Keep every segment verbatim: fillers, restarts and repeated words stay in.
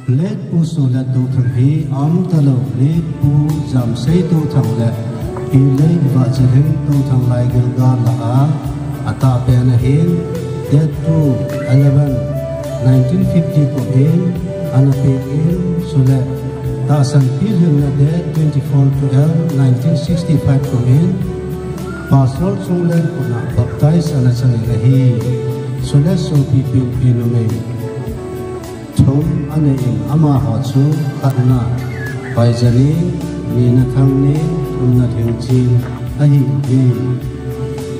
Late Pu Solet Touthang hi aum talou, Late Pu Jamsei Touthang le Pi Late Vahchalheng Touthang lai Gilgal lah a atah pen ahin, date two eleven nineteen fifty kum in ana peng in, chule tahsan pilhinna date twenty-four twelve nineteen sixty-five kum in Pastor Chungleng khut a baptize ana chang in ahi. Chule sopi penpi numei thum ana nei in, amaho chu khatna Paijaning, nina Thangning, thumna Lhingching ahiuve.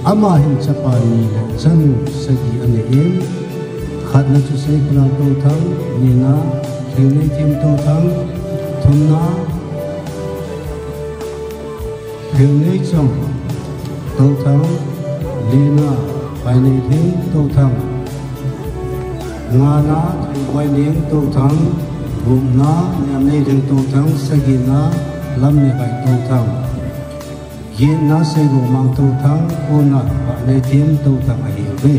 Ama hin chapa ni le chanu sagi ana nei in, khatna chu Seipalal Touthang, nina Lhingneithem Touthang, thumna Lhingneithem Touthang, lina Paineilhing Touthang, ngana Thangboining Touthang, gupna Niamneilhing Touthang, sagina Lamneihoi Touthang, getna Seigomang Touthang, kona Vahneithem Touthang ahiuve.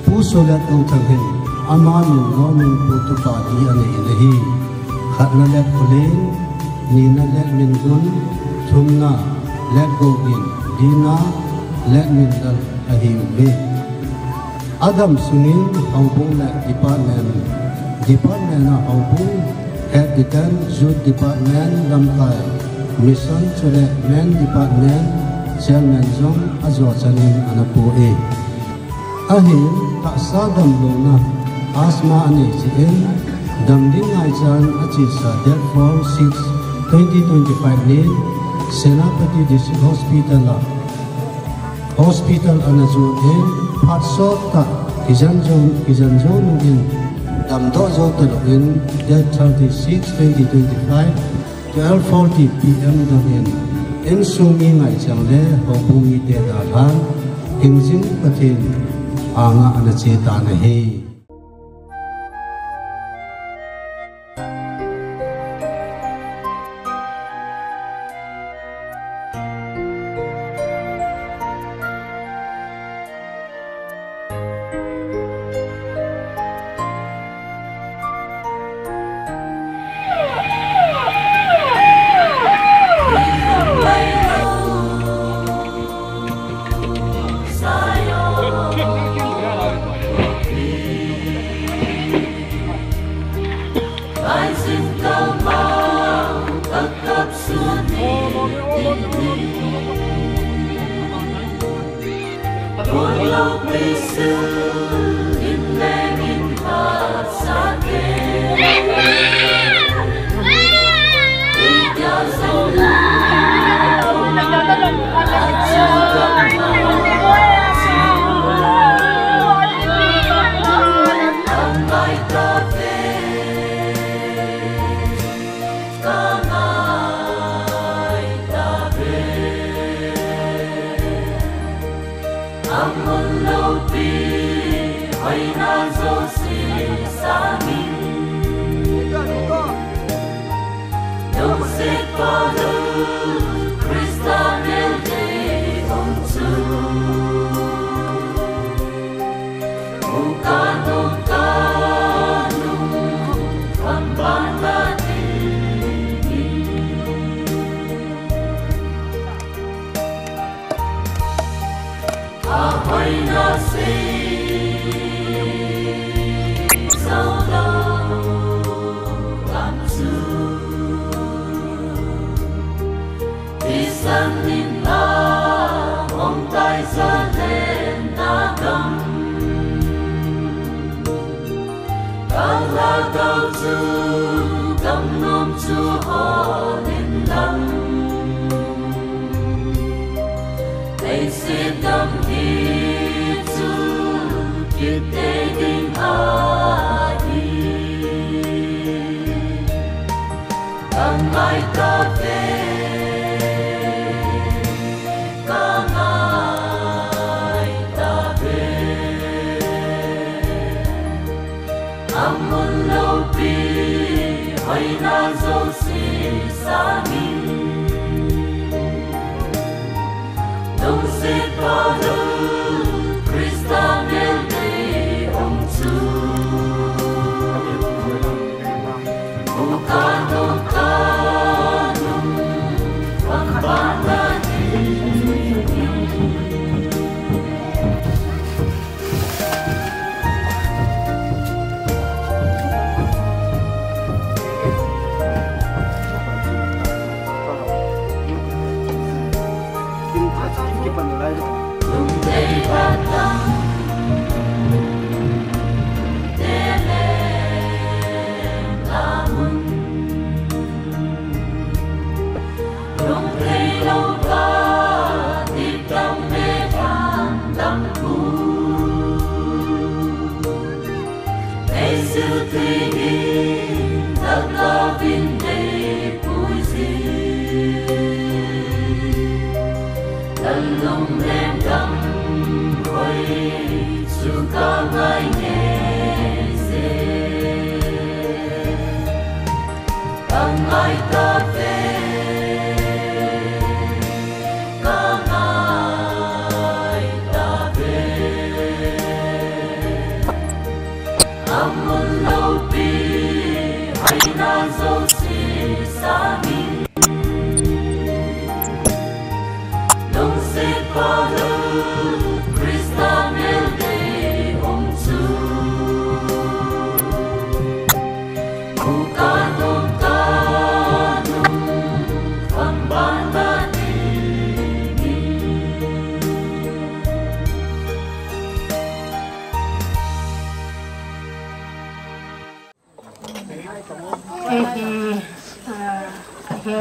Pu Solet Touthang hin ama min nomin pu tupa li ana nei in ahi. Khatna Letkhullen, nina Letmingun, thumna Letgougin, lina Letminlal ahiuve. Adam sungin houbung le department, department a houbung head, deacon, youth department, lamkai, mission chule men department chairman jong ajo chan in ana pu e. Ahin, tahsa damlouna asthma anei jeh in, damding ngaichan achesa date four six twenty twenty-five nin Senapati District Hospital a hospital ana jon in, phat sot tah kijen jou, kijen jou nung in, damdoh jou talou in, date thirty-six twenty twenty-five, twelve forty P M dong in, insung mi ngaichan le houbung mite dalhan, hingjing Pathen anga ana che tan ahi.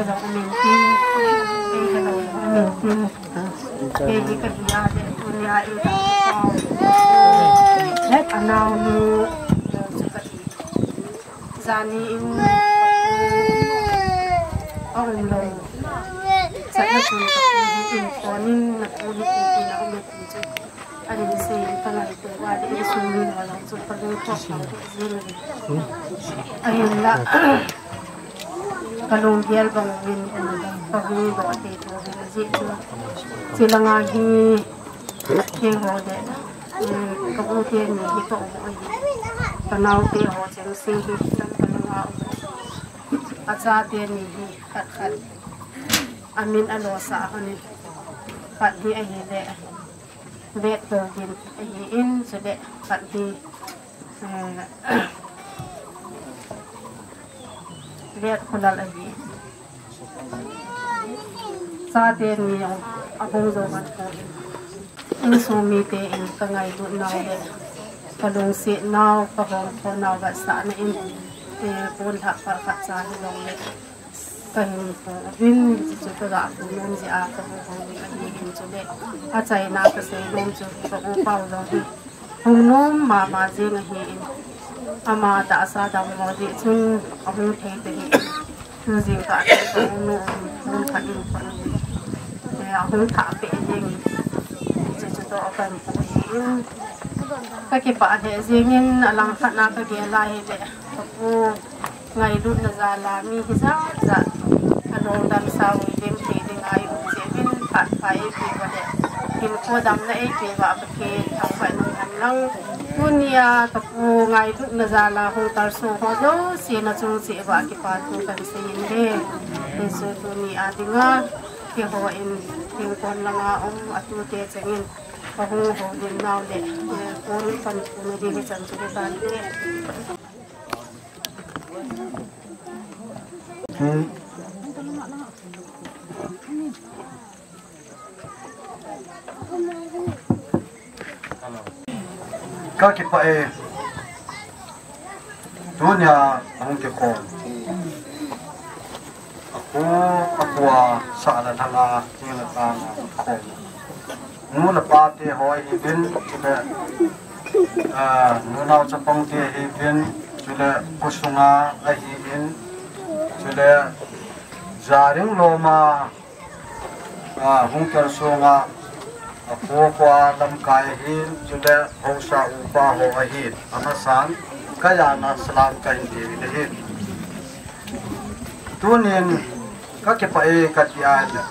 Umin tin, eh, hello, umin tin. Eh, di ka dia de, tunia eh, ka pa. Let anau ni, jani in, oh, no. Sa na sun ka pu ni in, konin na pu ni in, na umin tin. Ahin sei in ka ngaito uva, insung mi ho jong chu ka lungthim thou jing in. Ahinla, ka lunggel bang in, ka hung doh thei thou jing in. Chulanga hi, keiho le, eh, ka u teni hi ka um u ahi. Ka naote ho chengse hi, ka langa um. Acha teni hi, khat khat. Amin alosah hon in. Khat hi ahile. Vet Togin ahi in, chule khat hi, eh, Vet Khulal ahi. Chate ni jong ahung jo man ko in. Insung mite in ka ngailut nau le ka lungset nau, ka hong tho nau vetsahna in, eh, pon lhah pal khat cha hilou le. Ka hin pu uvin, chuchu ka ga pu nom jeh a ka pu uvin ahi in chule. Achaina ka sei nom chu ka u pau jong hi hung nom mama jing ahi in. Ama tahsa dammo jeh chun ahung thei tahih in. Tujing kah chun ka u nu uvin phone khat in phone in. Eh, ahung thah peh jeng in. Chuchu toh ka hin pu ahi in. Ka kipah lheh jeng in, alang khat na ka gel a hile. Ka pu ngailutna jal a mi hijat jat alungdam sao lim thei ding a i um jeh uvin phat pha eipeh uva le hinkho damna eipeh uva Pathen thangvah in umhen lang. Tunia ka pu ngailutna jal a hung kalson ho jouse na chung cheh uva kipa thu kan sei in le. Jesu tunia dinga keiho in hinkho langa um atute chengin ka hung houlim nau le, eh, kon kan puna ding hichan chu le tan le. Ka kipah e, tunia hung kikhom. Aku, aku a sahna thanga, tina tanga khom. Nu le pa te ho ahiuvin, chule, ah, nunao chapang te ahiuvin, chule khosunga ahiuvin, chule jaring loma, ah, hung kalsonga, akho khoa lamkai ahin, chule haosa upa ho ahin, amasan, ka jana salam kahin tiuvin ahin. Tunin, ka kipah e kati a le.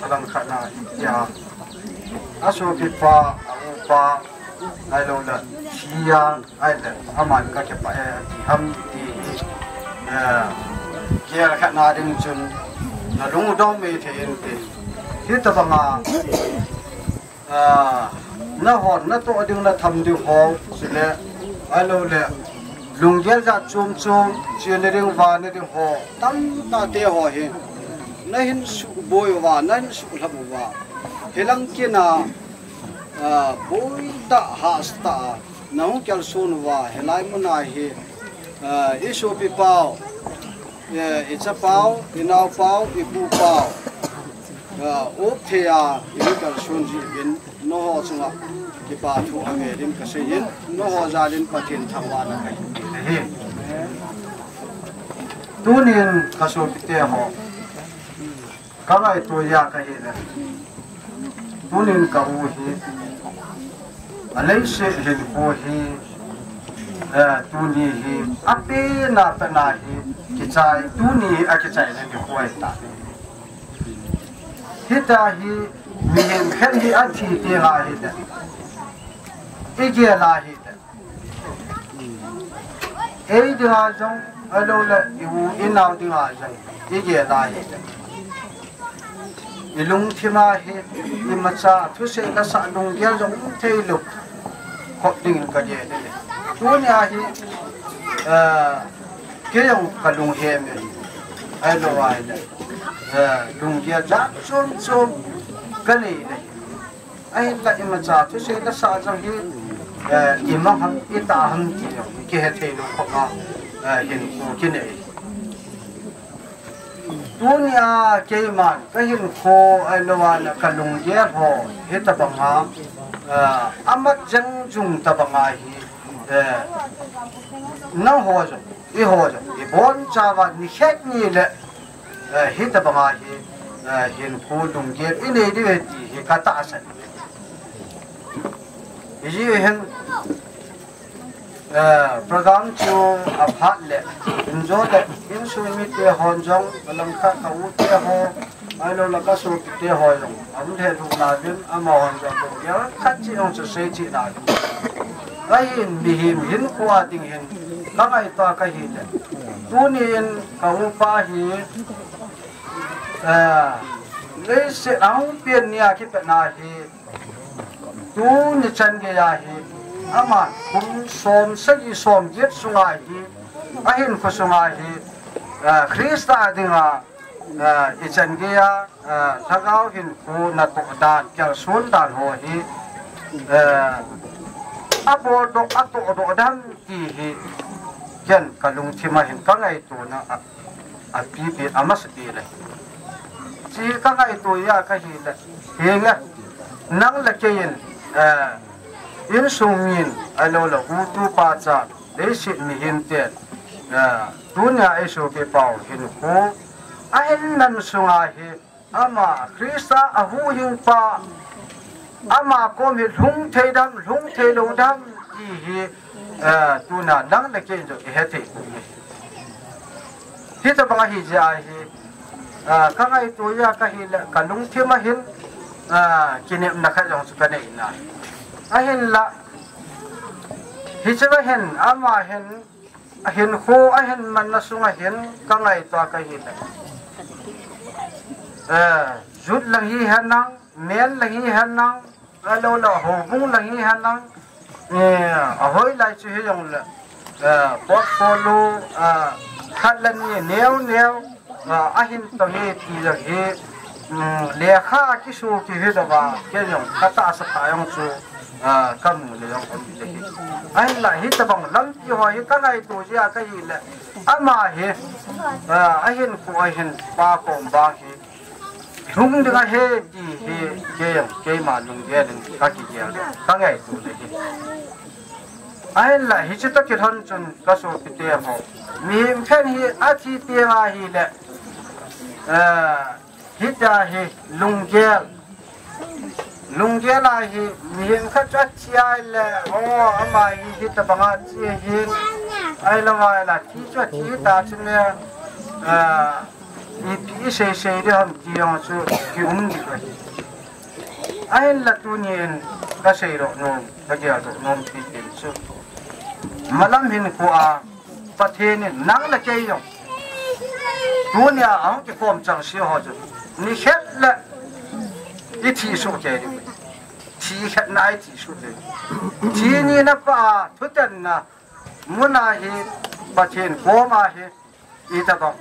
Alang khat na, ya. Asopipa, aupa, ahilou le, sia, ahile, aman ka kipah e, ati ham, ti, eh, gel khat na ding chun, na lung u dong mei thei inte. Hitabanga, ah, na hon, na toh ding, na tham ding ho, chule, ahilou le, lunggel jat chom chom, chena ding, vahna ding ho, tamtah te ho hin. Na hin suboi uva, na hin sulhap uva. Hilang kina, ah, boitah hahsatah a, na hung kalson uva, hilai muna hi, ah, i sopi pau, eh, i chapau, i naopau, i pupau, ah, op thei a, i hung kalson jeh uvin. Nangho chunga kipa thu avel in kasei in, nangho jal in Pathen thangvahna kahin pe ahi. Tunin ka sopite ho, ka ngaito a kahi le, tunin ka u hi, aleiset hinkho hi, eh, tuni hi, apen a pen a hi, kichai, tuni a kichaina nikho ahi tai. Hitia hi mihem khat hi athi teng ahile, i gel ahile, ei dinga jong, ahilou le i u i nao dinga jong i gel ahile, i lungthim a hi imacha thusei lasah lunggel jong um thei lou khop dingin ka gel e. Tunia hi, eh, kei jong ka lunghem e. Ahilou ahile, eh, lunggel jat chom chom ka nei le. Ahinla imacha thusei lasah jong hi, eh, i mang ham, i tah ham ti jong kihe thei lou khop a, eh, hinkho kinei. Tunia keiman ka hinkho ahilouleh ka lunggel ho hitabanga, eh, amat jeng jung tabanga hi, eh, nangho jong, eiho jong, ibonchauva nikhat nile, eh, hitabanga hi, eh, hinkho lunggel inei diu ahi ti hi ka tahsan. Hijeh hin, eh, program chu aphat le, injo le, insung mite hon jong, langkhat ka u te ho, ahilouleh ka sopite ho jong, aum lheh lheh nauvin, amahon jong lunggel khat cheh jong chu sei cheh nauvin. Ahin mihem hinkho a ding hin, ka ngaito a ka hile. Tunin ka upa hi, eh, leiset a hung pen nia kipatna hi, tuni chan geiya hi, ama kum som sagi som get sunga hi, ahinkho sunga hi, eh, Christa dinga, eh, ichan geiya, eh, lhagao hinkho natoh dan, kalson dan ho hi, eh, abol doh, atoh doh dan ti hi, ken ka lungthim a hin ka ngaitona a, apipi, amasapi le. Chi ka ngaito a ka hile, hinge, nang le kei in, eh, insung min, ahilouleh u tupa cha, leiset mihem ten, eh, tunia eisopipa u hinkho ahin man sunga hi, ama Christa a huhhingpa, ama kom hi lhung thei dem, lhung thei lou dem, ti hi, eh, tuna nang le kei in jong ihe thei poi. Hitabang ahi jeh a hi, eh, ka ngaito a ka hile, ka lungthim a hin, eh, kinepna khat jong chu ka nei nai. Ahinla, hiche a hin, ama hin, ahinkho ahin manna sunga hin ka ngaito a ka hile. Eh, youth lang hihen lang, men lang hihen lang, ahilouleh houbung lang hihen lang, eh, ahoilai chu hijongle, eh, portfolio, eh, khat le ni neo neo, ah, ahin tong e ti jong hi, um, lekha a kisu kihi louva, kei jong ka tahsa tah jong chu, ah, ka mu le jong ka mu le hi. Ahinla hitabang lampi ho hi ka ngaito jeh a ka hile. Ama hi, ah, ahinkho a hin pa kom bang hi. Lhung ding ahi ti hi, kei jong, keima lunggel in ka kigel, ka ngaito le hi. Ahinla, hiche toh kilhon chun ka sopite ho. Mihem khat hi athi teng ahile, eh, hitia hi lunggel. Lunggel a hi mihem khat chu athi ahile, o, ama hi hitabanga thi ahin. Ahilou ahile, thi chu athi ta chu me, eh, ipi isei sei ding ham ti jong chu kium ding ahi. Ahinla tunin ka seidoh nom, ka geldoh nom pi pen chu, malam hinkho a Pathen in nang le kei jong, tunia ahung kikhom chengse ho chu, nikhat le ithi soh kei ding. Thi khat na ithi soh ding. Thi ni na pa a thutanna muna hi, Pathen koma hi, itabang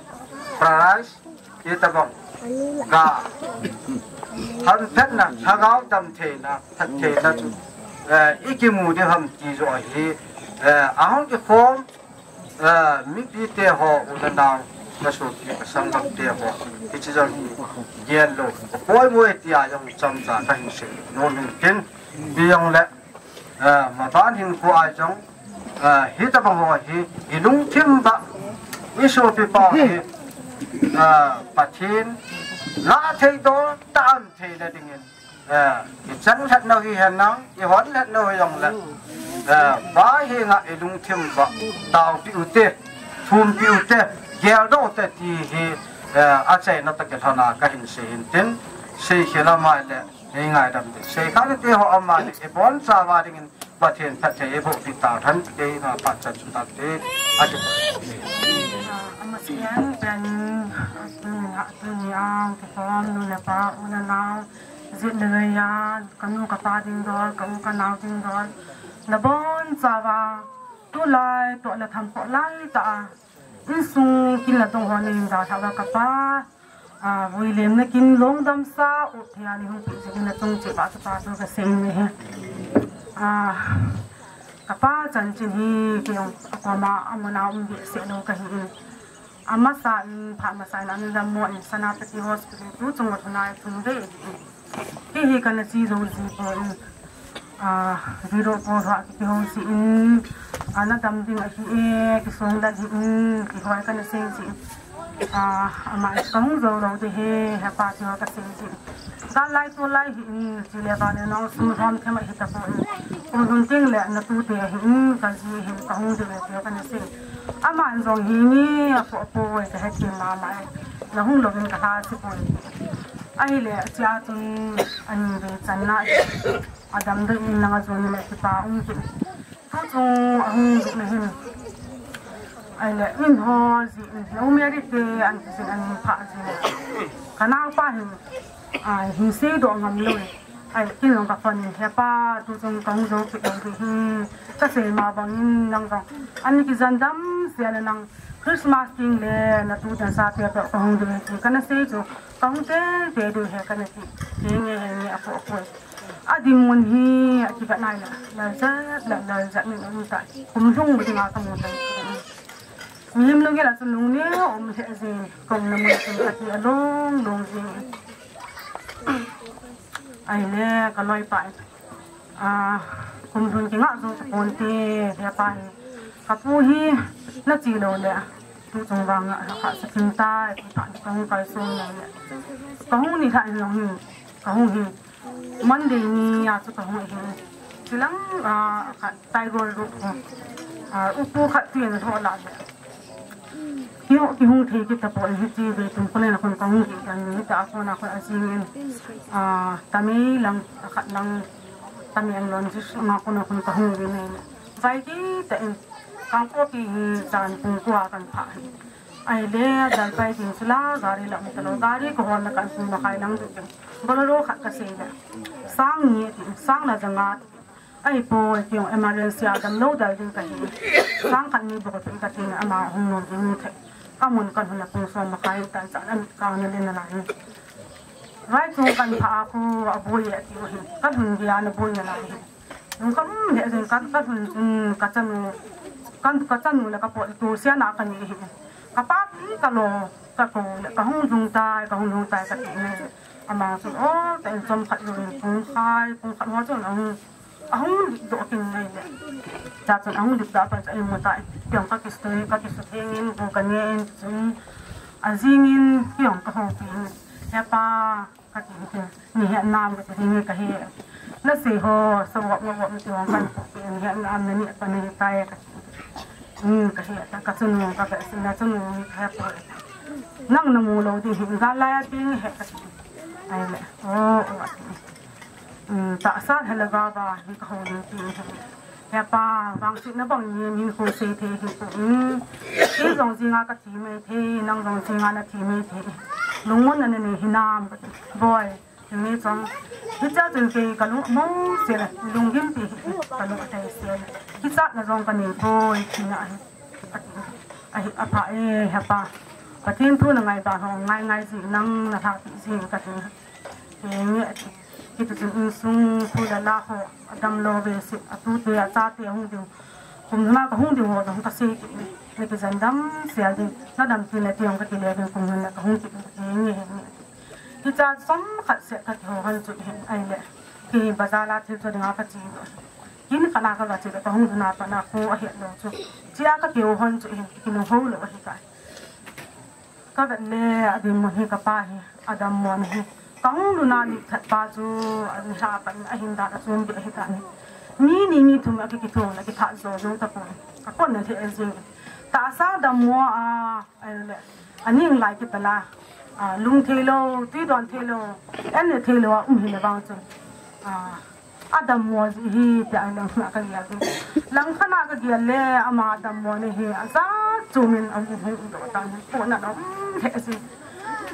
prize, itabang ga, hamphatna, lhagao damtheina, phattheina chu, eh, ikimu ding ham ti joh ahi, eh, ahung kikhom, eh, mipite ho, u le nao, ka sopi, ka sanggamte ho, hiche jong hi gel lou, poimo e tia jong chomcha kahin sei nom in tin, ti jongle, eh, maban hinkho a jong, eh, hitabang ho hi, ilungthim ba, isopipa hi, eh, Pathen, la thei doh, tah an thei le dingin, eh, ichan lhat nau hihen lang, ihon lhat nau hijongle, eh, Pa henga ilungthim ba, taopi ute, thumpi ute, geldoh ute ti hi, eh, achaina toh kilhon a kahin sei hin tin, sei khel a mai le, Nei ngaidam te. Sei kha te ho ama ni, ibonchauva dingin Pathen phatthei eiboh pi tauhen, keima phat chan chu tante. Ati. Ah, amasapen, pen, tunia, tunia, kikhom, nu le pa, u le nao, jit le geiya, kanu kapa ding dol, ka u ka nao ding dol. Nabonchauva, tulai, toh le tham khoh lai tah a. Insung kin le tong ho nei dalhah uva kapa, ah, vuilemna kin lungdamsa, u thei a nei hung peh jeh in nachung cheh uva kipathu kasei in ahi. Ah, kapa chanchin hi, kei jong akoma, amun a um behseh lou kahi in. Amasa in, phat masa in, ana dammo in, Senapati Hospital tu chung a thunai thun ve in. Hihi kana chi jou ji poi. Ah, zero po ha ki ho si in, ana dam ding ahi e, kisong dan hi in, kihoi kana sei ji. Ah, ama kahung jou lou ding ahi, hepa ti ho kasei ji. Galai tulai hi in, chule vale nang sum hom them ahi tapoi. Kum lhun teng le natute ahi in, kaji hin kahung ding le ti ho kana sei. Aman jong hi ni, apo apo e, kahe ti mama e. Nahung louvin kaha si poi. Ahile, chia chun, ani ve channa. Adam ding in nang a jong ni le kipa um ti. Tu chung ahung ding le hin. Ahile, in ho ji, lo meri te an ti jin an pha ji le. Ka naopa hin, ah, hin sei doh ngam lou. Ai, kin jong ka phone in, hepa, tu chung kahung jou kit lou ding ahi. Kasei ma bang in nang jong. Ani kijen dam sia le nang Christmas teng le, natu dan sa te to kahung ding ahi. Kana sei chu, kahung te, te ding ahi kana ti. Henge, henge, apo, apo. Adimmun hi akivet nai le, lal jat le lal jat in aum tai. Kum lhung ding a kamu tai. Mihem lungil a chun lungneo um lheh jeng, kaumna mun a chun kati along long jeng. Ahile ka loipa in, ah, kum lhun kingah jou tapon te, hepa hi. Kapu hi nache lou le, tu chung vang a, kha sa thim tai, tu ta ni kahung kalson lou le. Kahung ni lha in long hi, kahung hi. Monday ni a chu kahung ahi. Chilang, ah, khat Taigol ru. Ah, upu khat tin ho la le. Kihung, kihung thei kit tapon hiche ve tum kule na khun kahung kit kan ni ta a kona khun ajing in. Ah, Tamei lang, khat lang, Tamenglong jis nga kona khun kahung ve nei. Vai kit ta in. Kangpokpi hi jan pung ko a kan pha hi. Ahile, Jalpaiguri chu la, gari la um talou, gari kahol na kan kum makhai lang ding. Bolero khat kasei le. Sang ni ti, sang la janga ti. Ahipoi, kei jong emergency a damlou dal ding kahi. Sang khat ni bou kati kati na ama hung nom ding ni thei. Amun kan hun a pung som makhai tan chan an ka na le na lai. Vai chung kan pha a khu aboi e ti u hi. Kan hun dia na boi na lai hi. Lungkham lheh jeng, ka, ka lhun chun ka chanu, ka, ka chanu le ka pot tu sia na ka ni hi. Ka pa pi ka lo, ka ko le, ka hung jung tai, ka hung jung tai ka ti ne. Ama chun, o, ta in chom khat lo in pung khai, pung khat ho chun ahung, ahung lip doh kin ngai le. Cha chun ahung lip doh pa cha in mo tai. Kei jong ka kisutoi, ka kisutoi in, bu ka ne in chun. Ajing in, kei jong ka houpi in. Hepa, Ka ti hi, ni he nam ka ti hi ka he. Na sei ho, sa wap na wap na ti ho kan ko ke ni he nam na ni pa ni tai ka ti. Ni ka he ta ka chun ka ka sin na chun ni ka he po. Nang na mu lou ding hi ga la ya ti ni he ka ti. Ai le. O, o. Hmm, tahsa he la ga ba ni ka ho ni ti ni he. Hepa, vangsetna bang in hinkho sei thei hi poi. Kei jong jinga ka thi mai thei, nang jong jinga na thi mai thei. Lungmonna nei hinam ka ti. Boi, ti ni chong. Hicha chun kei ka lung mo se le, lunggim ti hi ka lung athei se le. Hichatna jong ka nei boi, tina hi. Ahi, apha e, hepa. Pathen thu na ngai ba ho, ngai ngai ji nang na lha pi ji ka ti. Nge, kiti chun insung thu le la ho, adam lou ve se, atute, achate hung ding. Kum na ka hung ding ho, dong ka sei kit ni. Ni kijen dam sel ding, na dam tin le ti hung ka ti le ding, kum na ka hung kit ni, nge, nge. Hicha som khat se ka ti ho hon chu hin, ai le. Ki bazar la thil chu ding a ka chi lo. Kin khat na ka va chi le ka hung ding a pa na ko a het lo chu. Chia ka ti ho hon chu hin, ki nu ho lo hi ka. Ka vet le, adimmun hi ka pa hi, adammo hi. Ka hung lhun a ni khat pa chu, ani ha pan, ahin dan a chun bia hi ta ni. Ni ni ni thum a ki, ki thum la ki tha jo jo ta pon. Ka pon na the jing. Tahsa dammo a, ai le. Aning lai ki ta la. A, lung thei lo, tui don thei lo, en le thei lo a um hi le vang chun. A, Adammo ji hi, tia lang na ka gel ding. Lang khat na ka gel le, ama dammo ni hi, aja chu min a hung hung do ta ni, ko na dom the si.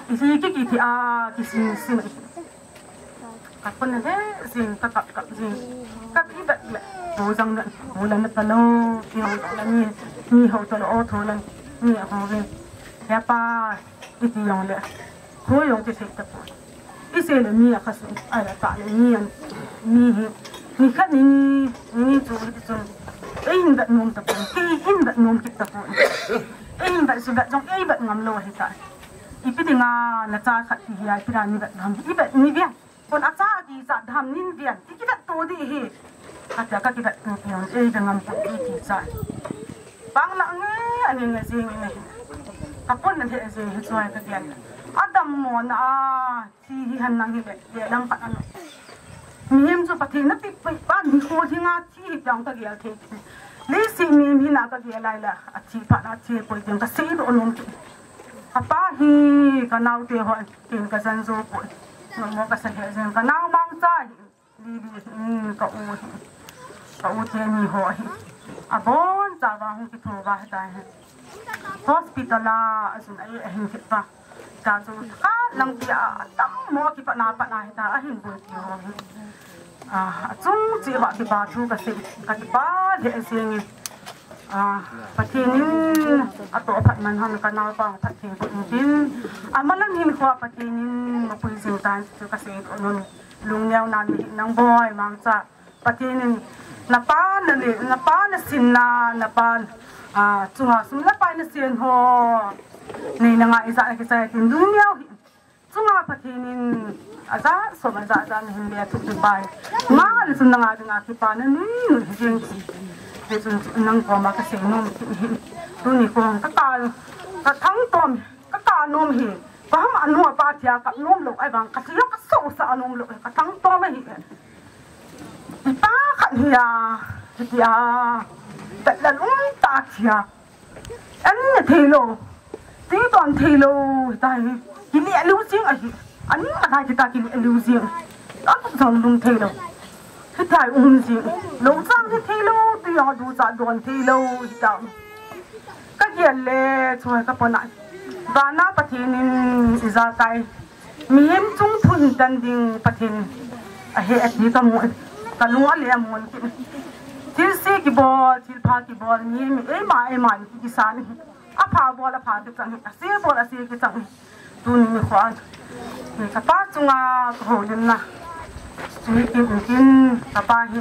Hi ki ki ti a, ki si si mai. Ka pon na de, si ka kap kap ji. Ka pi bet le, bo jang na, bo la na pa lo, ki hong ta la ni, ni ho ta lo, o tho la, ni ho ve. Ya pa, Iti jong le, kho jong ti thei tapoi. I sei le mi a kha su, ai la ta le mi an, mi hi, mi khat ni, ni, ni chu ti chun. Ei hin vet nom tapoi, kei hin vet nom kit tapoi. Ei hin vet Vet jong ei vet ngam lou ahi ta. Ipi dinga nacha khat ti hi a, ipi dinga ni vet ham, i vet ni vet. Kon acha a kija dam nin vian, ti kivet to di hi. Katia kakivet to pion, ei dangam ko ti ti cha. Bang la nge, ani nge jing nge. Kapon na he jing he choi ka vian. Adam mo na a, ti hi han nang hi le, le lam pat ano. Mihem chu Pathen na ti pui pa ni ko hi nga ti hi dang ka gel the. Ni si mi mi na ka gel lai la, a ti pa na ti pui ding ka sei do nom ti. Kapa hi, ka nau te ho, kin ka jan zo ko. Mo ka sa he jing ka nau mang cha hi. Lili, mm, ka u hi. Ka u te ni ho hi. Abon cha va hung ki tho va ta hi. Hospital a, a sun ai a hin ki pa. Ta chu kha lang ti a, tam mo ki pa na pa na hi ta, a hin bun ti ho hi. A, a chung chi va ki pa thu ka sei, ka ki pa le a sei ni. A, Pathen in a to phat man han ka nau pa Pathen ko in tin. A malam hin kho Pathen in mo pui jing tan chu ka sei to nun. Lungneo nan hi nang boi mang cha. Pathen in na pa na le, na pa na sin na, na pa, a, chunga sum na pa na sin ho. Nei na nga i za ki sa tin lungneo hi. Chunga Pathen in a za, som a za, za na hin le thu ki pai. Nga le sun na nga dinga ki pa na nui nui hi jing. He chun nang ko ma ka sei nom hi. Tuni ko ka ka, ka thang tom, ka ka nom hi. Ka ham anu pa thia ka nom lo, ai bang ka thia ka so sa nom lo, ka thang tom hi. Ipa khat hi a, hi a, tat la lum ta thia. An ne thei lo, ti ton thei lo, ta hi. Ki le liu jing ahi. An ma thai ki ta ki le liu jing. Ta tu jong lum thei lo. Hi thai um jing. Lo chang hi thei lo, tu ya du cha don thei lo, hi ta. Ka gel le, chu ka pona. Vana Pathen in i za kai. Mihem chung thu hin tan ding Pathen ahi ati ka mu, ka lung a le a mun ki. Thil se ki bol, thil pha ki bol, mihem eima, eima ki kisan hi. A pha bol, a pha kichang hi, a se bol, a se kichang hi. Tuni nikho a. Ka pa chunga ka houlimna. Tuni kin, kin, ka pa hi.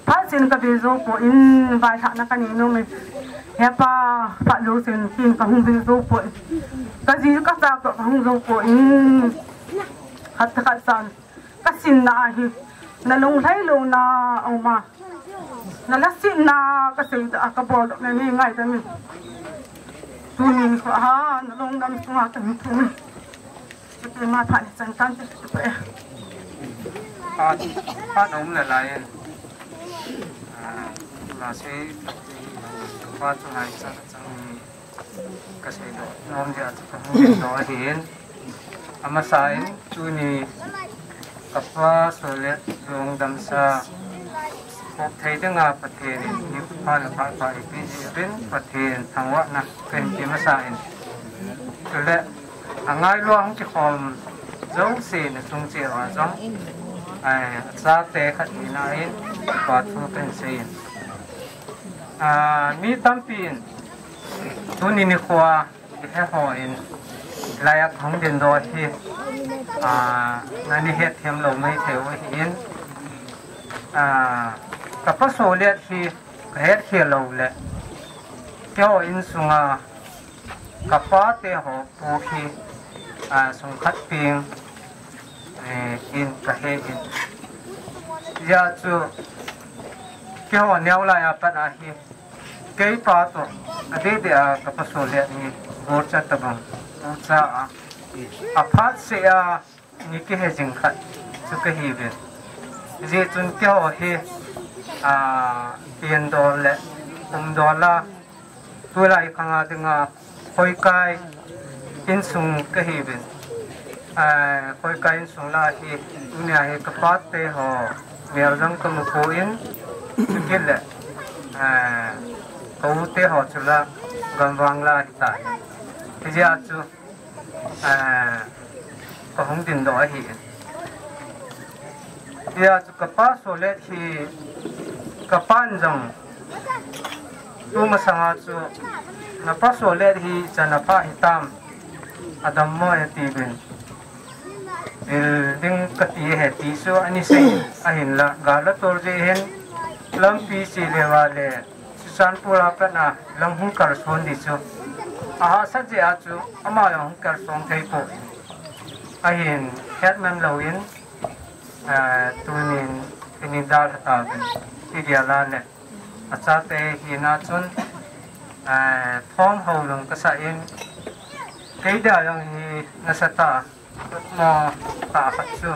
Phat chen ka ve jou poi, vailhahna ka nei nom e. He pa, phat jou chen kin ka hung ve jou poi. Ka ji ka cha toh ka hung jou poi. Khat khat san. Ka sinna ahi. Na lunglhai louna, oma. Na lhasetna ka sei ta, ka bol doh na nei ngai ta mi. Tuni nikho a, na lungdam sunga ka ni thu. Kei ma phat ni chan tan te tu pa e. Phat, phat um le lai. Ah, la sei, phat chu ngai cha chang ni. Ka sei doh nom dia chu ka hung doh ahin. Amasa in, tuni ka pa Solet lungdam sa. Phat thei dinga Pathen in, ni pha le pha pha ipi ji uvin Pathen thangvahna ka hin pe masa in. Chule, a ngailua hung kikhom jouse na chung cheh uva jong, ai, a chate khat hina in, kipa thu ka hin sei in. Ah, mi tampi in, tuni nikho a, He ho in, laiya hung ding doh hi, ah, nani het them lou mai thei u ahin, ah, ka pa Solet hi, ka het khel lou le, keiho insunga, ka pa te ho pu hi, ah, sung khat ping, eh, in ka he in. Hijeh chun, keiho neo laiya pat a hi, Kei pa toh, adeh deh a ka pa Solet hi, bor cha tabang, bor cha a, aphat seh a, ni kihe jing khat, chu kahi ve. Hijeh chun keiho hi, a, pen dol le, um dol a, tulai khang a dinga, Khoikai insung kahi ve. Ah, Khoikai insung la hi, tunia hi ka pa te ho, mel jong ka mu poi, chukit le, ah, ka u te ho chu la, gamvang la hita. Hijeh chun, ah, ka hung ding doh ahi. Hijeh chun ka pa Solet hi, ka pan jong, tu masanga chu, na pa Solet hi, chan a pa hitam, adam mo e ti uvin. Building ka ti e ti chu, ani sei, ahinla, gal a tol jeh hin, lampi chi le va le, Churachandpur a pat a, lang hung kalson di chu. Ahahsat jeh a chu ama jong hung kalsong thei poi. Ahin hetman louvin, eh, tunin ini dalha tauvin igel a le achate hina chun, eh, thong ho jong kasah in, kei dia jong hi nasatah a mo tah khat chu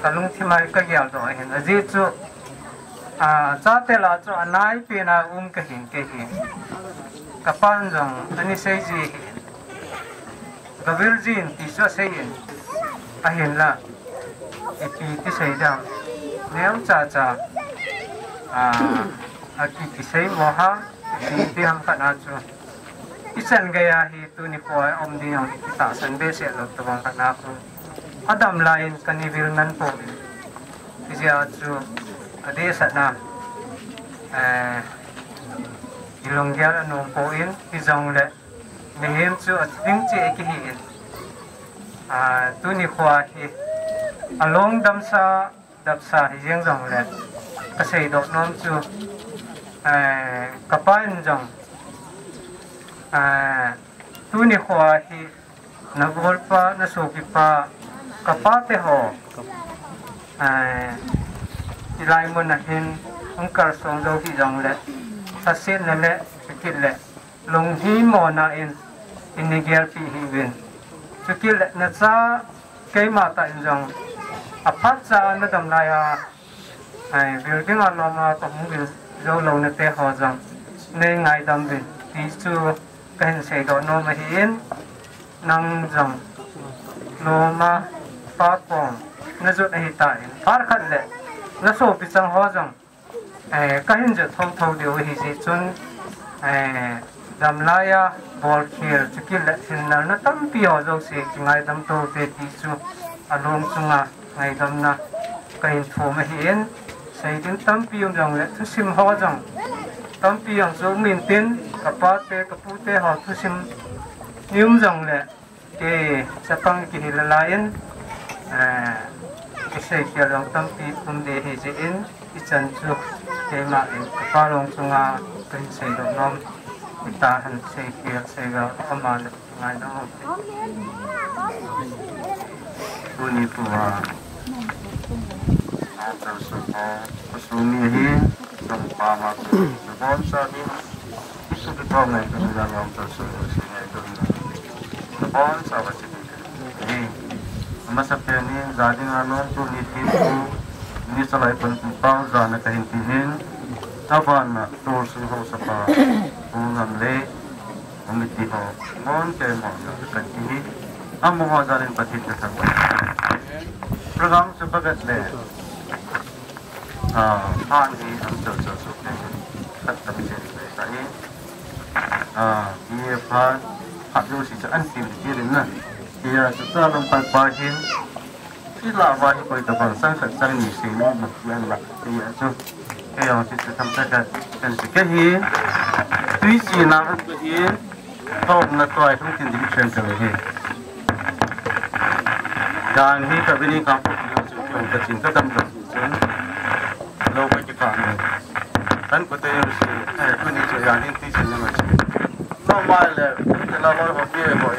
kalungthim a hi kageldoh ahin. Ajeh chu, ah, chate lah a chu anaipen a um kahin kei hi. Kapan jong ana sei ji hi. Gavil jin ti chu asei in. Ahinla, ipi ti sei dam. Neocha cha, ah, aki kisei mo ha. Ipi ti ham khat a chu, ichan gei a hi tuni kho a um ding jong kitahsan behseh lou tabang khat a khu. Adam lai in kana vil man poi. Hijeh a chu adehset na, eh, ilunggel anom poi, hijongle mihem chu athi ding cheh kihi in. Ah, tuni kho a hi along damsa dapsa hijeng jongle kaseidoh nom chu, eh, kapa in jong, eh, tuni kho a hi nabolpa, nasopipa, kapate ho, eh, hilai mun a hin hung kalsong jou hijongle, lhasetna le, chukit le, lunghimona in, in neigelpeh hih uvin. Chukit le nacha keima tah in jong, aphatcha nadam lai a, ai, building a lom a kahung vil jou louna te ho jong, neingaidam uvin ti chu kahin seidoh nom ahin, nang jong lom a pa kong najot ahitan, phat khat le nasopi chang ho jong, eh, kahin jot thotho diu ahi jeh chun, eh, damlai a bolkhel, chukit le thingnalna tampi ho jouse kingaidam to te ti chu along chunga ngaidamna kahin thum ahin, sei ding tampi um jongle thusim ho jong tampi jong chu um intin, kapate kapute ho thusim i um jongle, kei chapang kihi lalai in, eh, kiseikhel jong tampi um ding ahi jeh in, ichan chu keima in kapa long chunga kahin seidoh nom, ita han seikhel seiga ama le ngaidam u. Tuni kho a, a, khosung mi ahin, jong pa ma tu, nabonsa ding, isopi thom ngaito ding jong, nabonsa va chi ding ahi. Amasapen in, ja ding a nom tuni thi tu, ni salai pan tu pau jana kahin ti in, avan a tolsung haosapa, Pu Ngamlei, Committee ho, mon kei mo na kan ti hi. Amaho jal in Pathen kathangvah. Program chu kavet le, ah, phat hi ang chal chal chu kei khat tam chen le sa hi. Ah, ni phat, phat jouse chu an tim ti rin na. Tia chu ta lam pai pa hin. Ila va hi koi tabang sang khat sang ni sei mo mo kian la. Tia chu. Kei jong chu chu tham ta khat kan si kei hi. Tui chi na an kei hi. Tom na tuai thung tin ding chen kei hi. Gan hi ka bini ka pu chu chu ka chin ka dam dam chu. Lo ka ki ka ni. Kan ko te jong si. Eh, tuni chu yan hi ti chen na ma si. Lo mai le, te la lo ho ti ho.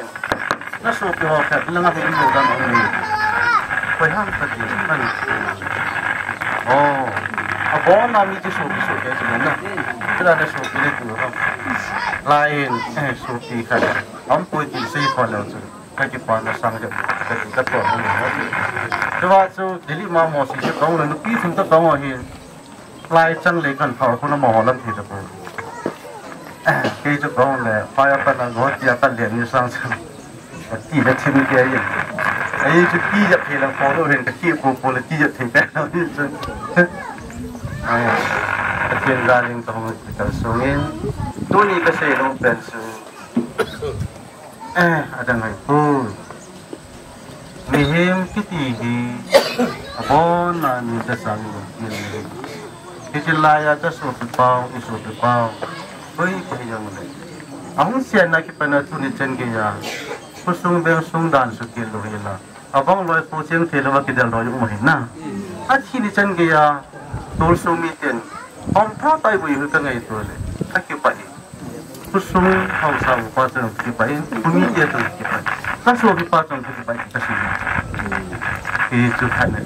Nasopi ho khat, langa hung lou dan hung ni. Koi ham kati, kan. Oh. Abon a mi ti sopi sopi si na. Kila nasopi le tu ham. Lai in, eh, sopi khat. Am poi ti sei kho lou chu. Kaki pa na sang jep, kati kato hung ni. Tua chu, Delhi ma mo si chu kong le, nupi thum ta kong ahi. Lai chang le kan phao khun amaho lam thei tapoi. Kei chu kong le, pai a pan a go tia kan lian ni sang chang. Ka ti le thim kei. Ei chu ti jep thei lang pho lo hin ka ti ko ko le ti jep thei pe lo ni chu. Ai, ka tin ga ling ka hong ki tal sung in. Tuni ka sei lo pen su. Eh, adang hai poi. Mihem kiti hi abon a ni ta sang lo kil ni. Kiti lai a ta sopi pau, i sopi pau. Koi koi jong le. Ahung sian na kipan a tuni chan gei a. Khosung veng sung dan su kil lo hi la. Abang loi po cheng thei lo a kidel lo jong um ahi na. Athi ni chan gei a. Tolsung mi ten. Hom tha tai vui hu ta ngai to le. Ka kipah hi. Khosung haosa upa chun kipah in, khomite chun kipah in, kasopipa chun kipah in, kasei. Hichu khat ahi.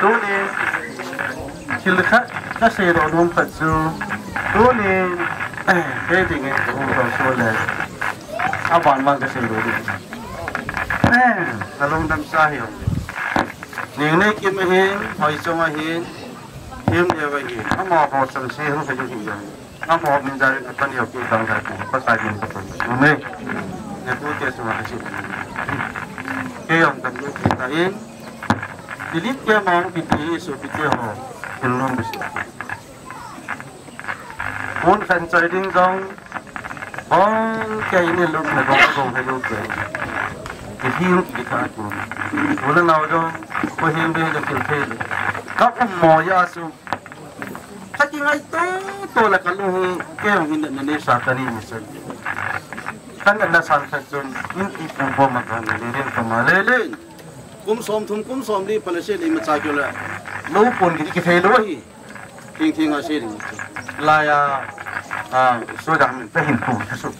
Tunin, thil khat kasei doh nom khat chu, tunin, eh, kei dingin ka u Haoso le, aban ban kasei doh ding. Eh, nalungdam sa hih un. Ningneikim ahin, Hoichong ahin, Hemleu ahin, amaho chengse hung hi jong hi jong. Amaho min jal in ka paneo kit dang jal in, Pakai min ka pan. Amen. Natute chunga kasei. Kei jong kamu kit in. Dilip camp a hung kiti hi sopite ho. Thil nom bese. Hun khan chai ding jong. Bang kei ni lum na gong gong helou kei. Kihing kikha tu. Ula nau jong. Ko hing be jong kil thei. Ka um mo ya su. Ka kingaito to la ka lung hi, kei hung hin na nei sa ka ni mi sen. Kan na san khat chun, inpi pu koma ka ni le len koma le len. Kum som thum, kum som li pha le se le imacha keu le. Lou pon kiti kithei lou hi. Thing thing a se ding. Laiya, a, so dang min pa hin pu, so.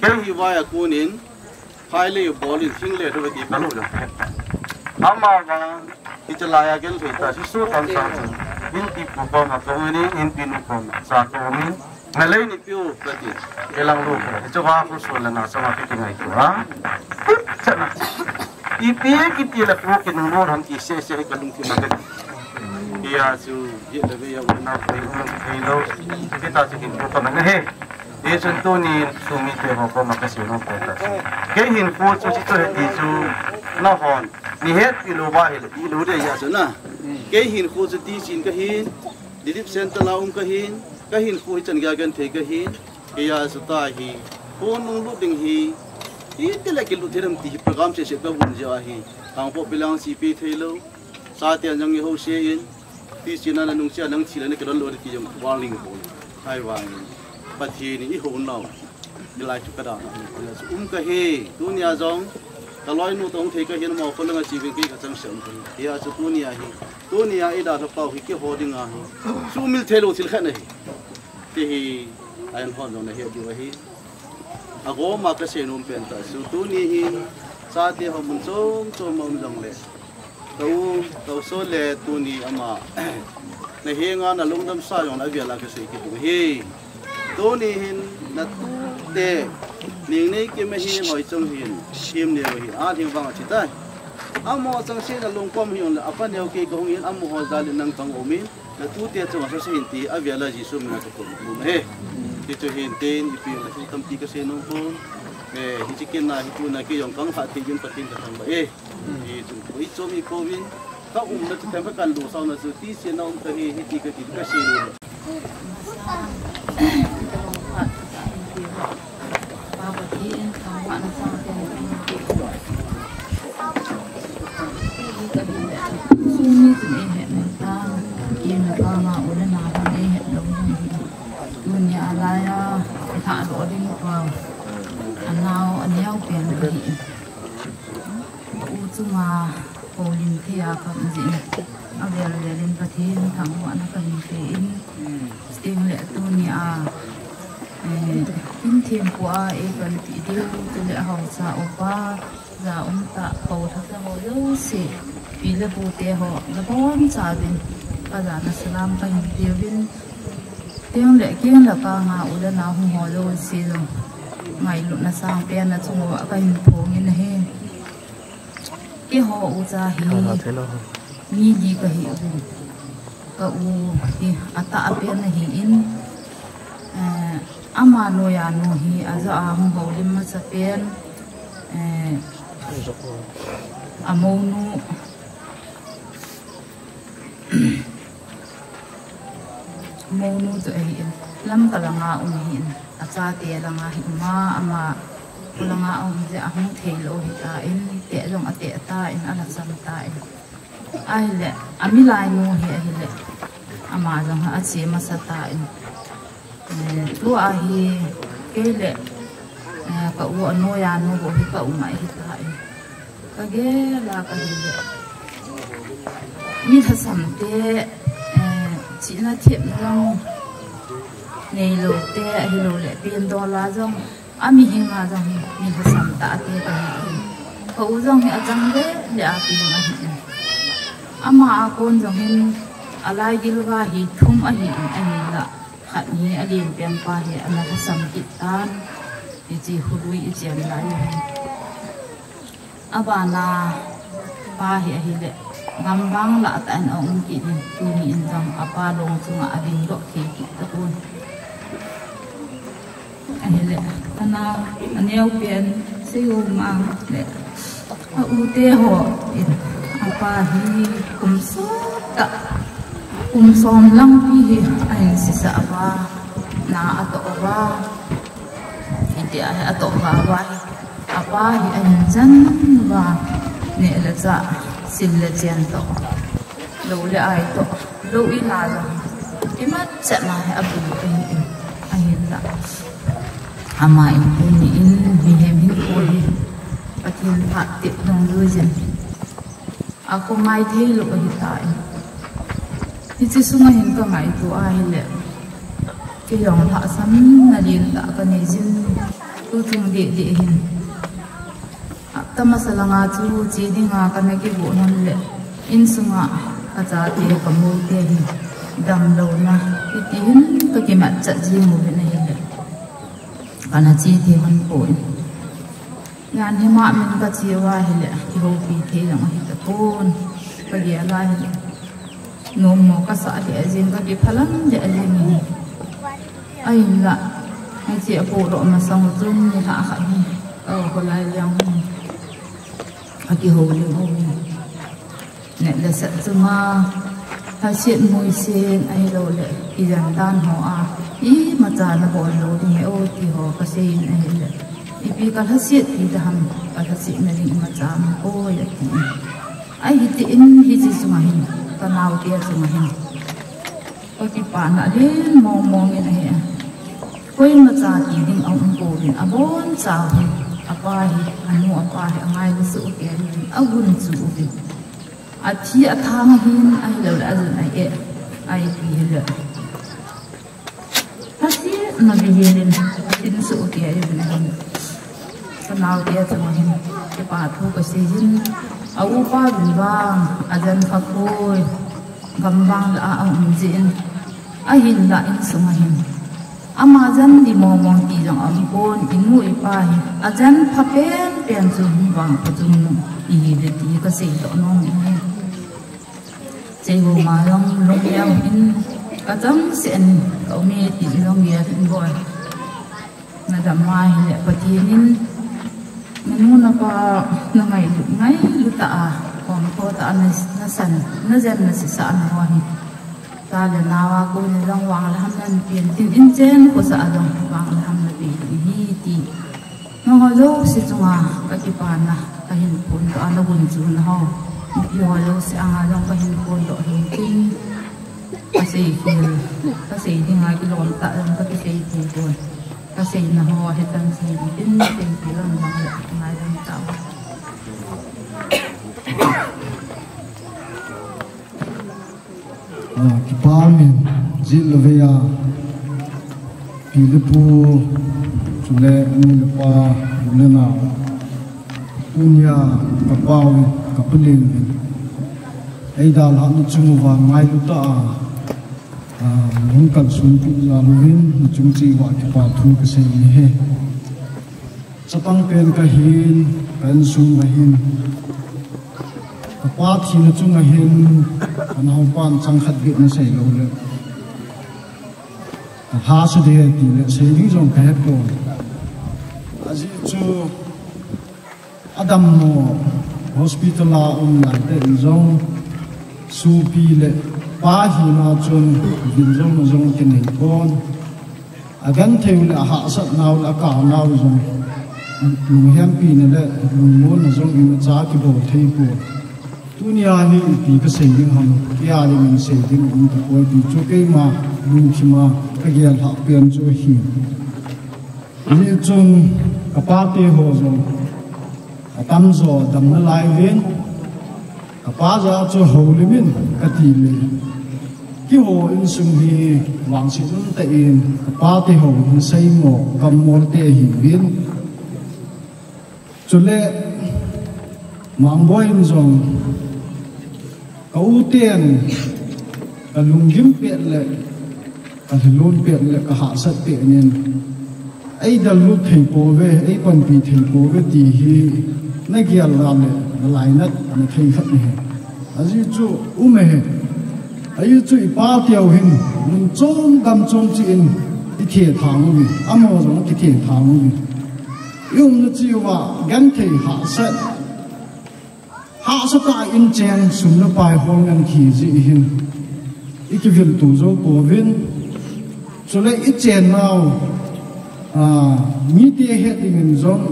Kei hi vai a kunin, Phai le bol in thing le thu ti ka lo jong. Ama vang, hiche laiya genthei ta, Jesu tam sa chu. Inpi pu koma ka um in, inpi nu koma sa ka um in. Nalei ni piu kati. Elang lu ka. Hiche va khu so la na sa ma ki ngaito a. Chana. Ipi kiti la khu kinung lo ham ti se se ka lungthim a ka. Iya chu, ye le ve ya u na ko lo. Kita chu kin ko ka na he. Hichun tuni sumite ho koma kasei nom khat chu. Kei hinkho chu hichu ahi ti chu nahon. Nei hetpi lou va ahile, ti lou ding ahi chu na. Kei hinkho chu teacher kahin, Relief Centre a um kahin, ka hinkho hichan geiya genthei kahin, kei a chu ta hi, phone nung lut ding hi, iti le kilut thei dem ti hi program sese ka vun jeh ahi. Hangpo bilang si pe thei lou. Chate jong i ho se in, teacher na nung sia nang thi le na kilon lou ti jong warning bol. Ahivangin Pathen in i ho nau. Hilai chu ka dan a, um ka hi, tunia jong, ka loinu toh hung thei ka hin mo, kho langa chi vin kei ka chang se um ka hi. Hia chu tunia hi, tunia i dalha pau hi keiho dinga hi. Sumil thei lou thil khat ahi. Ti hi, a in hon jong na he diu ahi. Agoma ka sei nom pen tah chu, tuni hi, chate ho mun chom chom a um jong le. Ka u, ka u Haoso le tuni ama, na henga na lungdam sa jong na avel a ka sei kit u ahi. Tuni hin na tute, Ningneikim ahin, Hoichong hin, Hemleu ahin, a lhing vang a thi tai. Amaho chengse na lungkham hi jong le, apa neo kei ka hung hin, amaho jal in nang ka hung um in, na tute chunga sa sa hin ti, avel a Jesu min a ka kum kum ahi. Ti chu hin tin, ipi jong le, tampi ka sei nom pon. Eh, hiche kin a, hi tuna kei jong ka hung kha thei jin Pathen ka thangvah e. Hi chu, i chom i kou in, ka umna chu themkhat kan losah na chu, tise na um ka hi, hiti ka ti, ka sei le. Sumi chun eihet lou tan, kei le ka ma u le nao hon eihet lou. Tunia laiya, lhah doh ding pa, anao, aneo pen ka hi. Ka u chunga houlim thei a ka um jeh in, avel vel in Pathen thangvahna ka hin pe in, chuteng le tunia, eh, in thempu a ei panpi diu, chule haosa upa, ja um tah, kou lhate ho jouse, pi le pu te ho, nabonchauvin, ka jana salam ka hin peuvin, chuteng le, keng le kang a u le nao hung ho jouse jong, ngailutna sangpen na chung uva ka hin phong in ahi. Keiho ucha hi mi li ka hi uvin. Ka u hi atah a pen ahi in, eh, ama noiya nu hi aja a hung houlim masa pen, eh, amounu, mounu chu ahi in, Lamka langa um ahi in, achate langa hi um a, ama kho langa um jeh a hung thei lou hita in, teh jong ateh ta in, ala cham ta in. Ahile, amilai nu hi ahile, ama jong ache masa ta in. Eh, tua hi, kei le, eh, ka u anoiya nu bou hi ka u ngai hita in. Ka gel a ka hi le. Mi lhasam te, eh, chihna thepna lang Neilou te ahilou le, pindol a jong, amihing a jong hi, mi lhasam tah te kahi in. Ka u jong hi achang le, le a pin ahi in. Ama a kon jong hin, alai gilva hi thum ahi in, ahinla. Khat hi alen pen pa hi ana lhasam kit tan. Hiche Hului i chen lai hi. Abana pa hi ahile, gamvang lah tah in aum kit in, tuni in jong apa long chunga ading doh thei kit tapon. Ahile, ana, aneo pen, sei um a le, a u te ho in, apa hi kum som tah, kum som lang pi hi, ahin sisa ava, na atoh ava, Hiti ahi atoh va va hi. Apa hi ahin jan va. Neh le chah, sil le chen toh. Lou le ai toh. Lou in a jong. Kimat chet na hi abu ahi in. Ahinla. Ama in pu ni in mihem hin pu hi. Pathen phat tep nung lui jin. Akho ngai thei lou ahi tai. Hiche sunga hin ka ngaito ahile. Kei jong lhahsamna lentah ka nei jin. Tuchung deh deh hin. Hapta masa langa chu che dinga kana kigo nom le. Insunga ka chate ka moute hin. Damlouna. Hiti hin ka kimat chat jing uvin ahile. Kana che thei hon poi. Jan hima min ka che uva ahile, kihoupi thei jong ahi tapon. Ka gel a ahile. Nommo ka sah lheh jeng, ka kiphalam lheh jeng ahi. Ahinla, hiche apoh doh masang u chun nilhah khat hi. Ka kholai jeng hi. Ka kihoulim u hi. Neh le sah chunga, lhaset muisen ahilou le, ijan dan ho a, imacha nabol lou ding ahi o ti ho kasei in ahile. Ipi ka lhaset ti ding ham, ka lhasetna ding imacha um poi ati. Ahi ti in hiche chunga hin, ka naote chunga hin. Ka kipana len mong mong in ahi. Koima cha ti ding aum pouvin, abon chauhin, apa hi, anu apa hi, angailu soh kei uvin, agunchu uvin. Athi athang ahin, ahilou le, ajun a eh, ahi ti hile. Lhasetna bihel in, ahin soh kei uvin ahin. Ka naote chunga hin, kipa thu kasei jin, a upa vin vang, ajan kha poi, gamvang lah a aum jin, ahinla insunga hin. Ama jan di mong mong ti jong aum pon, inu ipa hi, ajan pha pen pen chu hung vang pha chungnung ihiuve ti kasei doh nom in ahi. Chei ho ma jong lungneo in, ka chang seh in, ka um e ti jong gel in boi. Na dam ma hile Pathen in, na nu na pa na ngailu, ngailu tah a, khom kho tah a na, na san, na jen na sisa na ho hi. Cha le nao a kon in jong vang le ham na pen tin, in chen khosah a jong vang le ham na pen tin ahi ti. Nangho jouse chunga ka kipana, ka hin phondoh a na gunchu na ho. Nupi ho jouse anga jong ka hin phondoh hin tin. Ka sei khel, ka sei dinga kilom tah jong ka kisei thei pon. Ka seina ho hi tan sei tin, sei thei lam jong le ngaidam tau. Ah, kipa min, jit le vei a, pi le pu, chule nu le pa, u le nao. Tunia ka pau, ka palen vin. Ei dalhahna chung uva ngailu tah a, ah, hung kalson peh jal uvin, nachung cheh uva kipa thu kasei ahi. Chapang pen kahin, ka insung ahin. Ka pa thina chunga hin, ka naopan chang khat beh nasei lou le. Ka lhase ding ti le, sei ding jong ka he pon. Ajeh chu, adammo, hospital a um lai tah in jong, sopi le pa hina chun, vil jong jong kinei pon. Agenthei u le ahahsat nau le akah nau jong lunghempi na le lungmonna jong imacha kibol thei pon. Tunia hi ipi kasei ding ham, kei a ding in sei ding um tapoi ti chu keima lungthim a kagel lhah pen chu ahi. Hijeh chun ka pate ho jong atamjo dam nalai uvin, ka pa jah a chu houlim in kati le. Keiho insung hi vangset umtah in, ka pate ho hi seimo, gammol te ahiuvin. Chule, Mangboi in jong, ka u ten, ka lunggim pet le, ka lhilon pet le, ka hahsat pet in, ei dallut thei pouve, ei panpi thei pouve ti hi, na gel a le, na lainat, na thei khat ahi. Ajeh chu, um ahi. Ajeh chu i pa teu hin, mun chom gam chom cheh in, i thethang uve, amaho jong i thethang uve. I umna cheh uva, genthei hahsat. Hahsa tah in cheng sum le pai hol ngen khi jeh hin. I kivilto jou pouvin. Chule i chennau, a, mite het dingin jong,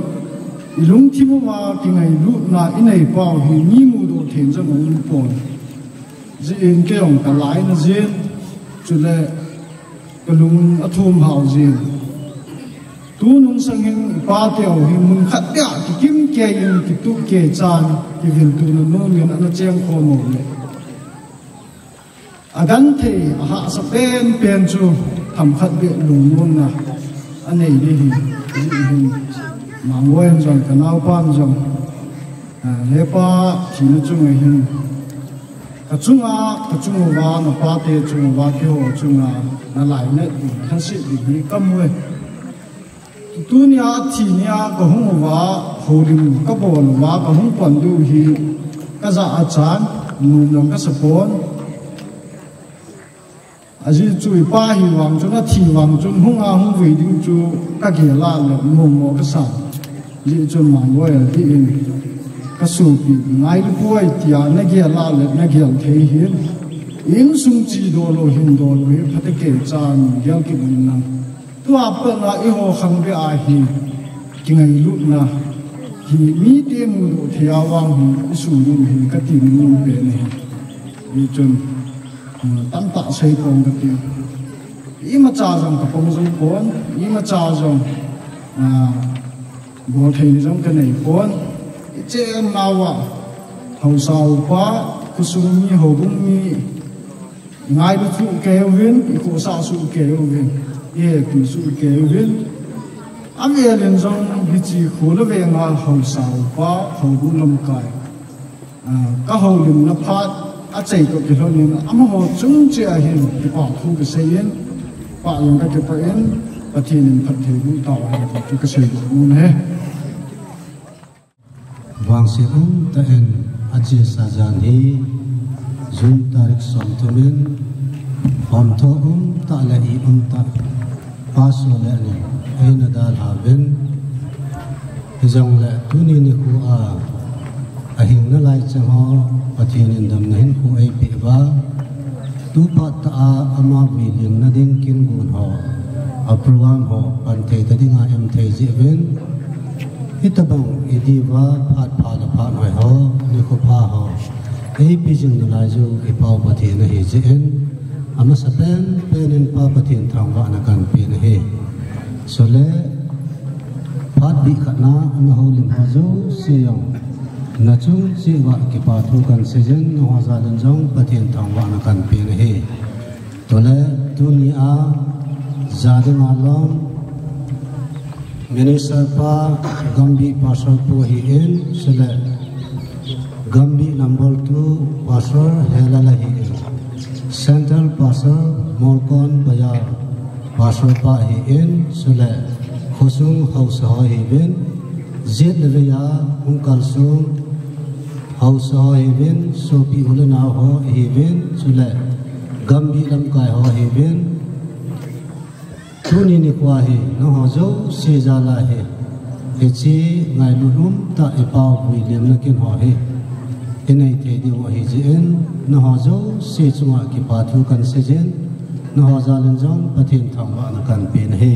i lungthim uva kingailutna i nei pau hi mi mudoh thei jong um pon. Jeh in kei jong ka lainat jin, chule ka lung athum hao jin. Tunung sangin i pa teu hi mun khat beh a kikim kei in, kituh kei chan, kivilto na nom in ana cheng khom u le. Agenthei, ahahsa penpen chu themkhat beh lungnopna anei ding ahi, ahi, ahi. Mangboi in jong, ka naopan jong, a, he pa thina chung ahin, ka chunga, ka chung uva, na pate chung uva, keiho chunga, na lainat ding, lhaset ding hi ka mu e. Tunia, thi nia, ka hung uva, houlim ka bol uva, ka hung pan diu hi, ka ja a chan, nom jong ka sa pon. Ajeh chu i pa hi vang chun, athi vang chun, hung a hung vui ding chu, ka gel a le, nom mo ka sa. Jeh chun Mangboi a dih in, ka sopi, ngailu poi tia, na gel a le, na gel thei hin. Insung chi doh lou hin doh lou hi, phatecha chan, gel kit in lang. Tua pat a eiho khang beh a hi, kingailutna hi mite mudoh thei a vang hi, i sum u hi ka ti nom pen ahi. Hichun, uh, tamtah sei pong ka ti. Imacha jong ka pong jou pon, imacha jong, uh, bol thei ni jong ka nei pon. I chennau a, haosa upa, khosung mi, houbung mi, ngailu soh kei uvin, i khohsah soh kei uvin, i hepi soh kei uvin. Avel in jong hiche kho le veng a haosa upa, houbung lamkai, ah, ka houlimna phat, achai toh kilhon in, amaho chung cheh a hin, kipa thu ka sei in, pah jong ka kipah in, Pathen in phatthei boh tauhen ti chu ka sei nom e. Vangset umtah in achesa jan hi, June tarik somthum in, khomtho umtah le i umtah, Pastor le anin, eina dalha uvin, hijongle tuni nikho a, ahing nalai chang ho, Pathen in damna hinkho eipeh uva, tu phat tah a ama vui limna ding kin gon ho, a program ho, pan thei ta dinga em thei jeh uvin, hitobang i diuva phat pha le phat hoi ho, nikho pha ho, eipe jing nalai jong i Pau Pathen ahi jeh in, amasa penpen in Pa Pathen thangvahna kahin pe nahi. Chule, phat bih khat na, ana houlim ho jouse jong, nachung cheh uva kipa thu kahin sei jin, nangho jal in jong Pathen thangvahna kahin pe nahi. Chule, tuni a, ja dinga lom, Minister pa, Gambih Pastor pu ahin, chule, Gambih number two, Pastor Helal ahin, Central Pastor, Molkon Bazar, Pastor pa ahin, chule, khosung haosa ho ahiuvin, jet le vei a, hung kalsong, haosa ho ahiuvin, sopi u le nao ho ahiuvin, chule, Gambih lamkai ho ahiuvin, tuni nikho hi, nangho jouse jal a hi, hiche ngailut umtah i Pau vui limna kin ho hi, i nei thei diu ahi jeh in, nangho jouse chunga kipa thu kahin sei jin, nangho jal in jong Pathen thangvahna kahin pe nahi.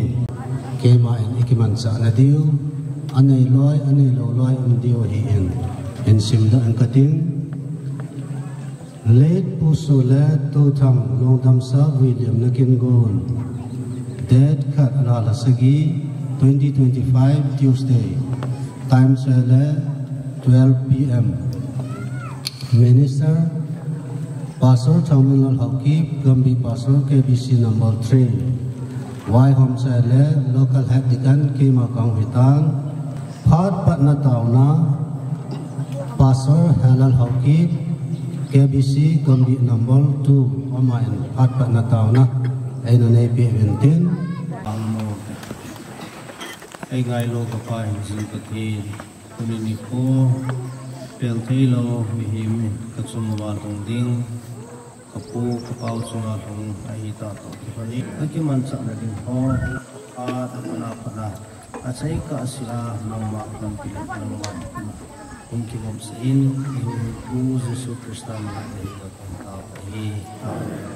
Keima in i kimanchah na diu, anei loi, anei lou loi um diu ahin, hin simdoh inge kating. Late Pu Solet Touthang Longdamsa vui limna kin gon. Date khat, lha le sagi, twenty twenty-five, Tuesday. Time chule twelve P M. Minister Pastor Changminlal Haokip, Gambih Pastor, K B C number three. Vaihom chai le local head deacon keima kahung hitan. Phat patna taona, Pastor Helal Haokip, K B C Gambih number two, amahin phat patna taona eina neipeh uvin tin. Ei ngailou ka Pa hingjing Pathen, tuni nikho, peltheilou mihem kachunga lhung ding, kapu kapau chunga lhung ahitah toh kilhon in, kakimanchahna ding ho, aphat aphat a, achai kahsea, nangma panpi le nangma hung kigomsah in, Pu Jesu Christa mina kahin tao ahi. Amen.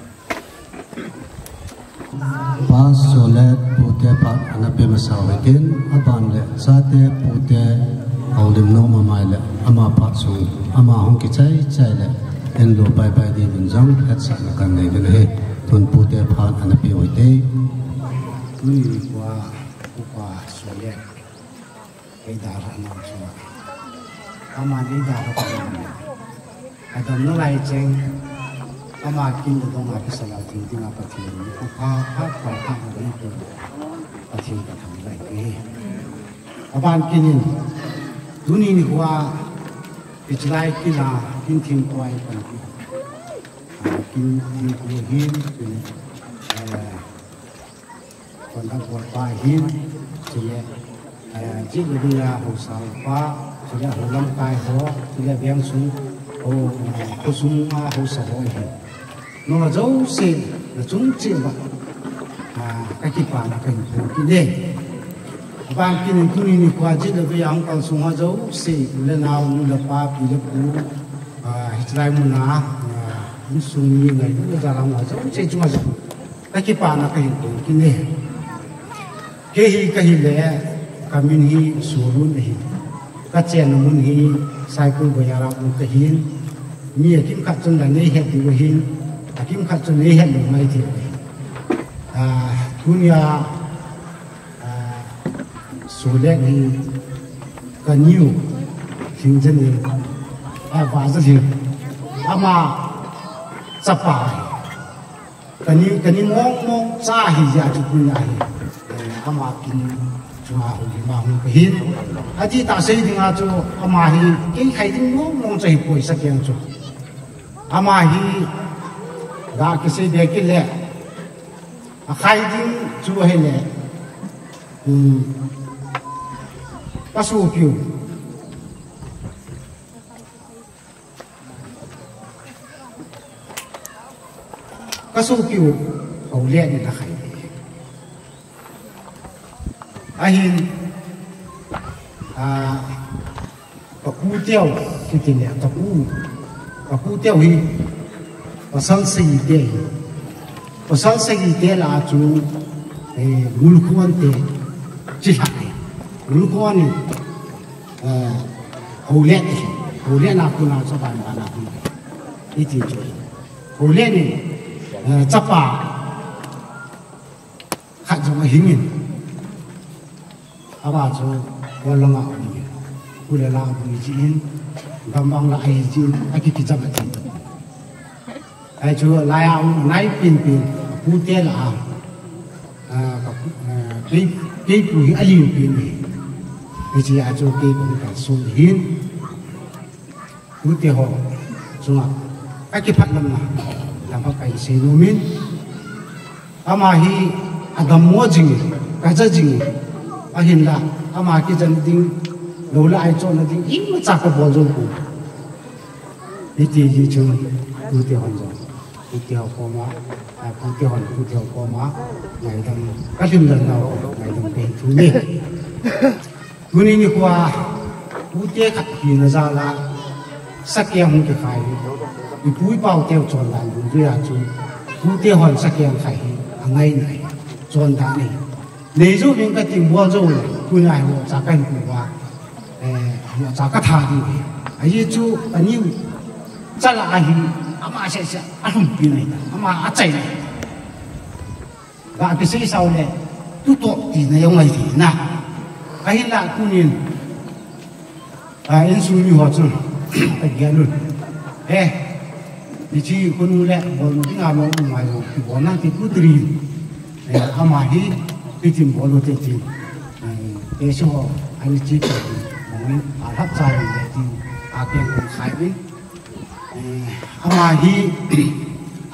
Pastor le pute phat ana pe masa uhitin, aban le chate pute houlim nom amai le, ama phat sung, ama hung kichai chai le, en lo pai pai ding in jong hetsahna kanei uvin ahi. Tun pute phat ana pe uhite. Tuni nikhoa, upa Solet. Eidalhah nau chunga. Aman eidalhah nau. Adam nalai cheng. Ama kin le dong a kisah a thil dinga Pathen in. Upha, pha, pha, pha, pha, pha, Pathen kathangvah e. Aban kin in. Tuni nikhoa. Hichelai kin a, kin thingkoi pan kin. Kin thingkoi hin, kin, eh, Kon a bol pa hin, chule, eh, chule dia haosa pa, chule hou lamkai ho, chule veng sung, ho, eh, khosung a haosa ho hin. Nangho jouse, nachung cheh uva, ah, kakipana kahin phong kit e. Aban kin in tuni nikhoa chule veng a hung kalsong ho jouse, u le nao, nu le pa, pi le pu, ah, hichelai muna, ah, insung mi ngailu le jalang ho jouse chunga jong. Kakipana kahin phong kit e. Kei hi kahile, kamin hi Sorun ahi. Kachenna mun hi Saikul Bazar a um kahin. Mi akimkhat chun la neihet diu ahin. Akimkhat chun neihet lou mai thei u ahi. Ah, tunia, ah, Solet hi kaniu, Lhingjaneo, ah, Vajalhing. Ama chapa ahi. Kani, kani mong mong cha ahi jeh a chu tunia hi. Eh, ama kin chunga hung hi ma hung kahin. Adih tah sei dinga chu ama hi kei khai ding mong mong chu ahipoi sakeng chu. Ama hi ga kisei be kit le. Akhai ding chu ahile. Hmm. Kasopiu. Kasopiu, Haolet in akhai. Ahin, ah, kapu teu, kiti le, kapu, kapu teu hi, pasal sagi te hi. Pasal sagi te lah a chu, eh, Ngulkhon te, chilhah e. Ngulkhon hi, eh, Haolet hi. Haolet na kona chu ban ban a kona. Iti chu. Haolet hi, eh, chapa khat jong ahing in. Ava chu, Kolanga aum in. Pu le la aum in, gam bang la ahi jin, akiki jam ati. Ahi chu, laiya um, nai pin pin, pute la a. Ah, ka pu, ah, kei, kei pu hi aliu pin hi. Hiche a chu kei pu kalson hin. Pute ho chunga, akiphat lomna, tamkhat kahin sei nom in. Ama hi adammo jing, kaja jing, ahinla, ama kijen ding, lou le ai chonna ding, imacha kabol jou poi. Hiti hi chun, pute hon jong, pute ho koma, a, pute hon, pute ho koma, ngaidam, kalhing dan nau, ngaidam kahin thum e. Tuni nikhoa, pute khat hina jal a, sakeng hung kikhai. Ipu ipau teu chondan dungjuia chu, pute hon sakeng khai hi, angaina ahi, chondan ahi. Nei jouving kati bol jou le, tunia hi vohcha kahin pu uva, eh, vohcha katha diu ahi. Ajeh chu, kaniu, chala ahi, ama sese, alhumpi na ahi, ama achaina ahi. Ga kisei sau le, tutoh tina jong ahi thei na. Ahinla tunin, a, insung mi ho chun, agel un. Eh, Hiche khun u le bol dinga lou u ngai lou, ti bol na ti tu tri. Eh, ama hi, ti tin bol u te ti. Eh, te so, ani ti ti. Mong a hap cha le ti. A ke kun khai ni. Eh, ama hi,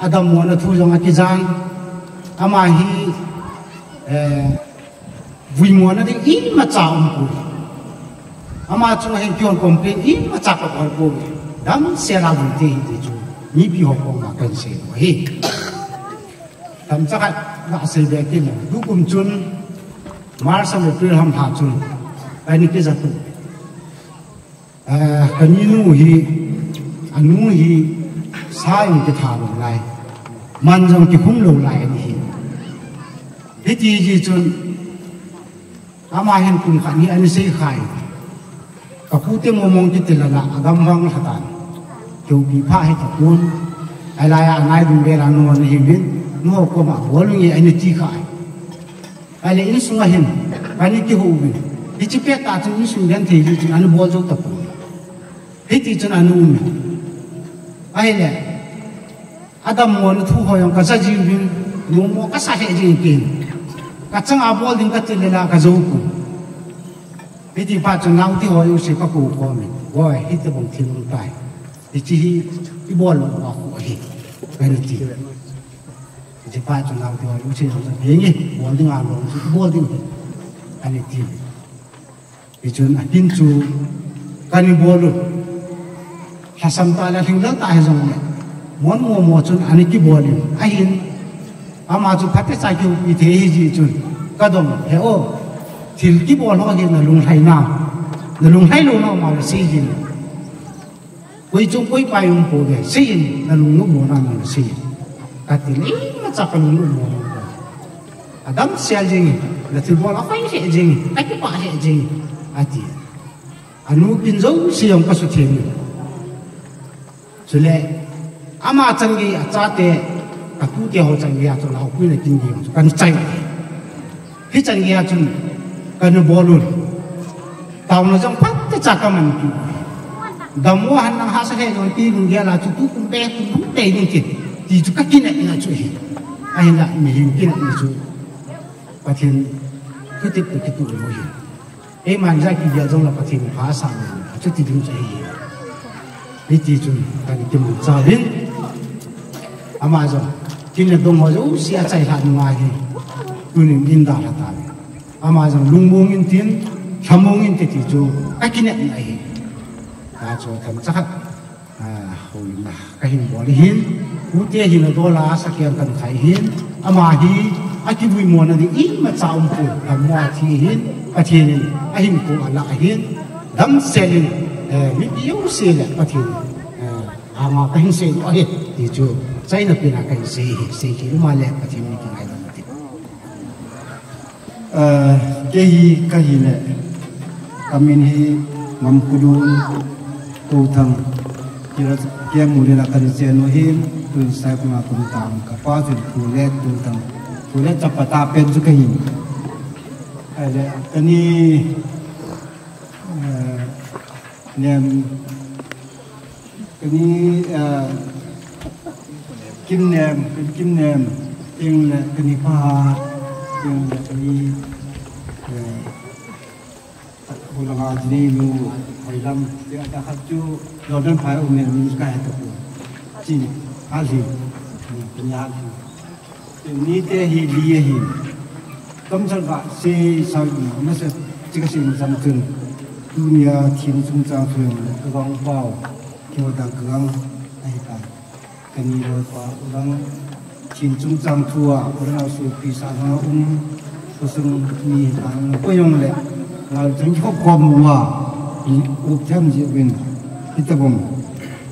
adam mo na thu jong a ki jang. Ama hi, eh, Vui mo na ding imacha um poi. Ama chunga hin kihon complain imacha ka bol poi. Damsel a vui te hi ti chu. Mipi ho koma kan sei u ahi. Tamcha khat ka sei be kin. Tukum chun March ham April ham lha chun. Ani kija tu. Ah, ka ni nu hi, anu hi, sa jong kitha lou lai. Man jong kikhum lou lai ani hi. Hiti ji chun, ama hin kum khat ni ani sei khai. Ka pu te mo mong kiti lana, agam vang lhatan. Keu pi pha hi ta kun. Ai lai a ngai dun be la nu ani hi bin. Nu ho koma, bol nge ani ti khai. Ahile insung a hin, ani kihou uvin. Hiche pet a chun insung den thei ji chun ani bol jou tapoi. Hiti chun ani um in. Ahile, adam mo na thu ho jong ka ja ji uvin, mo mo ka sa he ji kin. Ka chang a bol ding ka ti le la ka jou poi. Hiti pa chun nau ti ho jong se ka ko ko mi. Boi, hiti bang thil um tai. Hiche hi, i bol lo wa ko hi. Ani ti. Hiche pa chun nau ti ho, u che jong sa, "Henge, bol ding a lou, chu bol ding," ani ti. Hichun akin chu, kani bol u. Lhasam ta le lhinglel ta hi jong le. Mon mo mo chun ani kibol in. Ahin, ama chu phatecha kiu pi thei hi ji chun. Ka dong, he o, thil kibol ho hi na lunglhai na. Na lunglhai lou na ma le sei ji. Koi chung koi pai um pouve, seiyin, na lungnom mona nang seiyin. Kati le, imacha ka lungnom mona. Adam sel jing, na thilbol a pai he jing, a kipa he jing, ati. Anu kin jouse jong ka sutheng. Chule, ama changei a chate, ka tute ho changei a chu lau pui na kin jing, kan chai. Hichan geiya chun, kanu bol un. Taona jong phatecha kaman pi. Dammo han nang hahsa he jong ti lunggel a chu tukum be kum be ding ti. Ti chu ka kinepna chu hi. Ahinla mihem kinepna chu. Pathen thutep toh kitoh lou hi. Eiman ja kigel jong la Pathen pha asah lou. Achuti ding chu ahi. Hiti chun, kan kimu chauvin. Ama jong, kin le dong ho jouse achailhah nunga hi. Tunin eidalha tauve. Ama jong lungmong in tin, lhamong in te ti chu, ka kinepna ahi. Tachu tamcha khat, ah, houlimna kahin bol ahin, ute hin adol a, sakeng kan khai ahin, ama hi, akivui mona ding imacha umpoi, lhammo a thi ahin, Pathen in, ahinkho alah ahin, damsel in, eh, mipi jouse le Pathen, eh, anga kahin seidoh ahi, ti chu, chaina pen a kahin sei ahi, sei kit uma le Pathen in kingaidam ute. Eh, kei hi kahi le, kamin hi Ngamkhudun Touthang, kira keng u le la kan chen u hin, tun Saikonga kum tang, kapa chu Thulet Touthang, Thulet chapa tapen chu kahi. Ahile, kani, eh, nem, Kani, eh, Kimnem, kani Kimnem, teng le kani Pa, teng le kani, eh, Hulanga Jinei nu, Hoilam, teng le khat chu, Jordan phai um ne, nu ka he to ko. Chini, Hali, kani Hali. Nite hi li ahi. Kamsel va se sa masa chika se masang chun. Tunia thin chungchang thu jong le kagong pau. Kio dang kagang ahi ta. Kani loipa u dang thin chungchang thu a, u dang a sopi sa ha um. Khosung mi hi ta ko jong le. Ngal chang khop khom uva. Up them ji uvin. Hitabang.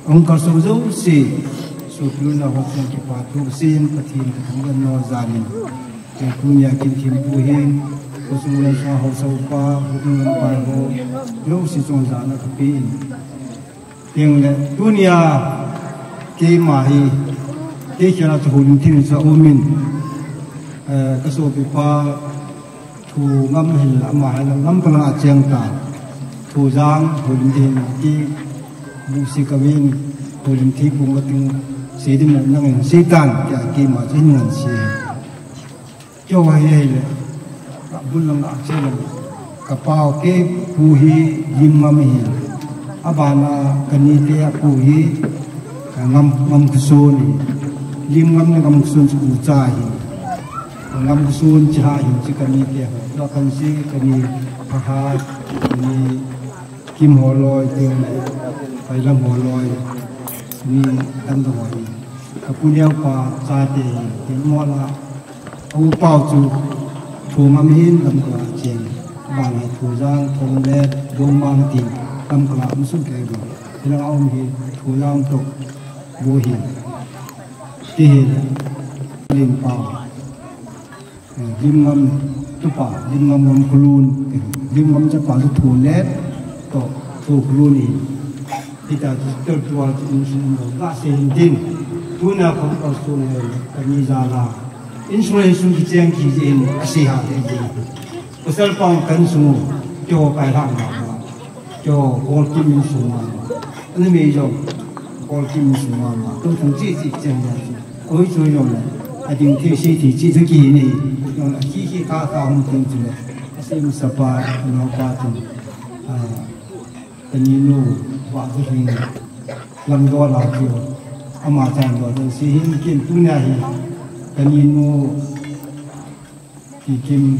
Ong ka so jouse. Sopi u nao ho chunga kipa thu kasen, Pathen kathangvah nom jal in. Tunia kin thempu hin, khosung le sa ho, sopi, hung pai ho, jouse chunga jana kape in. Teng le, tunia, keima hi, kei khela chu Holimthei chu aum in, eh, ka sopipa, Thu ngam hin ama hin ngam pala a cheng ta. Thu jang, Holimthei hin ti, Musi Kavin, Holimthei pung ka ting, Seidim nangin seitan tia keima chu hin ngan sei. Keiho hi ahile, kabul lang a che lang. Kapau keipu hi Limngam hi. Abana kanite apu hi, eh, Ngam, Ngamkhoson hi. Limngam le Ngamkhoson chu ucha hi. Ngamkhoson chu ha hi chu kanite ho. Tua kan sei kani Phahat, kani Kim holoi, tin, Pailam holoi, ni damdam holoi. Kapu neo pa chate hi, tin mola. Aupau chu, Thongam hin Lamka cheng. Bana Thujang, Thonglet, Lungmang tin, Lamka um sung kei go. Ina um hi, Thujang to, bo hi. Ti hi, Lim pau. Eh, Limngam tupa, Limngam Ngamkholun, eh, Limngam chapa chu Thonglet, to, Thongkholun hi. Hita chu tel tua chu insung mo, ka sei hin tin. Tuna khom ka sung he, kani jala. Insung le insung kicheng kijin, asei ha te jin. Pasal pang kan sung, keiho kai ha ma. Keiho, Kolkim insung ma. Ani mei jong, Kolkim insung ma. Tu thang chi chi cheng ya chi. Oi chu jong le. Ading thei sei thei chi chu kini. Jong le, khi khi kha kha hung tin chu le. Asei masapa, naopa chu. Ah, kaninu, va chu hing. Lamdola chu. Ama chan do, sei hin kin tunia hi. Kaninu, Kikim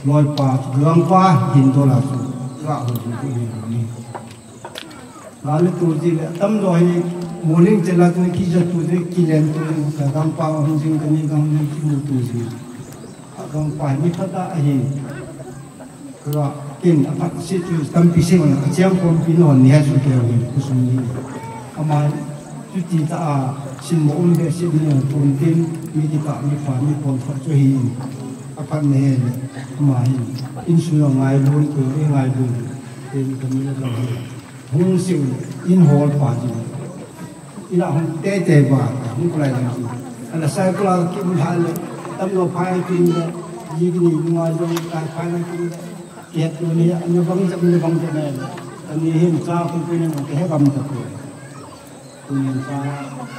loipa, Gangpa, hin dola chu, ka ho chu, ku hin ni. Lale tu ji le, tam do hi, moling chela tu, kija tu ji, kilen tu ji, ka Gangpa, hung jing kani, Gang jing, kimu tu ji. A Gangpa, ni phat a hin. Ka kin, aphat si tu, tampi si, a chiang khompi no, ni ha su ke, ni, kusum ni. Ama, Chuti ta a, sin mo um be sin mo pon tin, mi kita, mi pha, mi pon pha chu hi in. Aphat na he le, ama hi. Insung a ngailun, tu, i ngailun. Tin, kami na lang hi. Hung sing, in hol pa ji. Ina hung te te ba, hung kulai lang ji. Ana sai kula ki um ha le, tam lo phai kin le, ji ki ni ngai jong kai phai na kin le. Kiat tu ni, ana bang jam, ana bang jam le. Ani hin cha ku ku ni, ke he bang ta ku. Tunin sa,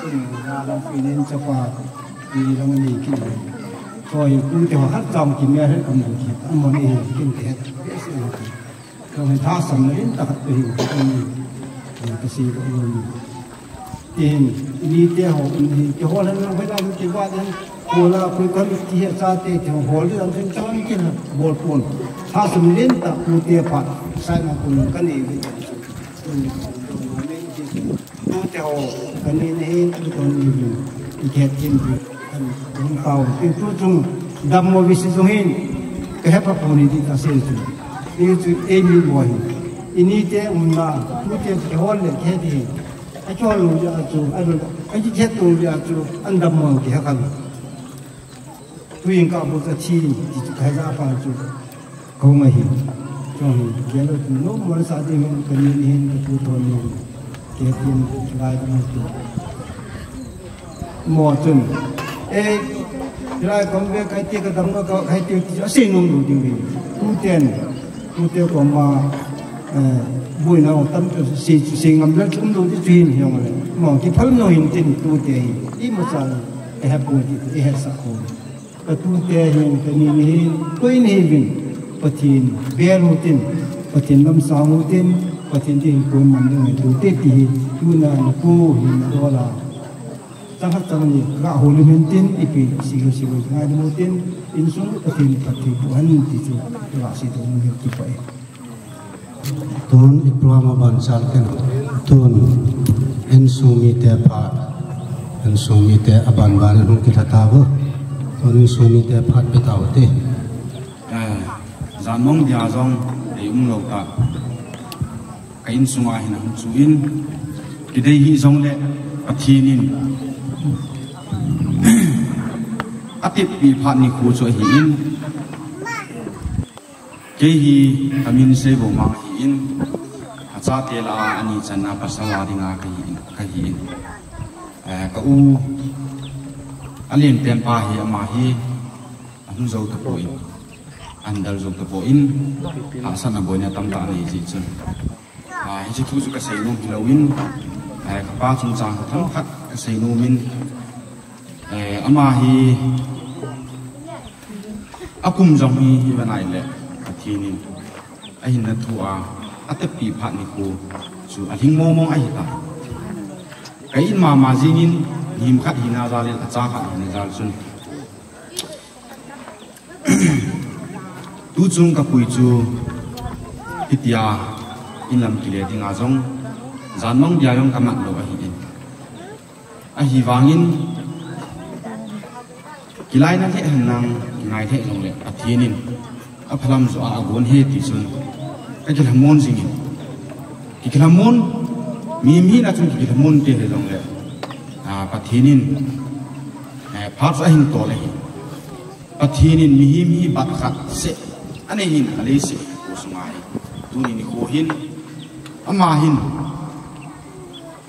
tunin sa, lang pinin sa pa, ni lang ni ki. So, hi ku te ha khat chang ki me he kam du ki, amon ni hi kin te. So, hi tha sam na in ta khat hi, ni, ni ka si ko ni. Tin, ni te ho, ni te ho lan lang phe lang ki wa den, ko la ku ka mi ti he sa te te ho, le lang tin chang ki na, bol pon. Tha sam len ta ku te pa, sai na ku ka ni ve. Tunin, Tu te ho, kani na hin, tu ton ni hin, i khet kin tu, kan, kan pau. Tin tu chung, dam mo visi chung hin, ka hepa pu ni ti ta se tu. Ni tu, e mi mo hin. Ini te, um na, tu te, ke hol le, ke ti. A chol lu ya tu, a lu, a ji khet tu ya tu, an dam mo ke ha kan. Tuin ka bu ka thi, ti chu kai ja pa chu. Ko ngai hi. Chong hi, ke lo tu no mo sa de men ka ni ni hin ka tu thon ni. Ke tin lai ka mo tu. Mo chun. E, lai kom be kai ti ka dam no ka kai ti ti a si nung du ding ni. Tu ten. Tu te ko ma, eh, bui na tam tu si, si ngam le chum du ti chin hi ngam le. Mo ki phal no hin tin tu te hi. I ma sa. E ha pu ti, e ha sa ko. Ka tute hin, ka ni ni hin, koi ni hin, Pathen bel u tin, Pathen lam sang u tin, Pathen ti hin koi man ding tute ti hi, tuna ni pu hin na dola. Chang khat chang ni, ka ho ni hin tin, ipi, si lo si lo, ngai ding u tin, insung Pathen, Pathen pu han ti chu, la si to ni ki pai. Tun i program a ban chan ken. Tun insung mite phat. Insung mite a ban ban in hung kitha ta vo. Tun insung mite phat pe ta vo te. Eh, jan mong dia jong dei um lo ta. Ka insung a hin hung chu in. Kidei hi jong le Pathen in. A tip pi phat ni khu chu ahi in. Kei hi ka min Seivo Mang ahi in, a chate lah a ani channa pasal a dinga ka hi in, ka hi in. Eh, ka u a lenpen pa hi ama hi a hung jou ta poi, a hung dal jou ta poi, a sana boina tamtah nei ji chun. Ah, hiche thu chu ka sei nom hi lo in, Eh, kapa chungchang themkhat kasei nomin, eh, ama hi akum jong hi, hi vanai le Pathen in ahinna thu a, atepi phat nikho chu alhing mong mong ahitai. Ka in mama jingin, mihem khat hina jal in, acha khat hina jal chun, tuchung kapui chu, hitia inlam kile dinga jong, jan mong dia jong kamat lou ahin. Ahivangin, kilaina lheh henlang, kingai lheh jongle, Pathen in aphalam joh a agon ahi ti chun, kakilhamon jingin. Kikilhamon, mi, mi na chun kikilhamon te hijongle, ah, Pathen in, eh, phat chu ahin tol ahi. Pathen in mihem hi bat khat seh anei hin, aleiset nikho sunga hi. Tuni nikho hin, ama hin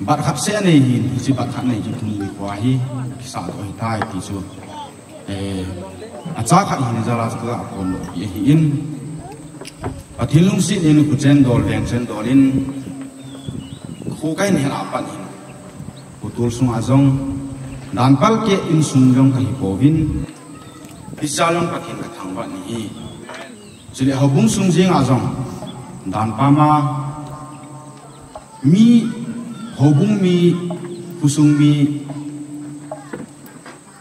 bat khat seh anei hin, hiche bat khat nei chu tuni nikho hi kisahdoh ahitai ti chu, eh, acha khat hina jal a chu kaga phondoh pi ahin. Pathen lungset in, kho chendol, veng chendol in, kho kahin hel a pat hin, kho tol sunga jong, dan palkeh insung jong kahi pouvin, hichea jong Pathen kathangvah in ahi. Chule houbung sung jenga jong, dan pama, mi, houbung mi, khosung mi,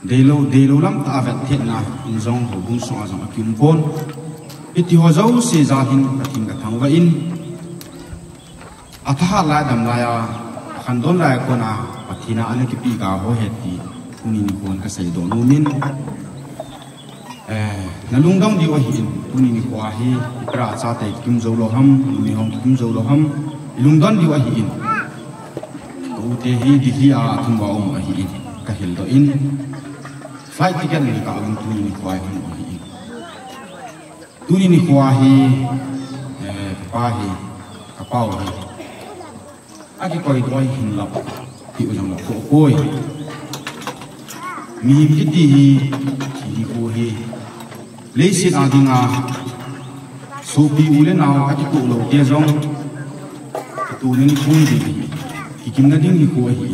deilou, deilou lam tah a vetthetna in jong houbung sunga jong akium pon. Hitiho jouse jal hin Pathen kathangvah in, athahat lai, adam lai a, akhandon lai a kona Pathen a ana kipeh ga ho ahi ti, tuni nikhon kaseidoh nomin. Eh, nalungdong diu ahin, tuni nikho hi, ipira chate kikim jou lou ham, numei hon kikim jou lou ham, ilungdon diu ahin. Ka u te hi Delhi a athum uva um ahin, kahildoh in. Flight ticket neikah uvin tuni nikho hi hung ahin. Tuni nikho hi, eh, kapa hi, kapau hi, akikoidoh ahin lou, ti u jong lou, koi. Mihem kiti hi, thi nikho hi, leiset a dinga, sopi u le nao akitoh lou te jong, kitoh nin khun ding, kikimna ding nikho ahi.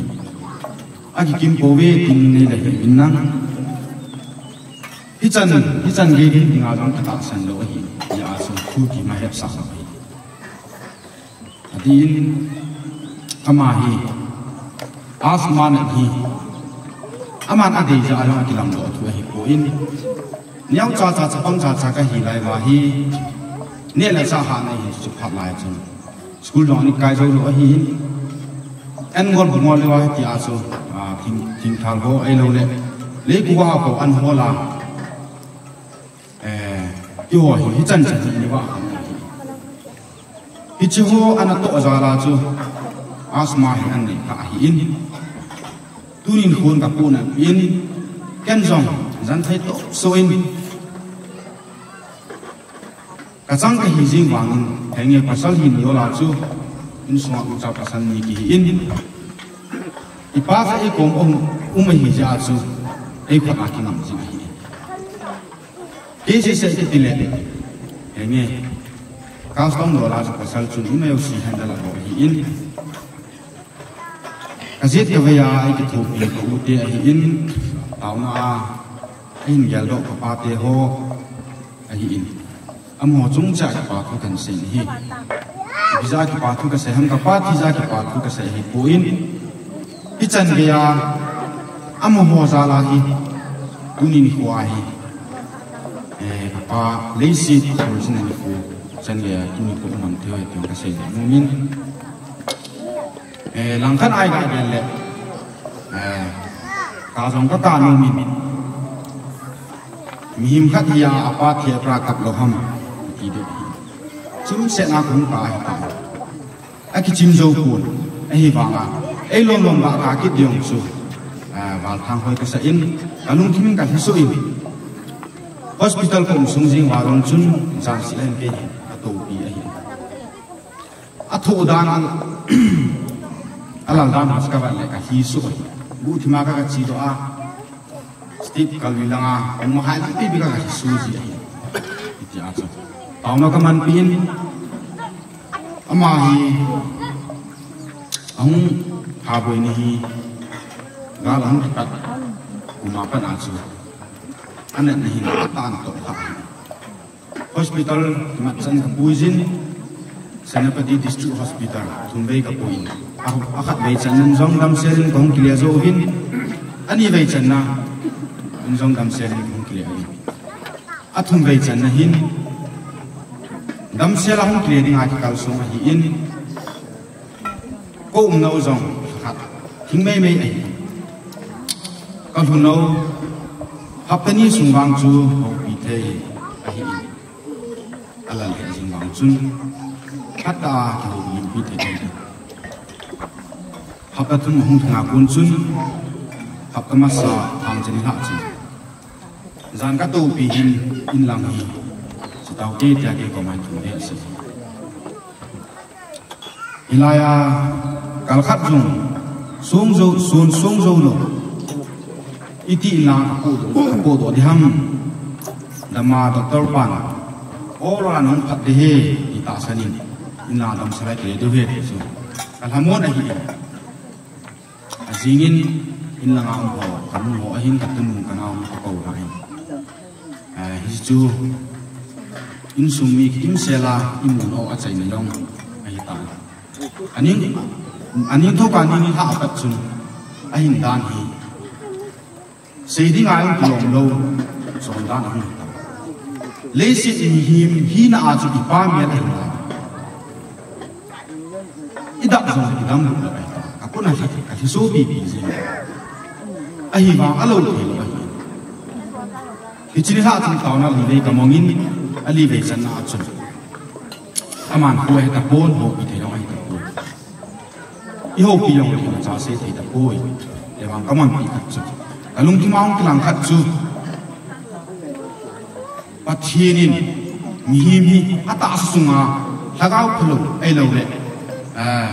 Akikim pouve tin neile hih uvin lang. Hichan, hichan gei ding dinga jong katahsan lou ahi, hijeh a chu thu kima hepsah lou ahi. Atin, ama hi, asthma nat hi, aman adei jeh a jong akilamdoh thu ahipoi. Neocha cha, chapang cha cha kahi lai uva hi, neh le chah hahna hi chu phat lai chun, school jong ana kai jou lou ahin. An gol bungol lou ahi tia chu, ah, thing, thingthal ho ahilou le, leikou a ho an hol a. Eh, keiho hi, hichan chan hi, ni uva khang ahi. Hiche ho ana toh jal a chu, asthma hi ana nei kha ahin. Tunin khun kapohnat in, ken jong, jan thei toh so in. Kachang kahi jing vangin, henge pasal hin yola chu, insunga ucha pasal ni kihi in. Ipa cha eikom um, um ahi jeh a chu, eikhut a kingam jing ahi. Kei sese kiti le, henge, custom dola chu pasal chun um eu si handle a bol ahi in. Kajet kavei a, eikithopi ka u te ahi in, taona a, eihin geldoh kapa te ho ahi in. Amaho chungchang a kipa thu kahin sei ahi. Ipi jeh a kipa thu kasei ham, kapa thi jeh a kipa thu kasei ahipoi. Hichan gei a, amaho jal a hi, tuni nikho a hi, eh, kapa leiset a original nikho, chan gei a tuni nikho um thei ahi ti kasei nom in. Eh, langkhat a iga gel le, eh, ka jong kaka nom in. Mihem khat hi a, apa thi a ipira kap lou ham, ti ding. Chimset na kahung kap ahitai. Akichim jou pon, ahivanga, eilom lom ba kakit ding chu, ah, valthang hoi kasa in, kalungthim in kalhiso in. Hospital kaum sung jing uva jong chun, jan seh in kei athopi ahi. Athoh dan a, alal dan a chu kavet le kalhiso ahi. Guhthim a ka, kachedoh a. Step kalui langa, ahung mahai lang tei bika kalhiso ji ahi. Hitia chu, taona kamanpi in, ama hi, ahung, Khaboi ni hi gal ahung kipat kum a pat a chu anatna hin atan toh kha hi. Hospital matchan kapuijin, Senapati District Hospital thumvei kapuiyin, a, akhatvei channa jong damsel in kahung kile jouvin, anivei channa jong damsel in kahung kile uvin. Athumvei channa hin damsel a hung kile dinga kikalsong ahin, ka umnau jong khat thing meimei ahi. Kalhunau hapta ni sung vang chu houpi thei ahi. Alal he jing vang chun khat a kihoupi thei ahi. Hapta thum hung thanga kon chun hapta masa thang chani lhah chun jan katopi hin inlang hi chitaute tia kei koma thum ve ase. Hilai a kalkhat jong song jou, son song jou lou. Iti inlang kapodoh, kapodoh ding ham. Dama doctor pan, ol a nahung phat ding ahi, ti tahsan in, inlang damsel a kile diu ahi ti chu kalhamon ahi. Ajing in, inlang a um ho, kanung ho ahin, katunu kanao kakou lhah in. Eh, hichu insung mi kimsel a imu nau achaina jong ahitai. Aning, aning thoka ning lhah apat chun ahin dan hi sei dinga jong kilom lou, chon dan ahung hitai. Leiset mihem hina a chu kipa mel ahi lai. Idap jong idam lou lou ahi. Akona lhi, kalhi sopi pi jing. Ahivang alou thei lou ahi. Hiche ni lhah chun taona li vei kamong in, ali vei channa a chun aman khu ahe tapon, houpi thei lou ahi tapon. Ihoupi jong le imacha sei thei tapoi. Ahivang kamanpi khat chu, kalungthim a hung kilang khat chu, Pathen in mihem hi atahsa sunga lhagao phalou ahilouleh, ah,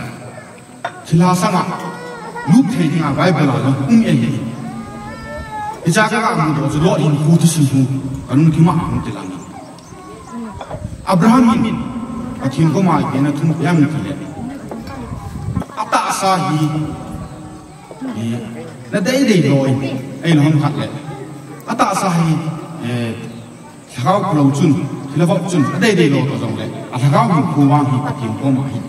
thilha sanga lut thei dinga Bible a jong um e hi. Hichea kaga mudoh chu Lot hinkho thusim hi kalungthim a hung kilang. Abraham in Pathen koma ipi ana thumpeh em tile, atahsa hi, eh, nadei dei lou in, ahin hom khat le, atahsa hi, eh, lhagao phalou chun, thilha vop chun, adei dei lou toh jongle, alhagao hinkho vang hi Pathen koma hi,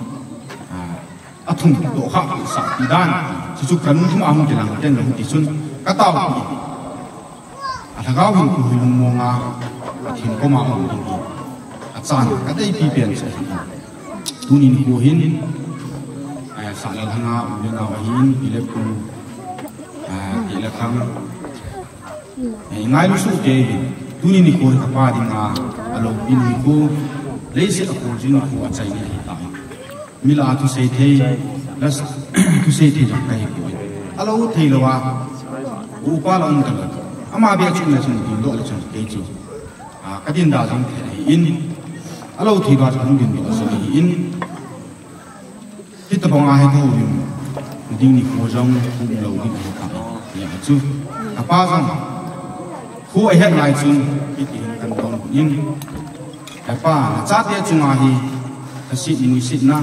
ah, athum toh kha sahpi dan, chuchu kalungthim a hung kilang ten lou hiti chun, kataopi. Alhagao hinkho hi lungmonga Pathen koma um ding hi achan kadeipi pen chu ahi. Tuni nikho hin, eh, sahlal hanga u le nao ahin, pi le pu, eh, teh le khang, eh, ngailu soh kei hin. Tuni nikho hi kapa dinga aloupi nikho, leiset a kholjin nikho achaina ahitai. Mi lah a thusei thei, la thusei thei jong kahipoi. Alou thei louva upa la um talou. Ama beh chun le chun dingdoh le chun kei chu, ah, kadinda jong thei ahin. Alou thei louva chun dingdoh jong ahin. Hitobanga hi kahoulim ding nikho jong umlou ding ahitai. Hijeh chun kapa jong khu ahet lai chun hiti hin kadonbut in, He pa, nachate chunga hi lhaset muisetna,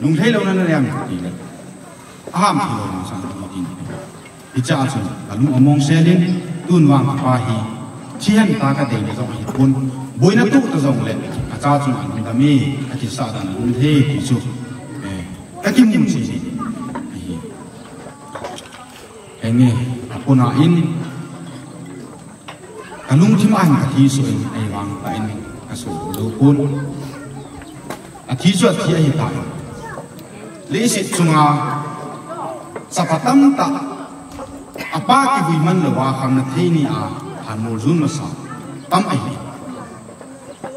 lunglhai louna nalem tile, aham thei lou masang hi tin. Hichea chun kalung among selin, tun vang kapa hi thihen ta kadeina jong ahipon, boina toh ta jongle kacha chunga lungdam e, akisah dan alunglhai ti chu, eh, kakimu cheh ahi. Henge, apona in, kalungthim a hin kathi soh in, ahivang tah in kasoh jou pon. Athi chu athi ahitai. Leiset chunga chapa tamtah, apa kivui man louva khamna thei nia thanmol jon masa tam ahi.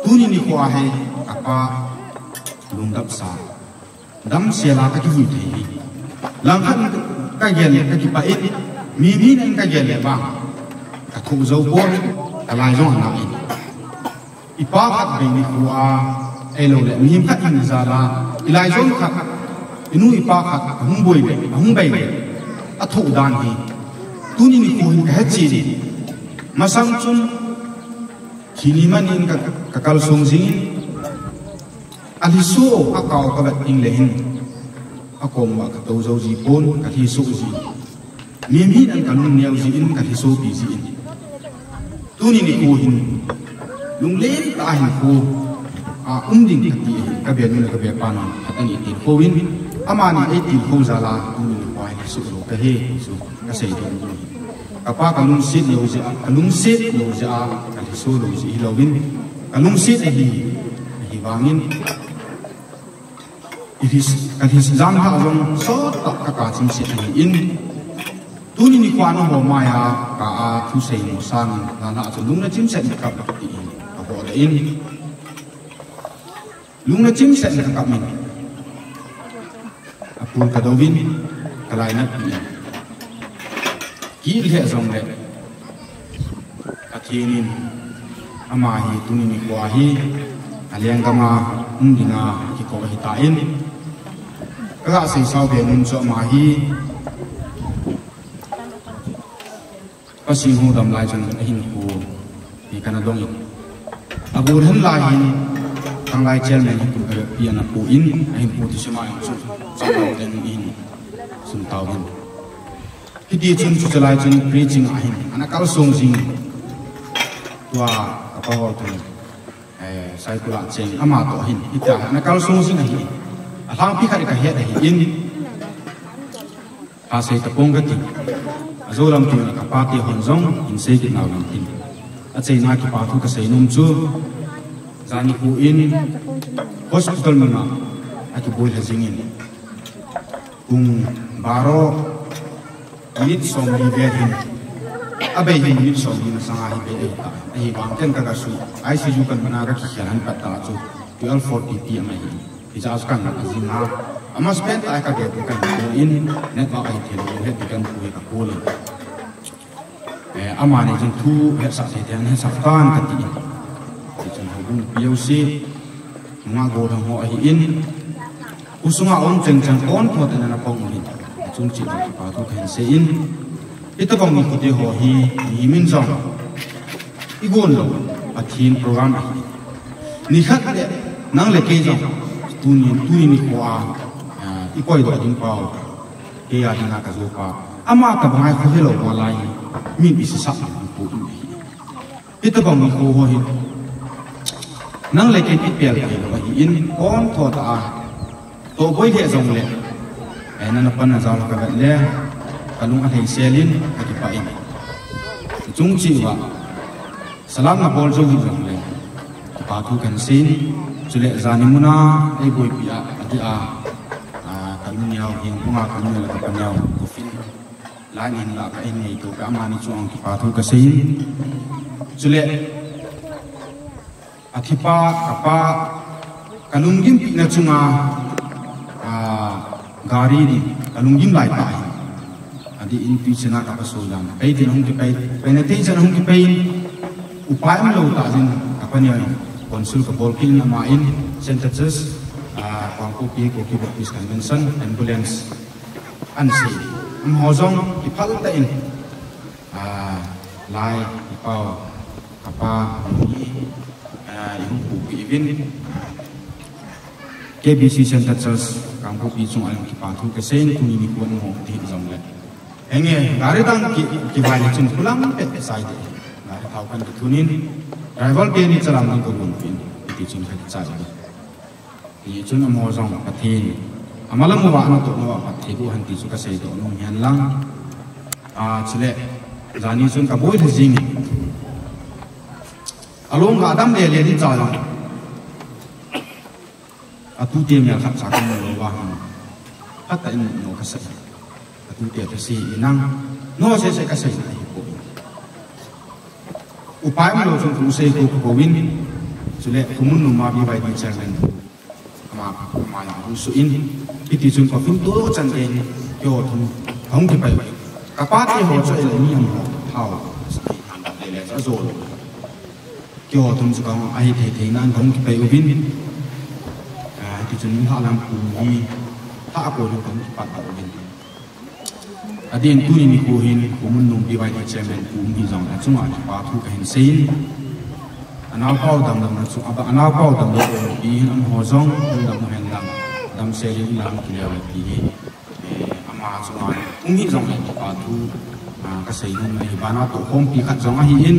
Tuni nikho a hi kapa lungdamsa, damsel a kakivui thei hi. Langkhat kagel le kakipah in, mi, mi nin kagel le vang kathoh jou pon, kalai jong ana in. Ipa khat bei nikho a, ahilouleh mihem khat hin jal a, ilaijon khat, inu ipa khat ahung boi le, ahung bei le, athoh dan hi tuni nikho hin kahechen. Masang chun thi ni manin ka, kakalsong jingin, alhiso akao kavet ding le hin, Ka kong ma ka to zo ji pon, ka hi so ji. Mi mi nan ka lung neo ji in, ka hi so pi ji in. Tuni nikho hin, lunglen tah hinkho a um ding ka ti ahi, ka benu le ka bepa nan, ka tani tilkhouvin, amani ei tilkhou jal a, tuni nikho hin so lo ka he, so ka sei don. Ka pa ka lungset lo jeh a, ka lungset lo jeh a, ka hi so lo ji hi louvin, ka lungset ahi, ahi vangin, I his, ka his jam ha jong sot tah ka ka chim set ahi in. Tuni nikho a nangho mai a ka a thusei mo sang, na na chu lung na chim set ka ti in. Ka ho da in. Lung na chim set ka ka min. A pul ka do vin, ka lai na ti in. Ki le jong le. Pathen in ama hi tuni nikho hi, a lenggam a um dinga kikou ahi tan, ka ga sei sao be nun chu ama hi, Pasing hung dam lai chun ahin khu hi kana dong in. A bul hen lai hin, tang lai chairman hi kum ka pi ana pu in, ahin pu ti sima in chu, chang lai ten in, sun tau hin. Hiti chun chu chalai chun preaching a hin, ana kalsong jing. Tua, a pa hol thei. Eh, cycle a cheng, ama to hin. Hiti a, ana kalsong jing ahi. A lhangpi khat ka het ahi in. A sei tapong ka ti. A zo lam tu ka pa te hon jong, in sei kit nau lam tin. A cheina kipa thu ka sei nom chu. Jani khu in, hospital muna, a kiboi ha jing in. Pung baro, minute somli vel hin. A bei hin minute somli masang a hi bei ahi ta. Ahi vang ken ka ga su. I C U kan mana ka kikhel han pat ta chu. Twelve forty P M ahi. Hijeh a chu kan a jing a. Ama spend ta ka be kan in. Network ahi thei lo het kan pu ka pu lo. Eh, amani chun thu hetsah thei thei, hetsah tan ka ti in. Ti chun houbung P O C, nunga gollhang ho ahi in. Khosunga um cheng cheng kon tho tena na pong in. Chung chi kipa thu kahin sei in. Hitabang nikho te ho hi, mi min jong. I gon lou, Pathen program ahi. Nikhat le, nang le kei jong. Tuni, tuni nikho a, ah, i koi doh ding pau. Kei a dinga ka jo pa. Ama tabang a kho helou ma lai. Min i sisah ding pu in ahi. Hitabang nikho ho hi. Nang le kei i pel thei lou ahi in kon tho ta a. Toh boi le jong le. Eh, nana pan na jal ka vet le. Ka lung a thei sel in, ka kipah in. Chung chi uva. Salam na bol jou hi jong le. Kipa thu kan sei in. Chule jani muna, ei boipi a, a di a. Ah, ka nu niau, hin punga ka nu le ka pa niau, ko fin. Lai nin la ka in nei to ka amani chung kipa thu ka sei in. Chule, a thipa, ka pa, ka lunggimpi na chunga, ah, gari ni, ka lunggim lai ta hi. Adi in tui chena ka pa so lam. Pei tin hung kipei, pei na tei chena hung kipei in. Upai um lou ta jin, ka pa niau in. Consul ka bol kin ama in, Center Church, ah, Kangpokpi, Kuki Baptist Convention, ambulance. An si, amaho jong, kiphal ta in. Ah, lai, i pau, ka pa, ni, ah, i hung pu pi ivin. K B C Center Church, Kangpokpi chung a kipa thu ka sei in tuni nikho mo ti jong le. Henge, gari dang ki, kivai le chun kulang pet sai de. Gari thau kan ki thunin. Driver te ni chalam ni ko gun pin. Ti chun ka chai. Ti chun amaho jong Pathen. Amalam uva na to na uva Pathen u han ti chu ka sei to nung hian lang. Ah, chule. Jani chun ka boi le jing. Along ka dam le le ni cha lang. Atute mel khat cha ka mu lou va. Khat ta in no ka sei. Atute ta sei inang. No sei sei ka sei na hi ko. Upai ma lou chun ku sei ko ko win. Chule kumun nu ma B Y D chairman. Ama, ama ya hu su in. Iti chun ko fin to chan ke. Yo thum. Hong ki pai. Ka pa te ho cho ele ni am ho. Hao. Sai an da le le cha zo. Keiho thum chu ka hung, ahi thei thei nan ka hung kipei uvin. Ah, ti chun hung hah lam pu hi, hah a koi lu ka hung kipat ta uvin. Adin tuni nikho hin, Kumun Nung B Y D chairman pu um hi jong, achunga kipa thu ka hin sei in. Anaopau damlouna chu, aba, anaopau damlou pi hin amaho jong, hung dam u hen lang. Damsel in lang kile uve ti hi, eh, ama chunga um hih jongle kipa thu, ah, kasei nom ahi. Bana toh khompi khat jong ahin,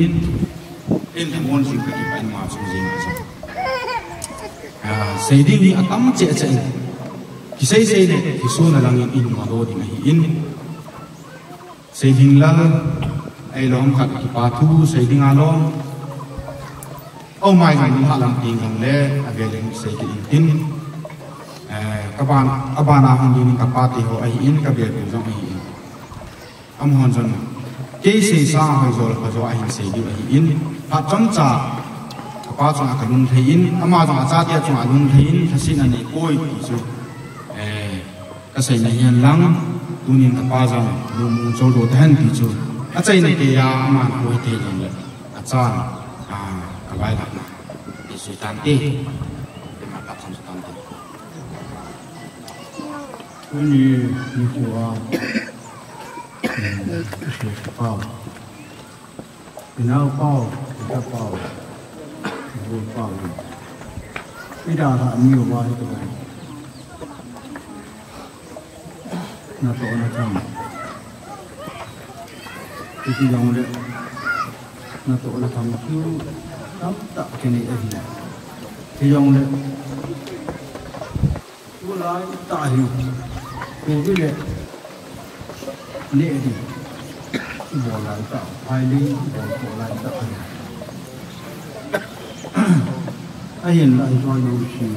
in themon jing kakipah in ama chung jeng a jong. Ah, sei ding hi atam cheh cheh in. Kisei sei le, kisuna langin in mado ding ahin. Seiding lal, ahilou khat kipa thu, seiding alom. Aumai jong nung halam ting jong le, avel in sei kit intin. Eh, kaban, abana hung ding kapa te ho ahin, kavel jong ahin. Amahon jong. Kei seisa hoi jol kho jo ahin sei diu ahin. Phat chomcha, kapa chunga kalung thei in, ama jong achate chunga alung thei in, lhasetna nei poi ti chu. Eh, Kasei na hihen lang, tunin kapa jong, lungmong chol doh tahen ti chu. Achaina keiya, aman hoi thei jongle. Achan, ah, kavailatna. Isui tante. Ima kap sam su tante. Tuni nikho a. Hmm, isui pao. Inao pao, icha pao, igol pao. Idalhah niuva hitoh. Natoh natham. Hiti jongle. Natoh natham chu tamtah kinei ahi. Hijongle. Tulai tah hi, covid le neh ding, ibol lai tah, phai ding, ibol kho lai tah ahi. Ahinla, hiche jouse,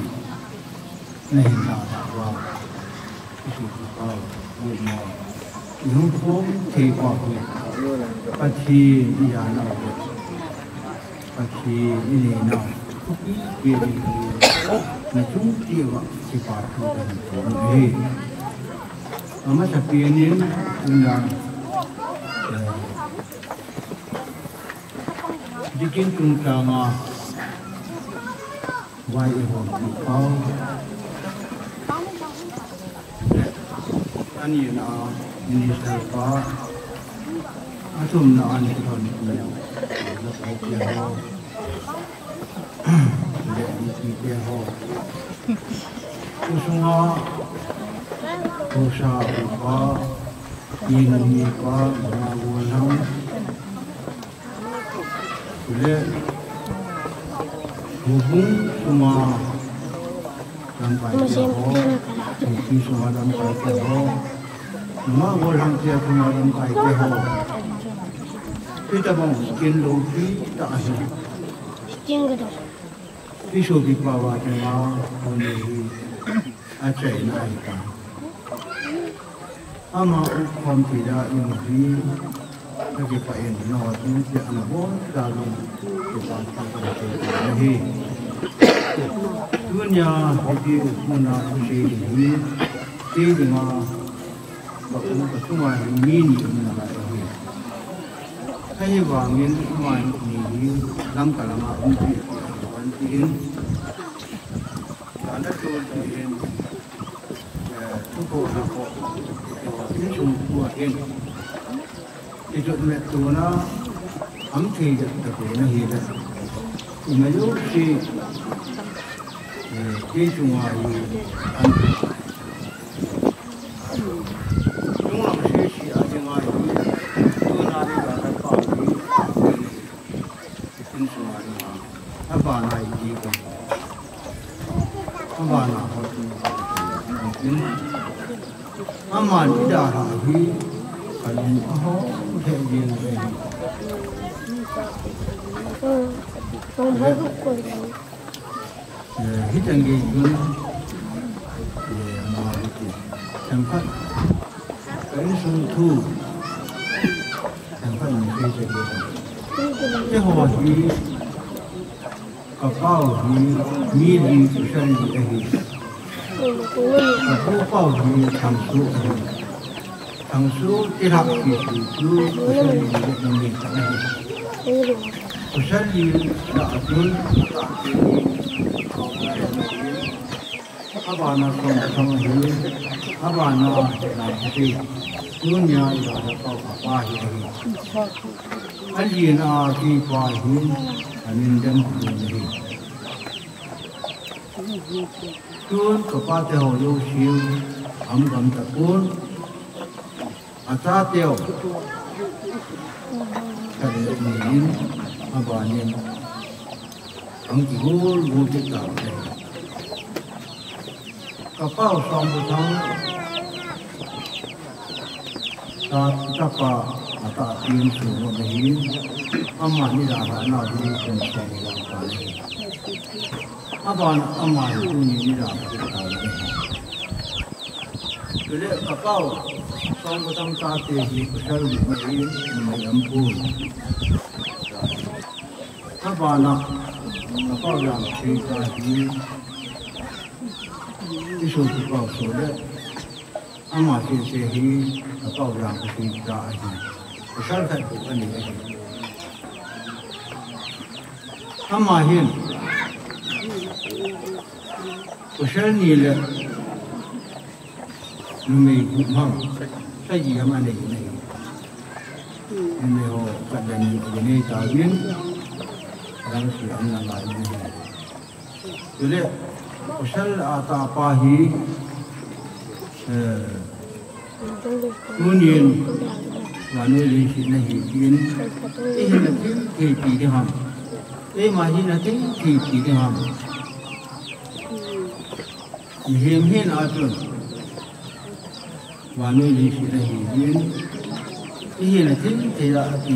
nahin dalhah uva, isopi pau, mo, ihung khom thei pau hi, Pathen ijana uve. Pathen inei nau, thupi peh in, nachung cheh uva kipa thu kahin thum ahi. Amasapen in, tuna, eh, Dikin chungchanga, vai ihonpi pau. Anina a Minister pa, athumna a nikho ni, na pai te ho, le ni pi te ho. Usunga, usa upa, yin ni pa, ma wo lam. Chule, houbung sunga lamkai te ho, houbung sunga lamkai te ho, nungah golhang te sunga lamkai te ho. Hitobang kin loupi tah ahi. Isopi pau a dinga, honi hi, achaina ahitai. Ama u khompi da in hi, kakipah in, nangho tin tia ana bol da jong, kipa thu kahin thum ahi. Tunia, hiti muna thusei ding hi, kei dinga, ka u ka chunga hi mi ni um nalai ahi. Ahivangin, amani hi, Lamka lama umpi, ahi, ahi, ahi. Ana chol ding in, eh, thuko na ko, insung ko in. Ijot me tuna, ham thei jat ta ko na hi le. Ima yo si, eh, kei chunga hi, an. Chunga si si a chunga hi, tuna hi ka ka pa hi. Insung a dinga, abana iti ko. Abana ho tu. Aman idalhah hi, kalung ahong thei jeng e. Eh, hiteng gei chun, eh, ama hiti. Themkhat, ka insung thu. Themkhat ni sei sei gei. Keiho hi, ka pau hi, mi li pasal li ahi. Ka pu pau hi, Thangsoh ahi. Thangsoh kilhah sese chu pasal li le numei khat ahi. Pasal li lah a chun, abana som thang ahi, abana lah ahi. Tunia ila pau kapa hi ahi. Alina kipa hi, amin dem ahi. Tun kapa te ho jouse ham gam tapon, acha teu khat le ni in abanin ahung kigol gol kit tauve. Kapa u Songbuthang cha, chapa atahpi in sung got ahin, amani dalhah nau hi kum sagi lang pa ahi. Aban amani tuni nidalhah kit tauve. Chule kapa u Songbuthang chate hi pasal gup ahin, numei aumpon. Abana kapa u Jangkasei cha hi isopipa u Sole, ama sese hi kapa u Jangkasei cha ahi. Pasal khat bou anei ahi. Ama hin pasal ni le numei gup ham, sagi ham anei in ahi. Numei ho khat le ni anei tauvin, adang chu ana ngai in ahi. Chule pasal atahpa hi, eh, tunin vannoi leiset nahi tin, ihin na thei thei ti ding ham, eima hin na thei thei ti ding ham. Mihem hina chun vannoi leiset nahi tin, ihin na thei thei a ati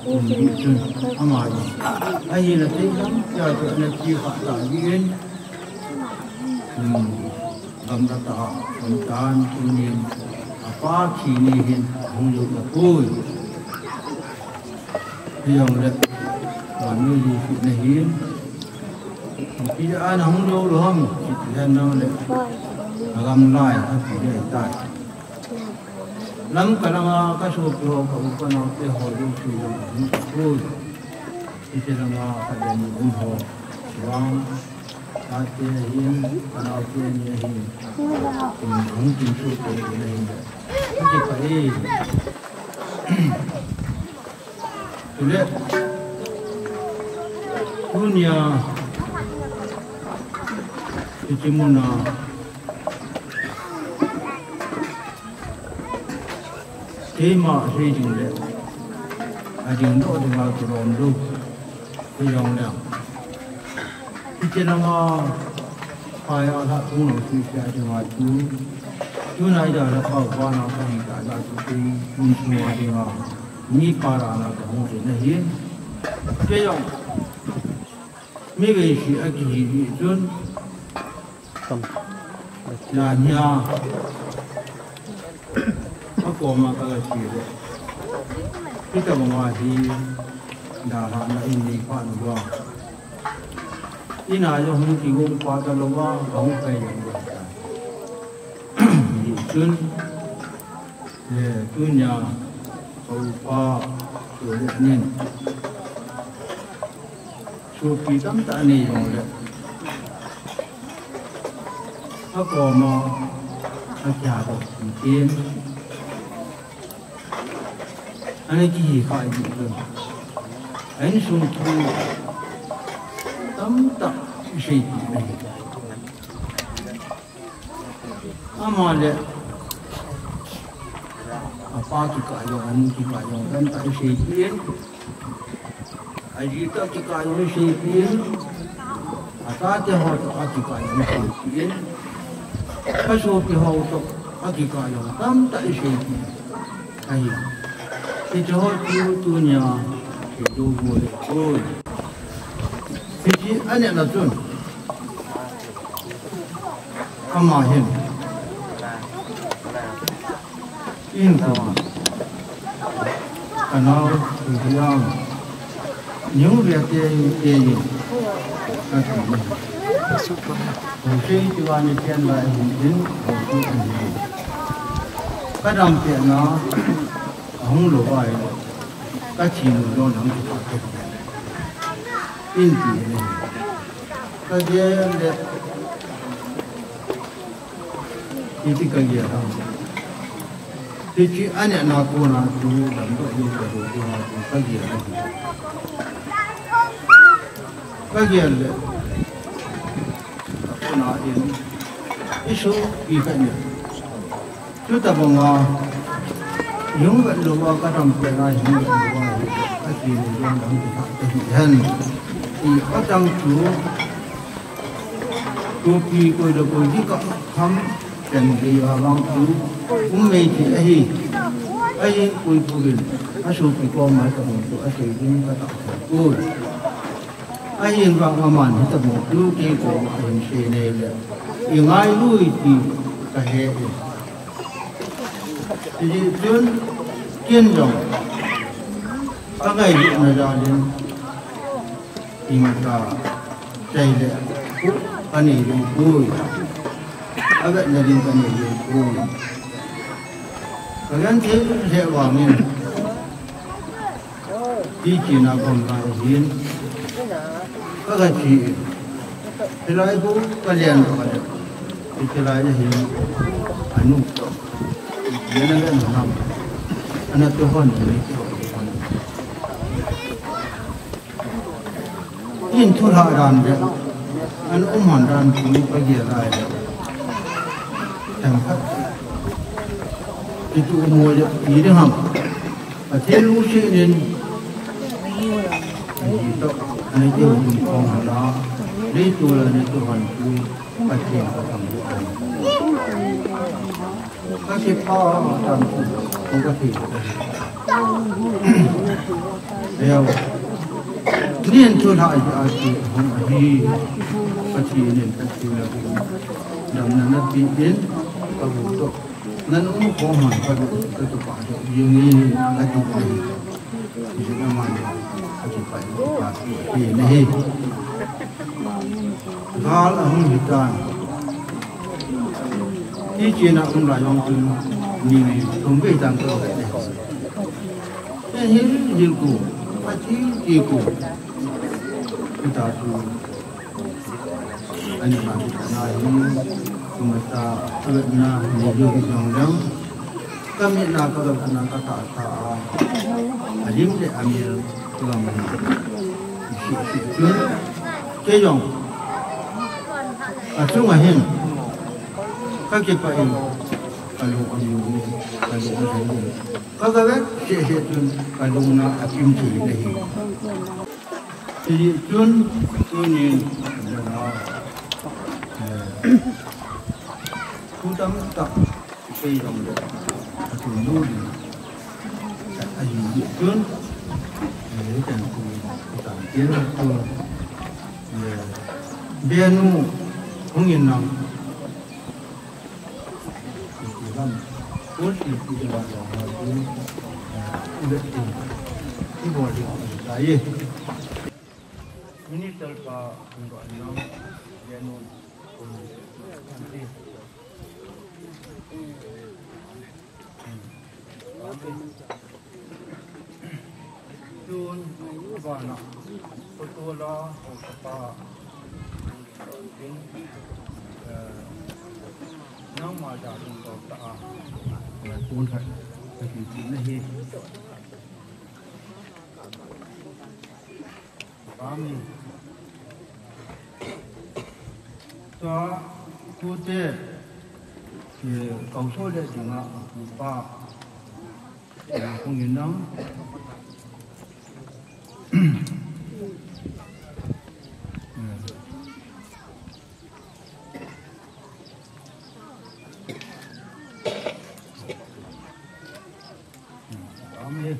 um ding chun, ama hi ahin na thei lam tia chu ana thi kha ta ding in, um, gamla tah a um tan, tunin apa thi ni hin ahung jou tapoi. Hijongle vannoi leiset nahin, ipi a nahung jou lou ham, ipi a nang le, agam lai api le tai. Lamka langa kasopi ho, ka u ka nao te ho jouse jong ahung tapoi. Hiche langa khat le ni um ho, vang, ate ahin, ka nao te ni ahin, ahung kin soh te ni ahin, akipah e. Chule tunia hiche muna keima sei ding le ading doh dinga kilom lou, hijongle hiche langa phai a lha tung lou sese a dinga chu, tunai dalhah pau vana kahi tah jeh chu kei insung a dinga mi parana kahung jin ahin. Keijong mi veise akihi jeh chun, jan hia akoma kala che le, hitobanga hi dalhahna in nei phat uva, ina jong hung kigong pah talouva, ahung pai jeng uva, hijeh chun, eh, tunia ka upa Chole nin sopi tamtah anei jongle, akoma akihadoh kit in, ana kihi kha jeh chun, a insung thu tamtah iseipeh in ahi. Ama le apa kikah jong, anu kikah jong tamtah iseipeh in, aji toh kikah jong iseipeh in, achate ho toh akikah jong iseipeh in, asopi ho toh akikah jong tamtah iseipeh in ahi. Hiche ho chu tunia seidoh bou le oi. Hiche anehna chun, ama hin in koma, ka nao, ka nao, neo ve te, te in, kati. Housei tia ni chen lai hin in, housei ahin. Ka dam pehna ahung lou vai, ka thi nom lou nang ka pha in ti ahi. Ka gel le, iti ka gel ham. Hiche anehna kona chu damdoh ding kadoh dinga chu ka gel ahi. Ka gel le, ka kona in, Isu ikan ni. Chuta banga, yung vet lou a ka tam pe na yung vet lou a hi, ka ti ni yung dang ti ka ta hi hen. I ka tang chu, tu pi koi da koi di ka kham, pen di a bang tu, um mei ti a hi. A hi koi koi bin, a su pi ko ma ta bang tu, a sei din ka ta koi. Ahin vang aman hitabang tu kei koma ahin sei nei le, i ngai lui ti ka he e. Hijeh chun ken jong ka ngailutna jal in imacha sei le ka nei lui poi. Avetna ding ka nei lui poi. Ka genthei le vangin Hiche na gom lai hin. Ka ga chi. Hilai bu ka lian ro ka le. Hiche lai le hin. Anu. Yana le na ham. Ana to hon ni to hon. In thu la dan de. An um han dan tu ka ge lai de. Tam khat. Itu mo ya i de ham. Pathen lungset in, ani to, ani to hung kong hala, leitu la ani to han tu, Pathen ka tam bu an. Ka se pa tam tu, ka se. Leo. Nien tu la ai ai tu, hung ahi. Pathen in, Pathen la. Dam na na pi in, ka bu to. Nan um khom hon ka, ka tu pa tu, yung ni, ka tu ni. Yung na man, ka tu pa, ka tu pa, ka tu ni. Gal ahung hitan. Hiche na um la yung tu, ni, tum be tan tu. Hil, hil ku, pati, ti ku. Kita tu. Ani ma na hi, kuma ta, ka na, ni yo ki jong jong. Ka mi na ka na ka ta ta. Alim le amil, ka ma. Si, si, si. Ke jong. Achung ahin. Ka kipa in. Ka lu ayu ni. Ka lu ayu ni. Ka ga ve, si, si, chun. Ka lu na akim si, si. Hijeh chun, tunin, eh, thu tamtah, isei jong le, atun lou ding, ahi jeh chun, eh, hitan tu, hitan tin tu, eh, Benu, hung in lang, Minister pa, Tun, vana, Kotola, Hosapa, tin, eh, nangma da lung to ta, eh, tun khat, ka ti ti na hi. Amen. Tua, tute, eh, kauso le dinga, pa, eh, kung inang. Eh. Amen.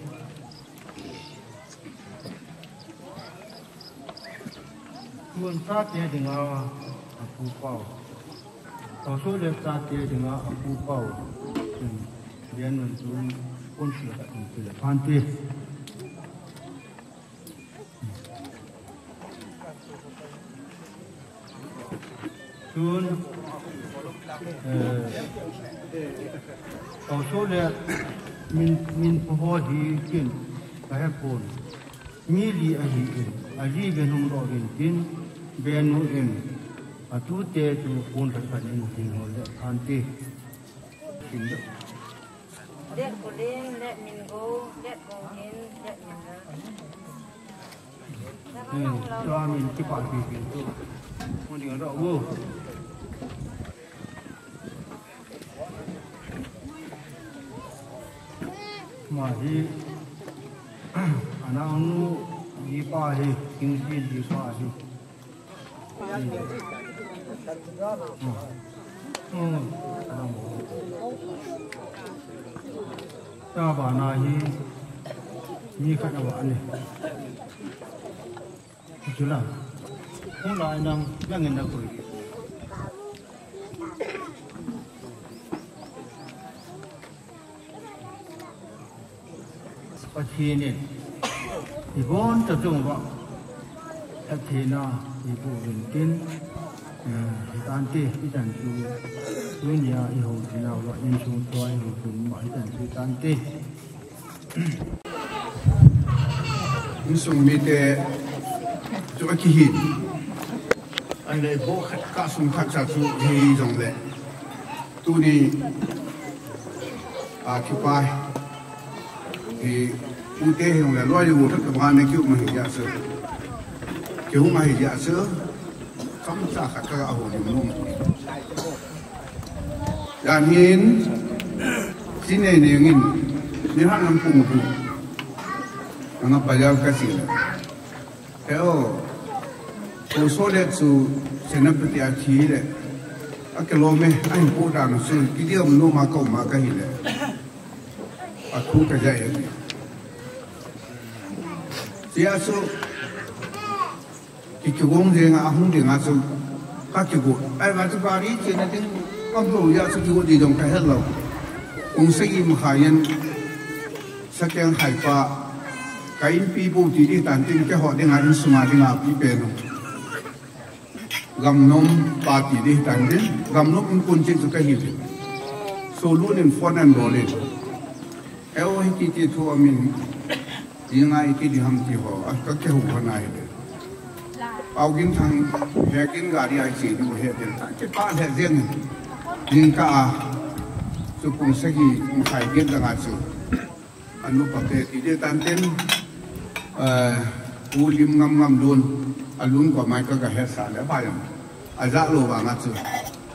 Tun chate dinga apu pau. Kauso le chate dinga apu pau. Tun, lian nun tun, kun sila ka tun sila pante. Tun, eh, kauso le min, min pho hi kin, ka he pon. Mi li ahi in, ali ve nung lo vin tin, Benu in, atute tu kun khat khat in tin ho le, ante. Tin lo. Let Kulin, let Min Go, let Go In, let Min Go. Hmm, tua min kipa pi pi tu. Mun ding ro wo. Hi, anaonu jipa hi, Kingsi jipa hi. Tabana hi, mi khat ava ani. Chula. Hung lai nang, nang in na koi. Pathen in, ibon ta chung va. Pathen a, ibu rin tin. Eh, hitante, hitan chu. Tunia, iho, tina va, in chung tua, iho, tua, hitan chu, hitante. Insung mite chu akihin. Ahile bo khat ka sung khat cha chu hi jongle. Tuni a kipai. Hi ute hi jongle loi u khat ka ba ne kiu ma hi ja se. Kiu ma hi ja se. Chomcha khat ka houlim nom. Jan hin, chinei nengin, ni han lam pung pu. Anga pajal ka sila. Heo, ko so le chu, senapati a thi le. A ke lo me, a hin pu dan chu, ki diam no ma ko ma ka hi le. A thu ka jai. Sia chu, Ki, kigong jeng a hung ding a chu ka kigot. Ahivang chu gari chena ding, ka bol a chu kigot ding jong ka het lou. Pung sagi makhai in sakeng hai pa ka inpi bou ti ding tan tin keiho ding a insunga ding a pi pen u. Gamnom pa ti ding tan tin, gamnom in kun chin chu ka hi ding. Solun in phone an bol in. Eo hi kiti thu amin. Dinga iti ding ham ti ho, a ka kihou hon ahi de. Pau Ginthang, he kin gari a che diu he de, ka kipah le jeng. Ding ka a, chu pung sagi, pung sagi dang a chu. Anu pa te ti de tan tin, eh, u lim ngam ngam lun, a lun ko mai ka ka he sa le ba yang. A ja lou vang a chu.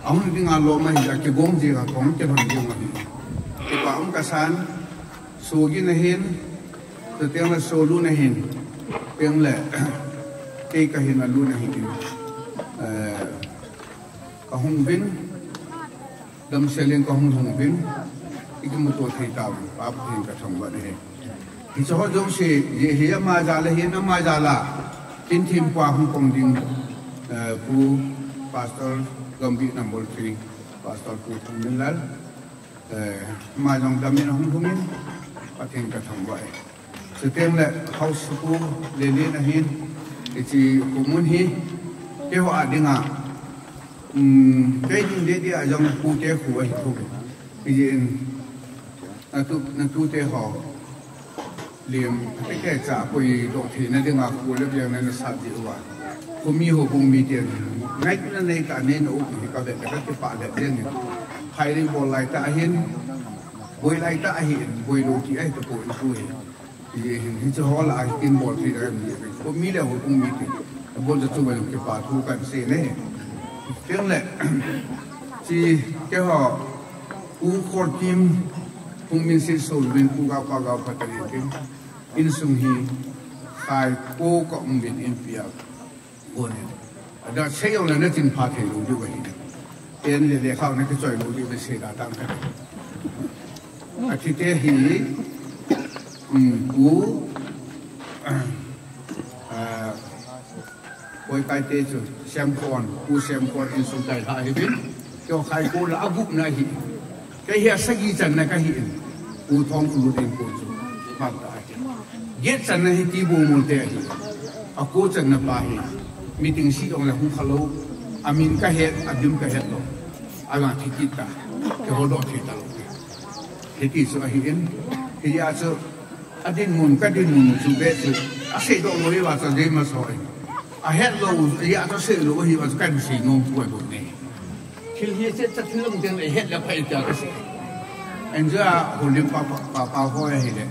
A hun ding a lou mai ja kigong ji ka kong ke hon ding ma hi. Kipa um ka san, Sogin ahin, chuteng le Solun ahin, teng le, kei ka hin Alun ahin, eh, ka hung vin, damsel in ka hung hung vin, i kimuto thei tauvin, Pa Pathen ka thangvah e. Hiche ho jouse, hi, hi ama jal ahin, ama jal a, kin thempu a hung pang ding, eh, Pu Pastor Gambih number three, Pastor Pu Thangminlal, Eh, ama jong dam in ahung lhung in, Pathen ka thangvah e. Chuteng le house pu Lelen ahin, hiche pu mun hi, keiho a dinga, um, kei ding ding ding a jong pute khu ahi thou. Hijeh in, natu, natute ho. Lim, eke cha koi doh theina dinga kho le biang na na sat ji uva. Khomi houbung miten, ngai na nei ta nei na up hi ka vet ka kipah le jeng in. Firing bol lai ta ahin, boi lai ta ahin, boi lou ti ahi tapoi in khu hi. Hi hin, hiche ho lah a hi kin bol thei da ni. Khomi le houbung miten, bol cha chu ba jong kipah thu kan sei ne. Teng le, chi keiho, U Khorkim, Phungminsit Solvin, Pu Gaopha Gaopha Talian tin, insung hi, khai ko ka um uvin inpi a, go ne. Ada sei jong le na chin pha thei lou diu ahi. Pen le le khao na kichoi lou diu le sei da tang ka. Athi te hi, um, U, ah, Koi kai te chu, Semkhon, U Semkhon insung kai lha hi vin, keiho khai ko lah a gup na hi, kei hi a sagi channa ka hi in, U Thongkhulut in ko chu, bang ta hi. Get channa hi Tibongmol te ahi, a ko channa pa hi, meeting si jong le hung kha lou, a min ka het, a dim ka het lou, a la thi kit ta, keiho doh thei ta lou. Hiti chu ahi in, hia chu, A dinmun, ka dinmun chu be chu, a seidoh lou hi va chu dei ma so e. A het lou, a ya chu sei lou hi va chu kan sei nom poi bou ne. Thil hi che cha thil long teng le het le phai ta ka sei. An ja ho lim pa pa, pa, pa ho ahi le.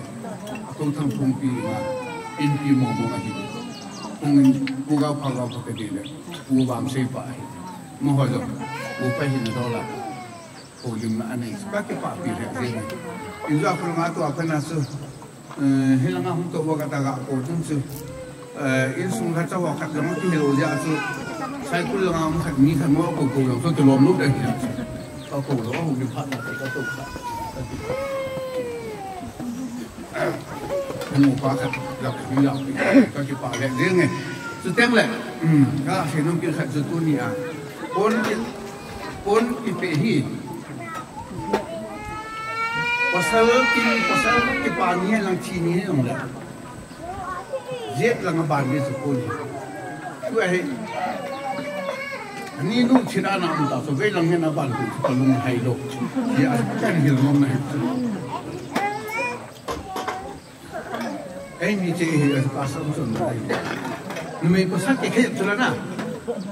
A ko thang phung pi ma, inpi mo mo ahi. Phung in, Pu Gaopha Gaopha ka dei le. Pu Vamsei pa ahi. Mo ho jo, Pu pa hin do la. Holimna anei chu ka kipah pi lheh jeng e. Injo a khulnga tua phat na chu, Eh, hilanga hung tou va kata ga ko jing chu. Eh, insung khat cha ho khat jong kihil lou jeh a chu. Cycle langa hung khat mi khat mo ko ko jong chu kilom lou ding ahi. Ka ko lou, hung kiphat na ka tou kha. Ka tou kha. Ka nu pa khat, la ka mi la pi, ka kipah lheh jeng e. Chuteng le, um, ka sei nom kit khat chu tuni a. Pon ki, pon kipe hi. Pasal ki, pasal kipa ni lang thi ni long le. Jet lang a ban ni chu pon hi. Tu ahi. Ni nu thi na na um ta, so vei lang hi na ban tu, ka lunghai lou. Ya, ka hil nom na hi. Eimi che hi a ka sam chun na hi. Numei pasal kikhen chu la na.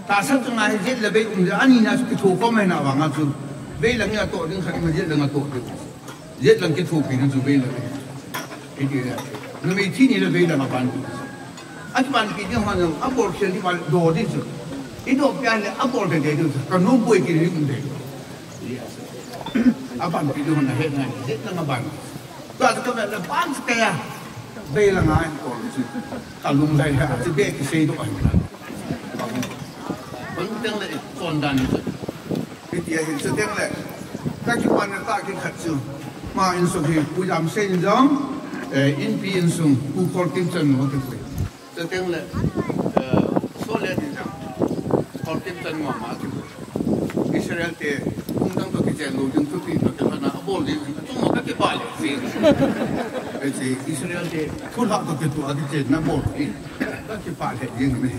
Tahsa chunga hi jet le vei um le ani na chu kithokhom mai na vang a chu. Vei lang a toh ding khat ma jet lang a toh ding. Jet lang kithopi ding chu vei lang. Hiti le. Numei thi ni le vei lang a ban ding. A chu ban pi ding hon a bol khel ding ban do ding chu. I do pia le a bol de de ding chu. Ka nu boi ki ding de. A ban pi ding hon a he na jet lang a ban. Tua chu ka vet le ban chu kei a. Vei lang a in kol chu. Ka lunglai ha, chu be kisei doh a hin la. Bang teng le kon dan ni chu. Hiti a hin chuteng le. Ka kipan na ta kin khat chu. Ma insung hi Pu Jamsei in jong, eh, Inpi insung, Pu Kolkim Chan mo kipui. Chuteng le, eh, Solen in jong, Kolkim Chan mo ma kipui. Israel te, kum dang to kichen lou ding thupi to kipana, abol ding, chung mo ka kipah lheh jeng. Hiche Israel te, thulha to kitu a kichen na bol ding. Ka kipah lheh jeng me.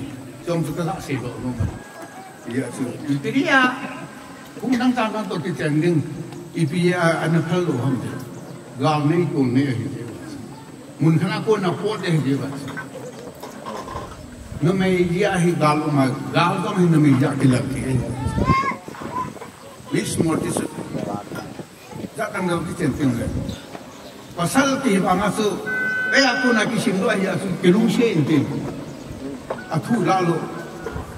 Chom chu ka la sei lou nom. Ya chu, ipi dia, kum dang chan dang to kichen ding, ipi a, ana phal lou ham te. Gal nei tol nei ahi. Mun khat a kon a pot ding ahi. Numei dia hi gal um a, gal jong hi numei dia kilang thei. Mix mortis. Jat dang dang kichen teng le. Pasal ti bang a chu, ei a kon a kisim lou ahi a chu, kilungset in tin. A thu la lou.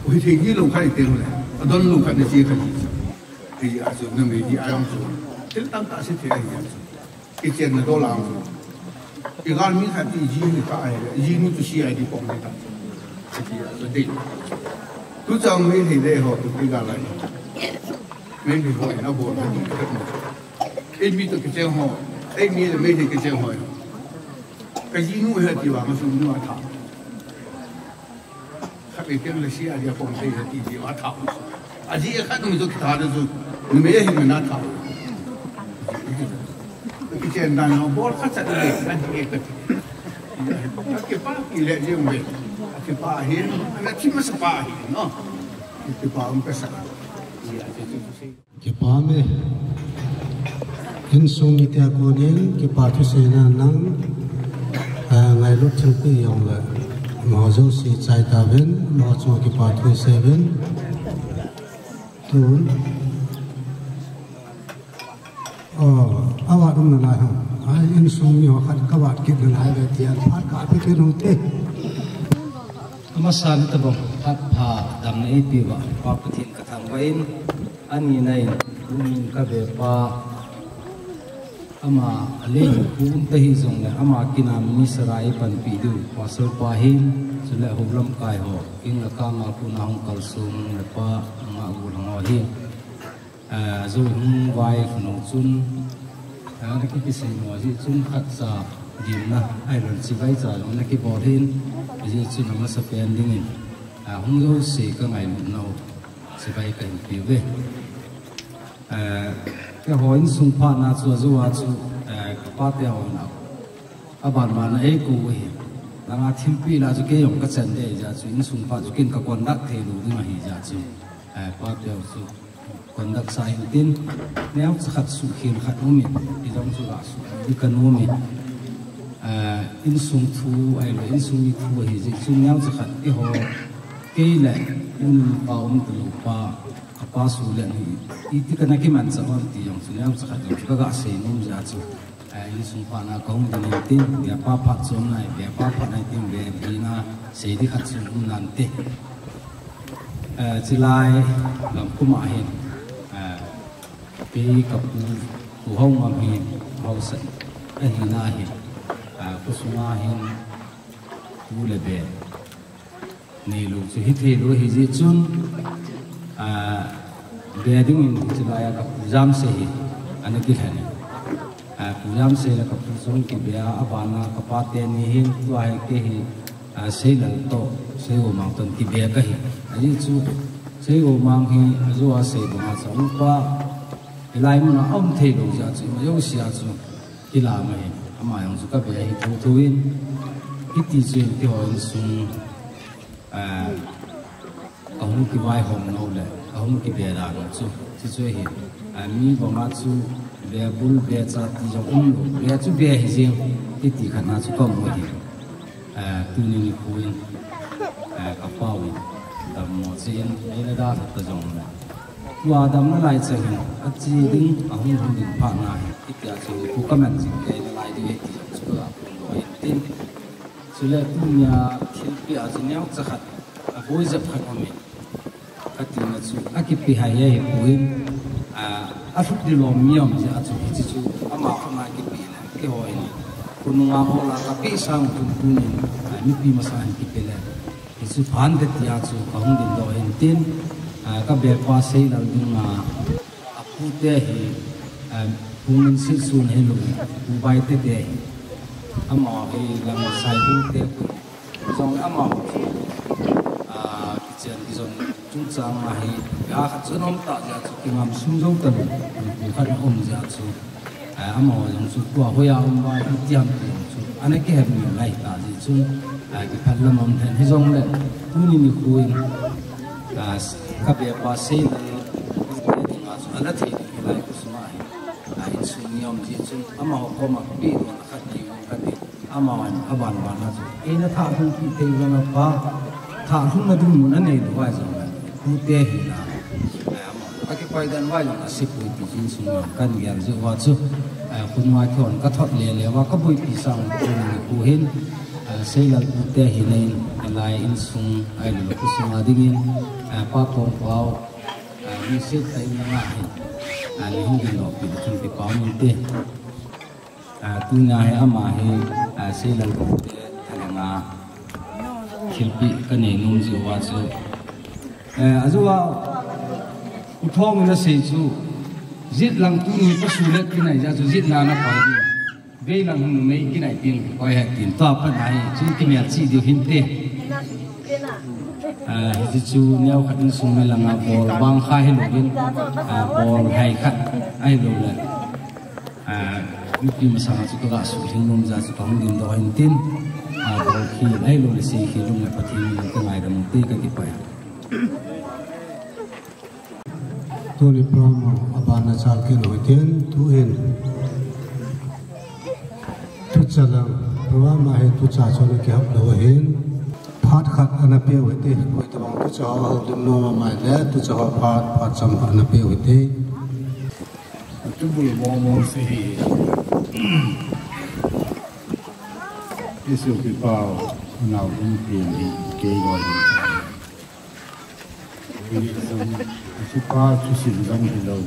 Ui thei ni lou khat teng le. A don lou khat na chi khat. Hiti a chu, numei dia a jong chu. Thil tamtah sei thei ahi a chu. Kichen na dol a chu. I gal mi khat ti ji ni ka ai, ji ni tu C I D pong ni ta. Hiti a chu dei. Tu chang mi thei le ho tu ki gal lai. Meitei ho in abol a ti khat mo. Eimi toh kicheng ho, eimi le Meitei kicheng ho. Ka jinu hi ati vang a sum nu a tha. Khat le ken le si a dia pom sei ati di a tha. A ji khat mi toh kitha le chu, numei hi mi na tha. Kichen dan ho bol khat chat le, kan ti ka. Ka kipah kile jeng ve. Ka kipah hin, ana thi masa pa hin, no. Ka kipah um ka sa. Ji a ti chu sei. Kipah me. Insung mite a konin, kipa thuseina nang, ah, ngailut thilpeh jong le. Amaho jouse chai tauvin, amaho chunga kipa thu seiyuvin. Tun. Oh, avat um nalai ham. Ai, insung mi ho khat kavat kit nalai ve tia, phat ka pe kit u te. Amasa ni tabang, phat pha damna eipeh uva, Pa Pathen ka thangvah in, ani na in, tuni ka ve pa, ama ale kum ta hi jong le, ama kin a minister a eipanpi diu, pastor pa hin, chule hou lamkai ho, kin la ka nga ku na hung kalsong le pa, nga u lang ho hin. Ah, Zohung vai khonung chun, ah, na ki kisei mo ji chun khat cha dimna, ai lon chibai cha jong na kibol hin, ji chun amasa pen dingin, ah, hung jouse ka ngailut nau, chibai ka hin pe uve. Ah, keiho insung phat na chu, ajo a chu, ah, ka pate ho na, aban ma na eikou u hi. Langa thilpeh la chu kei jong ka chan dei jeh a chu insung phat chu kin ka conduct thei lou ding ahi jeh a chu, ah, pate ho chu. Conduct sa hin tin, neocha khat suhkhel khat um in, i jong chu la suh, i ka nom in. Ah, insung thu, ahilou, insung mi thu ahi jeh chun neocha khat, eiho, kei le, in pa um talou pa, a pa su le ni, iti kana kimanchah ham ti jong chu, neocha khat jong chu ka ga sei nom jeh a chu. Ah, insung phat na kahung ding in tin, ve pa phat chu um nai, ve pa phat nai tin, ve pi na sei di khat chu um nante. Ah, chulai lam kum a hin, ah, kei ka pu, Pu Haongam hin, haosa, ahi na hin, ah, Khosunga hin tu le be neilou chu hithei lou ahi jeh chun, a, be dingin hiche laiya kapu Jamsei hi ana kilhen in. A, Pu Jamsei le kapu chu kibe a, abana kapa teni hin tua hi kei hi, a, Seilal toh, Seigomang toh kibe kahi. Ajeh chu, Seigomang hi, ajo a sei banga chu, upa, hilai muna aum thei lou jeh a chu, ima jouse a chu, kilam ahi. Ama jong chu kabe ahi thotho in, hiti chun keiho insung, a, kahung kivaihom nau le, kahung kibe dan u chu, chuchu ahi. A, mi banga chu, be bul, be cha ti jong umlou, be chu be ahi jeng, hiti khat na chu kaum u ahi. A, tuni nikho in, a, kapau in, dammo cheh in, eina dalha ta jongle, tua damna lai chang hin, ache ding, ahung hung ding phat na hi, hitia chu, nikho kaman jing le, eina lai ding ahi ti jong chu kaphondoh ahin tin. Chule tunia thilpeh a chu neocha khat, aboi jep khat aumin, katina chu akipe hai ahipoi, a, alhup ding lom mi aum jeh a chu hiche chu ama khut a kipe le, keiho in khonunga ol a kapeh sang tuntun in, a, mipi masang in kipe le, hichu phante tia chu kahung dingdoh ahin tin, a, kabepa Seilal dinga, apute hi, a, Pu Minsit Sun hilou, Pu Baite te hi, amaho hi Langsaibung te khu, jong amaho chu, a, kichen kijon chungchang a hi, ga khat chu aum tah jeh a chu kingam sung jou talou, pu khat aum jeh a chu, a, amaho jong chu tua hoiya um uva, iti ham ti jong chu ana kihet nom lai tah jeh chun, a, kiphat lam aum lheh in, hijongle tuni nikho in, a, kabepa Seilal dinga chu ana thei ding hilai khosunga hi, a, insung mi aum jeh chun amaho koma pehdohna khat nei uvin kati. Amahon abanbana chu eina thalhung kit thei vang a pa, thalhungna ding mun anei lou vai jongle, pute hina, a, ama, akipaidan vai jong asepoi ti chu insung jong kan gel jeh uva chu, a, khonunga kihon kathot lele uva kaboipi sang u tuni nikho hin, a, Seilal pute hina in, alai insung ahiloule khosunga dingin, a, Pa Tongpao, a, Minsit te in langa hin, a, neihung dingdoh peh ding chun kipah um inte. A, tunia hi ama hi, a, Seilal pute thalhenga thilpeh kanei nom jeh uva chu, a, ajou a U Thong in asei chu, jet lang tuni pasu le kinai jeh a chu jetna napai ding, veilang hin numei kinai ding koi ahi tin, tua pat a hi chu kimelchih diu hinte. A, hiche chu neokhat insung mi langa bol bangkha hilouvin, a, bol hai khat ahiloule, a, mipi masanga chu kaga suhlhing nom jeh a chu kahung dingdoh ahin tin, a, bolkhel ahiloule seikhel um le Pathen min in kangaidam ute, kakipah e. Tuni program abana chal kit u hitin, tuhin thucha lang program a hi thucha chu ana kihap lou ahin, phat khat ana peh u hite, koitobang thucha ho houlim nom amai le thucha ho phat, phat chomkhat ana peh u hite. Atubul mong mong se hi. Isu kipao, nau hung pin hi, kei loi hi. Ui, jong, isu pa, thusim jong hilou.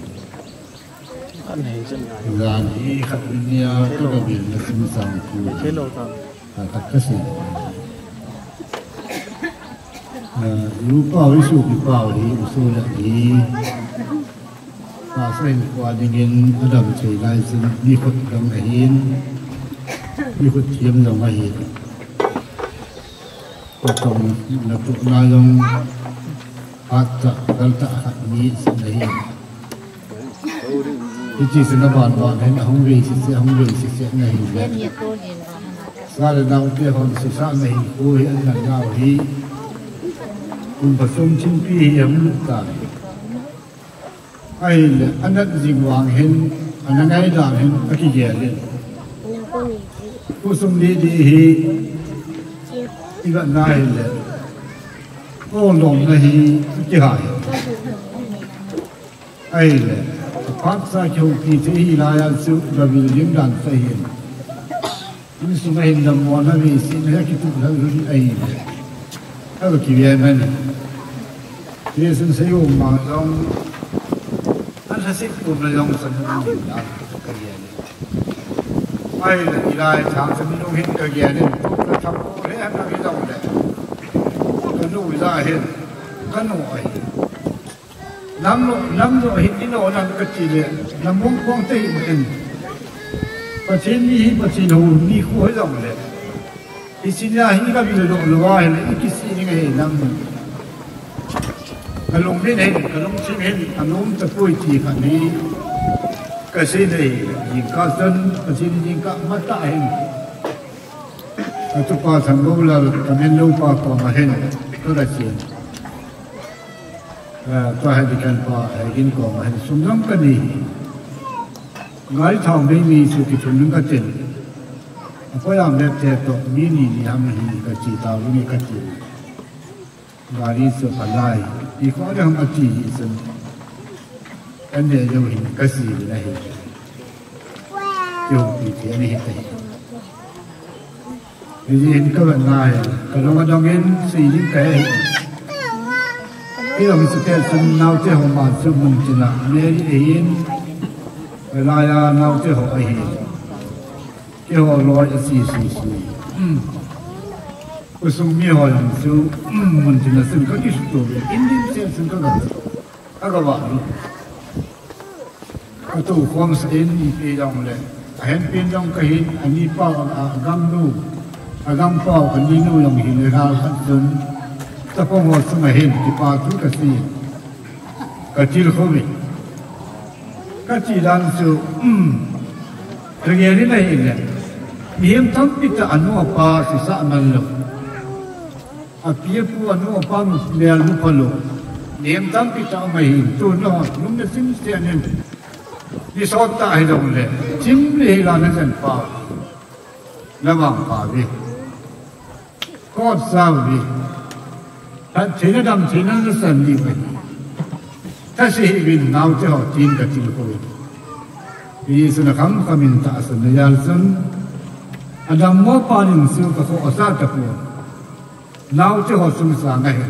Jan hi khat nia, ka ka bil na sim sang tu. A, khat ka sei. A, i u pau, i sopi pau hi, i sopi hi. Pastor in kua dingin adam chei lai chun mi khut dang ahin, mi khut thiam dang ahin. Patong na tu na jong. Phat tah, gal tah khat ni sin ahi. Hiche sin a ban ban hin ahung vei sese, ahung vei sese na hi le. Sa le nao te hon sesa na hi, ko hi an na nao hi. Kum pasum thimpi hi ahung lut tai. Ahile, anat jing vang hin, ana ngai dan hin, akigel in. Khosung didi hi, i vet na hile. Ko lom na hi, kihai. Ahile, phat sa kihoupi te hi laiya chu, David lim dan sa hin. Insung a hin dammo na vei sese na hi kitup lheh lheh ahi. Ka kive man. Vei sese sei um ma jong. An sa sik tum na jong san um ni da. Ka ye ni. Ai le, ilai chang sa mi nung hin ka gen in, tu ka thap ko le, ka mi dong le. Ka nu ja hin, ka nu ai. Nam lo, nam lo hin i lo nam ka ti le, nam mong kong te hin. Pathen mi hi Pathen ho mi khu hoi dong le. Hiche nia hi ka vil doh lou a hile, i kisih ding ahi nam. Ka lungmin hin, ka lungthim hin, anom tapoi ti khat hi. Ka sei ding ahi, jingkah chun, ka sei ding jingkah matah hin. Ka tupa Thangboulal, ka menlo pa koma hin, ka ga chen. Eh, tua hi Deacon pa, eh, Gin koma hin, sum jong ka nei. Gari thao mei mei chu kithum ding ka tin. Akoiya mep te toh mi ni ni ham hi ka chi tau ni ka ti. Gari chu ka lai. I kho le ham a ti hi chun. Kan ne jou hin ka si le na hi. Kihoupi thei ani hi ta hi. Hijeh hin ka vet ngai. Ka long adong in sei ding ka hi. Kei jong chu kei chun naote ho ma chu mun tina. Mary ahin. Ka laiya naote ho ahin. Keiho loi a si si si. Hmm. Khosung mi ho jong chu, hmm, mun tina chun ka kisuto ve. In din chen chun ka ga, ka ga va lu. Ka tou khom sa in ipi jong le. A henpen jong ka hin, a ni pau a, a gam nu. A gam pau a ni nu jong hin le hal khat chun. Tapong ho chunga hin, kipa thu ka sei. Ka tilkhou ve. Ka ti dan chu, um, ka gel in ahile. Mihem tampi tah anu apa sisa man lou. Api apu anu apa mel mu pha lou. Mihem tampi tah um ahi, tun nahon, lungna simsen in. Ni sot tah hi jong le. Chim le hi la na jan pa. Na vang pa ve. Kot sao ve. That theina dam theina na san ni ve. Thase hih uvin naote ho tin ka tilkhou ve. Jesu na kham kham in tahsan na jal chun. Adam mo pa nin chu ka kho asa ta pon. Naote ho sung sang ahi.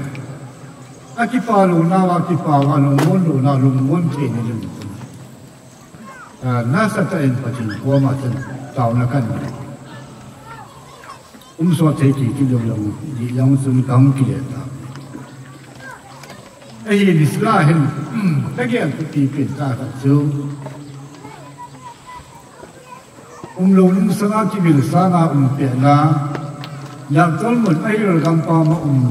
Akipa lou nau, akipa va lungmon lou nau, lungmon thei ni lungmon. Ah, nasatah in Pathen koma chun taona kan nei. Um sot thei kiti lou jong, di jong chun ka hung kile ta. Ahi, Lisla hin, ka gel thupi pen tah khat chu. Um lou lungsanga kivil sanga um pehna, Lamtol mun ahil gampam a um,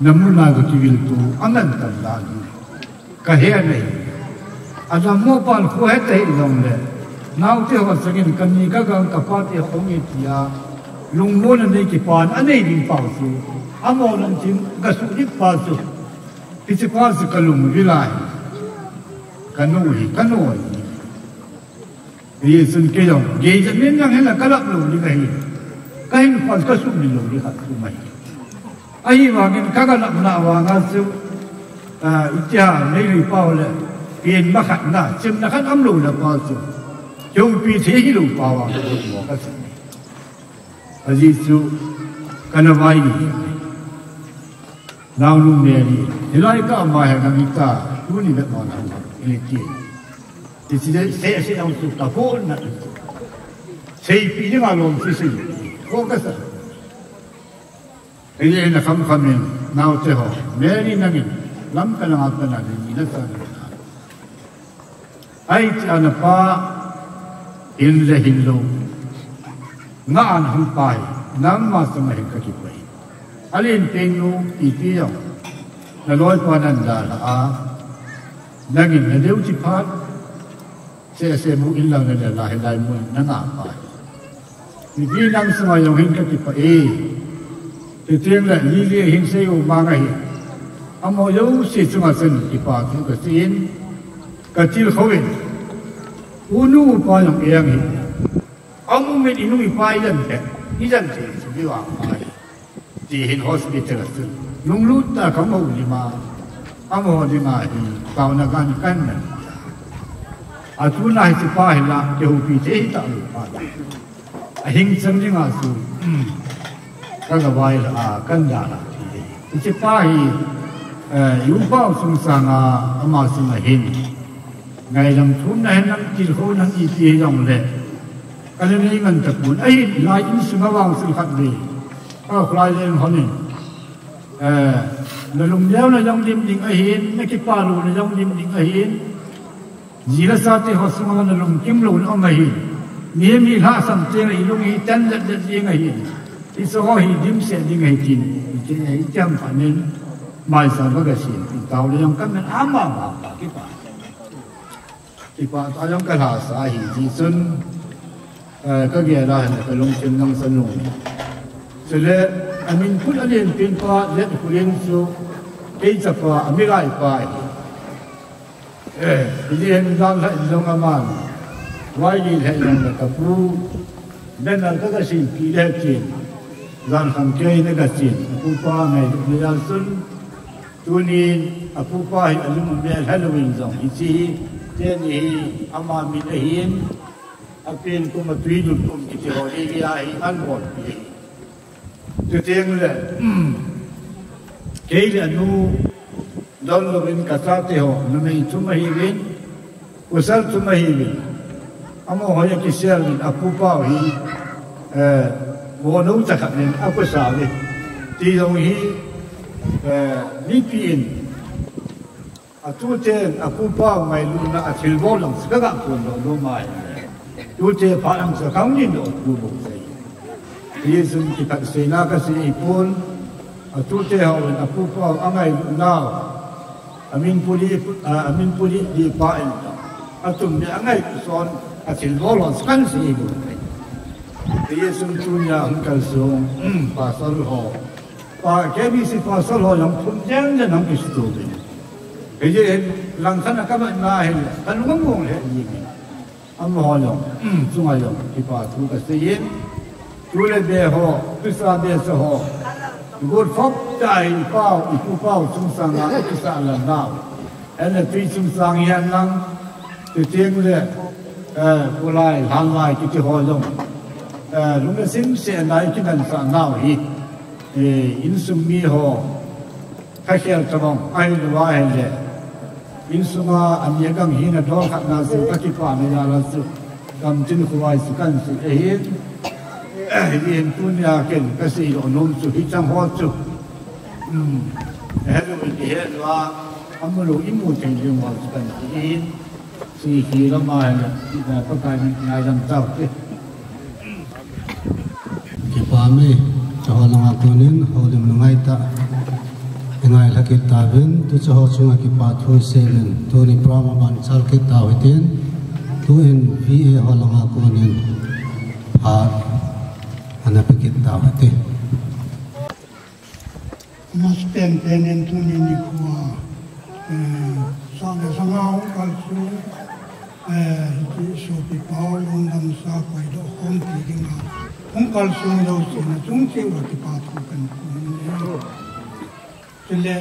na mun a ka kivil tu, a ngen tan dan hi. Ka he nei. Adam mo pan khu he te hi jong le. Naote ho sangin ka ni ka gang ka pa te ho nge tia. Lungmon a nei kipan a nei ding pau chu. Amo nang chin ka su dik pa chu. Hiche pa chu ka lungvil ahi. Ka nu hi, ka nu hi. Hichun kei jong, gei jat nin lang hen la ka lap lou ding ahi. Ka hin khon ka sum ni lou ding khat um ahi. Ahivangin ka ga lap na vanga chu, ah, itia nei lui pau le, pen ma khat na, chimna khat um lou le pa chu. Kihoupi thei hi lou pau a, ka mo ka chu. Ajeh chu, ka na vai ni. Naonu Mary, hilai ka ama he nang ita, tuni vet mon han, ili ti. Ti si de, se, se, ang su ta ko na. Seipi dinga lom si si. Ko ka sa. Ile na kham kham in, naote ho. Mary nangin, lam ka langa ka na ni na sa na. Ahi tia na pa, hin le hin lou. Nga an hung pai, nangma sunga hin ka kipah. Alen peng nu, ipi jong. Na loipa nan dalha a. Nangin na deu ti phat. Sese mu in lang na le la hilai mun na nga pai. Ipi nang sunga jong hin ka kipah e. Ti tiang le li li hin sei u ma nga hi. Amo jouse chunga chun kipa thu ka sei in. Ka tilkhou in. U nu u pa jong eng hi. Amu min i nu i pa i jan te. I jan te chu mi vang pai. Ti hin hospital a chun. Lunglut tah a ka houlim a. Amaho dinga hi taona kan kan na. A tuna hiche pa hi la kihoupi thei hi ta lou pa. Ahing chang dinga chu. Ka ga vai la a kan da la ti. Hiche pa hi, eh, i upa u sung sanga ama sunga hin. Ngaidam thumna hen nang tilkhou nang ipi hi jong le. Kana nei ngan tapon. Ahin, lai insunga vangset khat ve. Aw, Kholai Leng hon in. Eh, nalung neo na jong dim ding ahin, nakipa lou na jong dim ding ahin. Ji le chate ho sunga nalungkim lou na um ahin. Mihem hi lhasam teng le ilung hi ten let let ding ahin. Hiche ho hi dimset ding ahi tin. Hitin ahi tiam phat in. Maicham kaga sem. Itao le jong kamin ama ma pa kipa. Kipah tah jong kalhasa ahi jeh chun, eh, kagel a hin kalungthim nang sa nung. Chule, amin put alen pen pa, Letkholen chu, kei chapa, amilai pa ahi. Eh, hijeh hin jan lhah in jong aman, vai lhah in jong le kapu, banner kaga sem pi le tin, jan khang kei naga chen, kapu pa ngailutna jal chun, Tunin apupa hi alung amel helouvin jong hiche hi, teni hi ama min ahin, apen kum atui lut kum kiti ho hi, hi ahi anbol pi ahi. Chuteng le, kei le anu donlouvin kachate ho, numei thum ahiuvin, Pasal thum ahiuvin. Amaho hi akisel uvin, apupa u hi, eh, vohnou chakhat nin akosa uve. Ti jong hi, eh, mipi in, atuten apupa u ngailutna athilbol lang chu kaga phondoh nom ahi. Tute phat lang chu kahung dingdoh tu bou chu ahi. Hijeh chun kiphatseina kasei ahipon, atute hon apupa u angailutnau, amin puli, a, amin puli di pa in, atum le angailut son, athilbol hon chu kahin sei bou. Hijeh chun tunia hung kalsong, pastor ho, pa, K B C pastor ho jong phung jeng jeng hung kisuto uve. Hijeh hin langkhat a kamatna hile, kalung among lheh jenge. Amaho jong, chunga jong, kipa thu kasei in, tu le be ho, tusa be sa ho, got khop tah in pau, ipu pau, chungsanga, ikisah lhon nau. Ahile tui chungsang hihen lang, chuteng le, eh, kholai, lhanlai, kiti ho jong, eh, lungna simseh a ikimansah nau hi, eh, insung mi ho, Khakhel tabang, ahilou ahile. Insunga ani agang hina dol khatna chu kakipana jal a chu. Gamtin khovai chu kahin sei ahin. Hijeh hin tunia ken kasei lou nom chu hicheng ho chu. Hmm. Helou in ihet uva, amu lou imu thei ding ho chu kahin sei ahin. Seikhel lama hin, Pakai min ngaidam taute. Kipa ume, hiche ho langa konin, houlim lungngai tah. Ingailha kit tauvin, tu hiche ho chunga kipa thu isei uvin, tuni program aban chal kit tau hitin, tuin V A ho langa konin, phat ana pe kit tau hite. Amasapen pen in tuni nikho a, eh, sah le sanga hung kalsong, eh, hiche sopi pau lungdam sa koi doh khom ti dinga hung kalsong jouse na chung cheh uva kipa thu kahin phong e. Chule,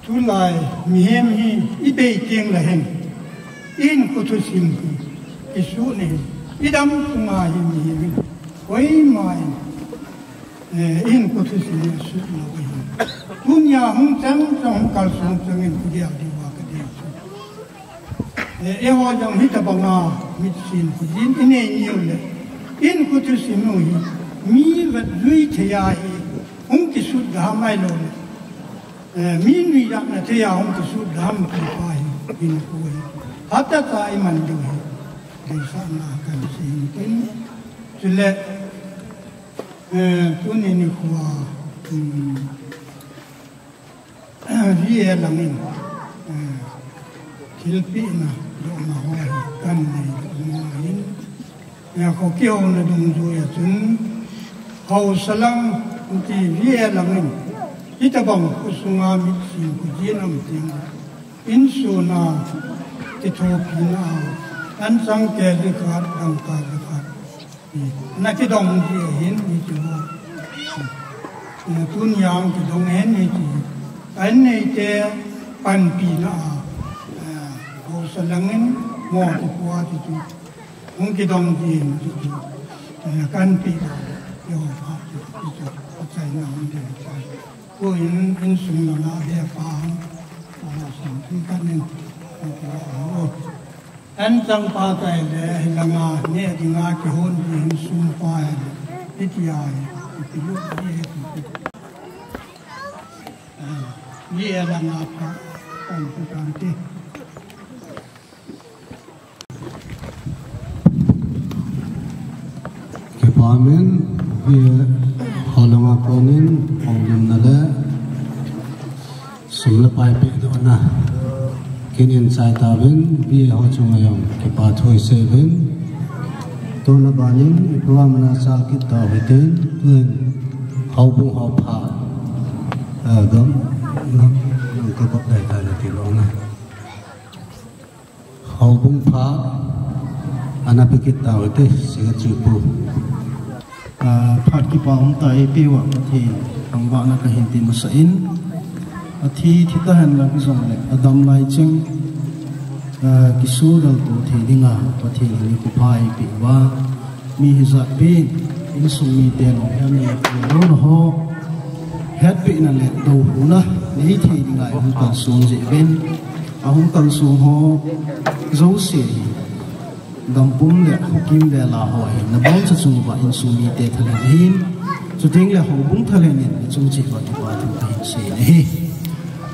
Tulai mihem hi ibei teng le hin, ihinkho thusim hi isuh nahi, idam sunga hi mihem hi koima in, eh, ihinkho thusim hi asuh lou ahi. Tunia hung chang chang hung kalsong chang in kagel diuva kadei chu. Eh, eiho jong hitabanga mitsin khojin inei niu le, ihinkho thusim u hi mi vet lui thei a hi hung kisut gam ahilou le, eh, mi nuijatna thei a hung kisut gam ti pa hi, ihinkho hi hatah a iman diu hi deisahna kahin sei in tin. Chule, eh, tuni nikho a, um, V A lang in, eh, thilpehna, dohna ho hi kahin nei doh nom ahin, eh, kho kihouna dungjuia chun, haosa lang ti V A lang in, hitabang khosunga mitsin khojin um teng, insung a kithopina a, anchang K G khat, dangka K G khat. Ana kidong ji ahin hiche ho. Tunia kidong ahin hiche. Ahin neite panpina a, haosa lang in mo kipu a ti chu. Hung kidong ji ahin hiche. Kahin pe ta. Eiho phat ti chu. Achaina hung ding chai. Ko in, insung langa he pa. Haosa lang in. Anchang pa tai le, hilanga ne dinga kihon di hin sum pa he le, hitia hi, ipi lut di he ti. Ah, ni e langa pa, an tu kan ti. Kipa min, vi holanga konin, houlimna le, sum le pai pehdohna. Kin in chai tauvin, vi ho chunga jong, kipa thu isei uvin. Tuna banin, ipi vang mana chal kit tau hitin, tuin, houbung ho pha. Ah, gam, gam, gam ka kop dai ta le ti lou na. Houbung pha ana pe kit tau hite, Singa Chipu. Ah, phat kipa um tah eipeuva Pathen thangvahna kahin ti masa in, athi thi tahen lang hijongle, adam lai cheng, ah, kisudal to thei dinga Pathen in nikho pha eipeuva, mi hijat pen, insung mite lunghem le lungdon ho, hetpehna le douna nei thei dinga eihung kalson jeh uvin, ahung kalsong ho jouse hi, gampum le hukim vela ho hi, naboncha chung uva insung mite thalhen ahin, chuteng le houbung thalhen in nachung cheh uva kipa thu kahin sei ahi.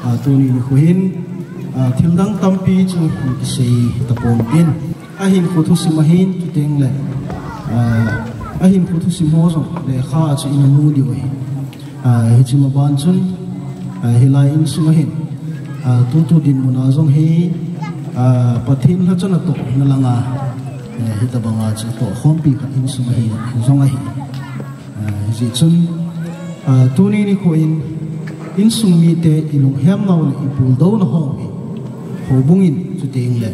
Ah, tuni nikho hin, ah, thildang tampi chu hung kisei tapon tin. Ahinkho thusim ahin, chuteng le, ah, ahinkho thusim ho jong lekha a chu ina mu diu ahi. Ah, hiche ma ban chun, ah, hilai insung ahin, ah, tutu dinmun a jong hi, ah, Pathen lhacha natoh na langa, eh, hitabanga chu tohkhompi khat insung ahi, jong ahi. Ah, hijeh chun, ah, tuni nikho in, insung mite ilunghem nau le ipuldouna ho hi, houbung in chuteng le,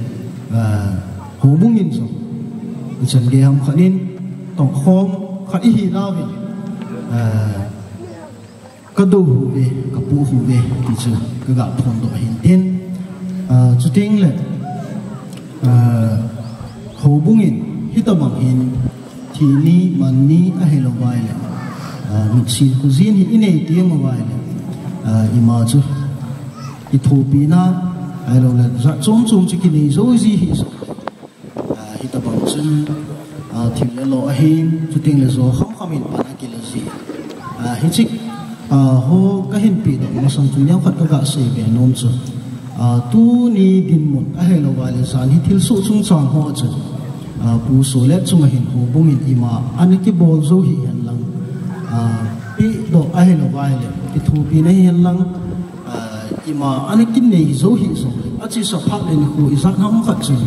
ah, houbung in jong, ichan gei ham khat in, tohkhom khat ihi nauvin, ah, ka dou uve, ka pu uve, ti chu ka ga phondoh ahin tin. Ah, chuteng le, ah, houbung in, hitabang hin, thi ni, man ni, ahilou vai le, ah, mitsin khojin hi inei teng uva le, ah, ima chu, kithopina, ahilou le, jat chom chom chu kinei jou ji hi chu. Ah, hitabang chun, ah, thil le lo ahin, chuteng le jo kham kham in pan akila ji. Ah, hiche, ah, ho kahin pehdoh masang chun neokhat ka ga sei be nom chu. Ah, tuni dinmun ahilou vai le jan hi thilsoh chungchang ho chu. Ah, Pu Solet chunga hin houbung in ima ana kibol jou hihen lang. Ah, pehdoh ahilou vai le, kithopina hihen lang. Ah, ima ana kinei jou hijong le, achesa phat le nikho ijat ham khat chun.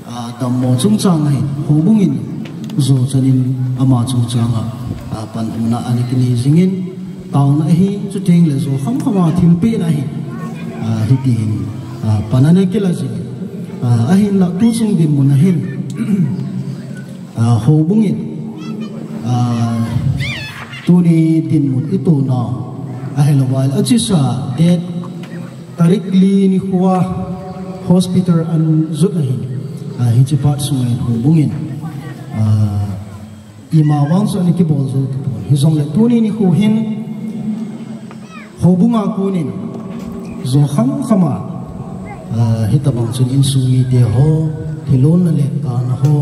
Ah, dammo chungchang ahin, houbung in, jo chan in ama chungchang a, ah, panhuna ana kinei jingin, taona ahin, chuteng le jo kham kham a thilpehna ahin, ah, hiti hin, ah, pan ana kila jingin, ah, ahinla tuchung dinmun ahin, ah, houbung in, ah, tuni dinmun itoh nau, ahilou vai le, achesa, date tarik li nikho a hospital ana jot ahin, ah, hiche phat sunga hin houbung in, ah, ima vang chu ana kibol jou tapon. Hijongle tuni nikho hin houbung a konin jo kham kham a, ah, hitabang chun insung mite ho, thilon na le kana ho,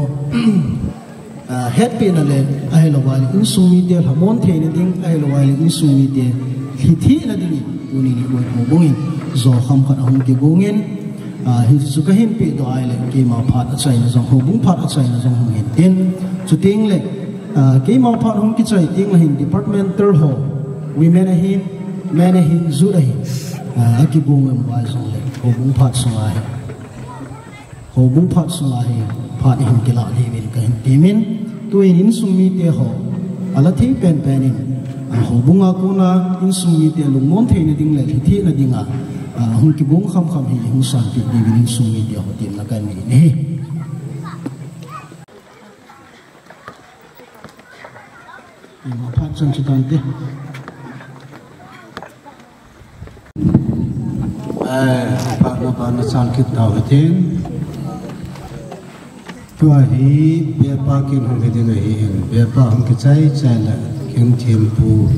Ah, hetpehna le, ahilou vai le, insung mite lhamon theina ding, ahilou vai le, insung mite lhithina ding in, tuni nikho houbung in, jo kham khat ahung kigong in, ah, hichu kahin pehdoh a ahile, keima phat achaina jong, houbung phat achaina jong hung hin tin, chuteng le, ah, keima phat hung kichai teng le hin, departmental ho, women ahin, men ahin, youth ahin, ah, akigong em vai jong le, houbung phat sunga hi. Houbung phat sunga hi phat ihin kilah diuvin kahin temin, tuin insung mite ho, ala thei penpen in, ah, houbung a kona insung mite lungmon theina ding le lhithina dinga, ah, hung kigong kham kham hi hung sanpeh diuvin insung mite ho temna kahin nei ahi. Ima phat chan chu tante. Eh, phat na phat na chal kit tau hitin. Tua hi, bepa kin hung hiding ahin. Bepa hung kichai chai le, kin thempu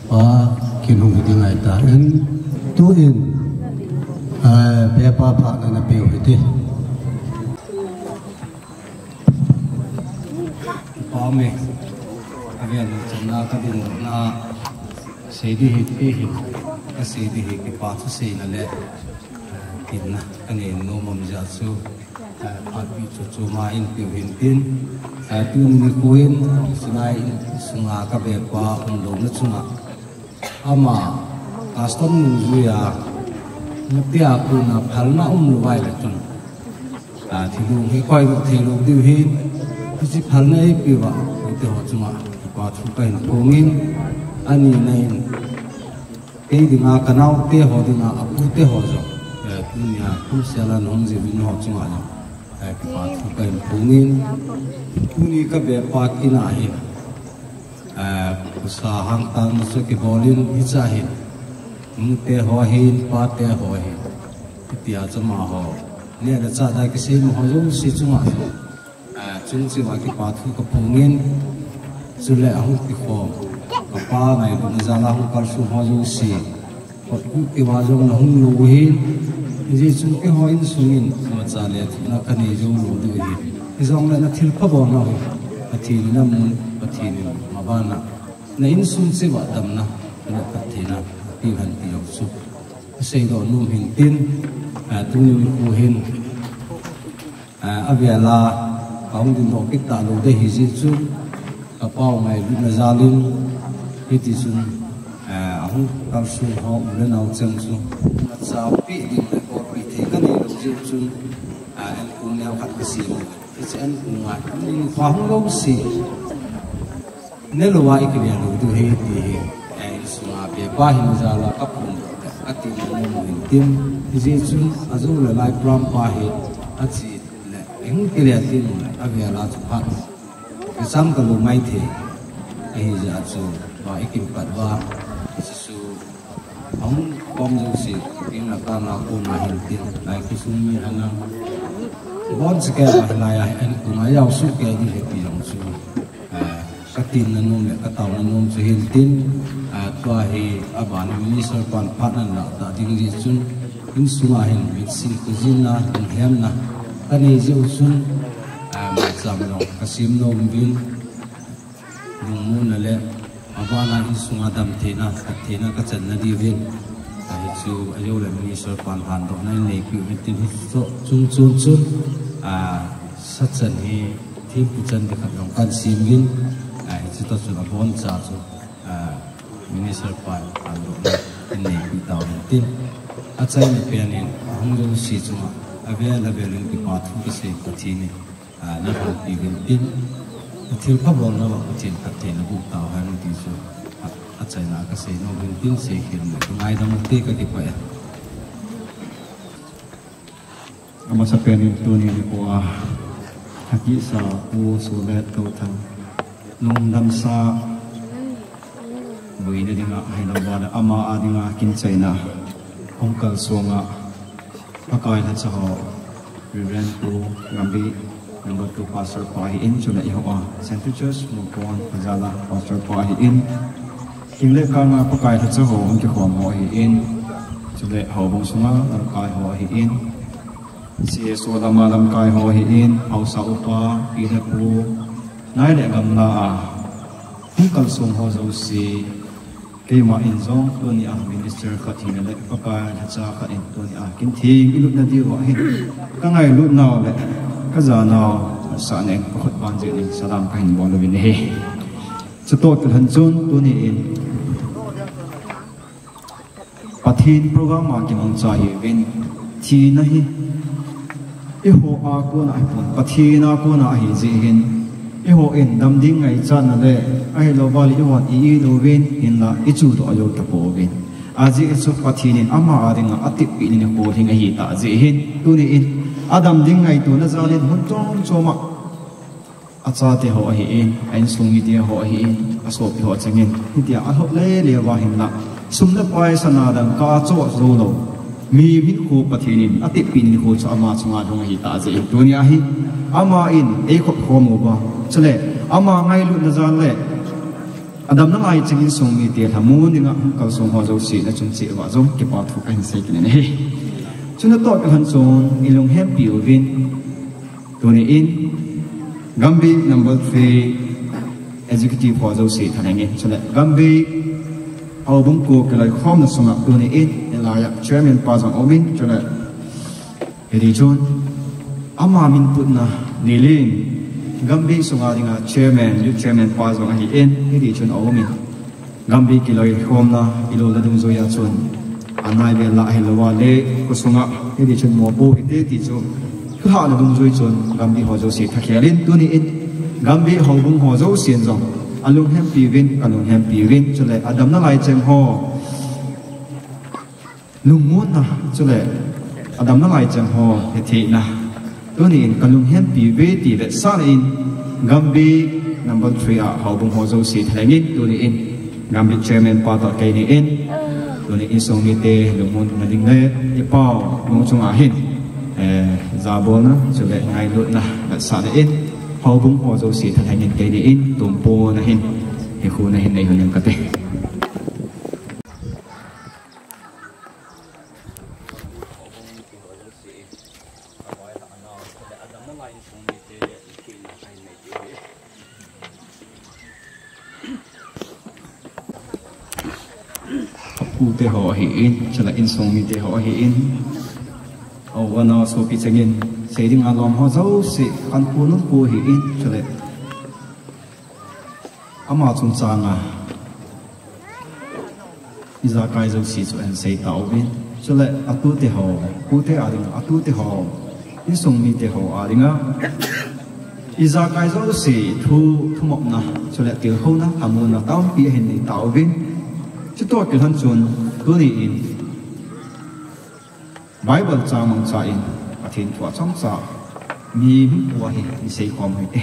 pa kin hung hiding ahitan. Tuin, eh, bepa phat na na peu hiti. Amen. Amen. Channa ka din na sei di hi ti hi. Ka sei di hi kipa thu seina le, eh, tinna ka nei nom mong jeh chu, eh, phat pi chu chu ma in piu hin tin. Eh, tuni nikho in Sinai in sunga ka bep pa um lou na chunga ama custom nungjui a, nute a kona phalna um lou vai le chun, a, thilong hi koi lou thei lou diu hin, hiche phalna eipeuva, nute ho chunga kipa thu kahin phong in, ani na in, kei dinga, ka naote ho dinga, apute ho jong, eh, tunia, kumsela nahung jiuvin ho chunga jong, eh, kipa thu kahin phong in, tuni ka bep pa kin a hin, eh, kusa hangtang na chu kibol in hicha hin, nute ho hin, pate ho hin, hitia chu amaho neh le chah da kisei ma ho jouse chunga, eh, chung cheh uva kipa thu ka phong in, chule ahung kikhom, ka pa ngailutna jal a hung kalsong ho jouse, Kut keu a jong nahung lou u hin, hijeh chun keiho insung in imacha le thina ka nei jou lou diu ahi. Hijongle na thilpha bolna u hi, Pathen in amun, Pathen in mabana, na insung cheh uva damna, na phattheina, apiu hen ti jong chu ka seidoh nom hin tin, a, tuni nikho hin, a, avel a, ka hung dingdoh kit talou ding ahi jeh chun, ka pau ngailutna jal in, hiti chun, a, ahung kalsong ho u le nao cheng chu, imacha peh ding le bolpeh thei ka nei lou jeh chun, a, ankong neo khat ka sem u. Hiche ankong a, ni nikho hung lou se. Nelou a i kile lou diu ahi ti hi, eh, insunga bep pa hin jal a ka phun, ka tin nom u hin tin, hijeh chun ajou le lai program pa hi, ache le, i hung kile tin le, avel a chu phat kisam talou maithei, ahijeh a chu, va i kin pat uva, Jesu, ahung kom jouse, kin la ka na ko na hin tin, lai khosung mi hana, bon se kei a hilai a, ankong a jao soh kei ding ahi ti jong chu. Ah, ka tinna nom le ka taona nom chu hin tin, ah, tua hi aban a minister pan phat nan lah ta ding jeh chun, insunga hin mitsin khojinna, lunghemna ka nei jeh u chun, ah, maicham jong ka sem nom uvin, lungmonna le aban a insunga damtheina, phattheina ka channa diuvin, ah, hichu ajou le minister pan handohna in neipeh uvin tin, hichu chung chon chun, ah, sachan hi thempu chan ding khat jong kan sem uvin, ah, hichu toh chun aboncha chu, ah, minister pan handohna in neipeh tauvin tin, achaina pen in ahung jouse chunga avel avel in kipa thu ka sei, Pathen in, ah, na lhonpi uvin tin, athilpha bolna uva Pathen phatthei naboh tauhen ti chu, ah, achaina ka sei nom uvin tin, seikhel le ka ngaidam u te, ka kipah e. Amasapen in tuni nikho a, akisah Pu Solet Touthang, lungdamsa, boina dinga, ahilouva le ama a dinga kin chaina, hung kalsong a, Pakai lhacha ho, Reverend Pu Gambi, number two pastor pa ahin, chule eiho a, Saint Peter's Mukon Pajala pastor pa ahin, kin le kang a Pakai lhacha ho, hung kikhom ho ahin, chule houbung sunga lamkai ho ahin, C S O lama lamkai ho ahin, haosa upa, pi le pu, nai le gamla a, hung kalsong ho jouse, keima in jong, tuni a minister khat hina le Pakai lhacha khat in tuni a kin theng i lutna diuva hin, ka ngailutnau le ka janau sah neng, ka khut ban jeh in salam kahin bol uvin ahi. Chutoh kilhon chun tuni in Pathen program a kimangcha hiuvin, thina hi eiho a kona ahipon, Pathen a kona ahi jeh hin, eiho in dam ding ngaichatna le ahilouva le eihon i it uvin, hinla i chuhdoh jou tapouvin. Ajeh chu Pathen in ama a dinga atepna nikho lhing ahitah jeh hin, tuni in adam ding ngaitona jal in mun chom chom a, achate ho ahin, a insung mite ho ahin, asopi ho chengin, hitia alhop lele uva hinla, sum le pai sana dangka a choh joulou, mihem hinkho Pathen in atepna nikho chu ama chunga lhung ahitah jeh hin, tunia hi ama in eikhop khom uva, chule ama ngailutna jal le adamna ngai cheng insung mite lhamon dinga hung kalsong ho jouse nachung cheh uva jong kipa thu kahin sei kit in ahi. Chuna toh kilhon chun i lunghempi uvin, tuni in Gambi number three executive ho jouse thalheng in, chule Gambih houbung ko kiloikhomna sunga tuni in, hilaiya chairman pa jong aum in, chule hiti chun ama min putna nilin Gambih sunga dinga chairman, youth chairman pa jong ahi in, hiti chun aum in. Gambih kiloikhomna, ilolna dungjuiya chun, anaivel lah ahilouva le, khosunga, hiti chun mopo hite ti chu, thulhahna dungjui chun, Gambih ho jouse thakhel in, tuni in, Gambih houbung ho jousen jong, alunghempi uvin, kalunghempi uvin, chule, adamna lai cheng ho. Lungmonna, chule, adamna lai cheng ho, hethina. Tuni in, kalunghempi uve ti vetsahna in, Gambih number three a, houbung ho jouse thalheng in, tuni in, Gambih chairman pa toh keini in, tuni in insung mite, lungmonna ding le, ipau, nung chunga hin, eh, jabolna, chule, ngailutna, vetsahna in, houbung ho jouse thalheng in, keini in, tumpona hin, hikhuna hin, neihon in kate. Apute ho ahi in, chule insung mite ho ahi in. Au, ana sopi chengin, seiding alom ho jouse, kanpu nunpu ahi in, chule. Ama chungchanga ijakai jouse chu ahin sei tauvin. Chule atute ho, pute a ding, atute ho, insung mite ho a dinga ijakai jouse thu, thumopna, chule tilkhouna, thamuonna tampi ahin nei tauvin. Chutoh kilhon chun, tuni in Bible chang mangcha in, Pathen thu a chomcha, mihem hinkho hi isei khom u hite.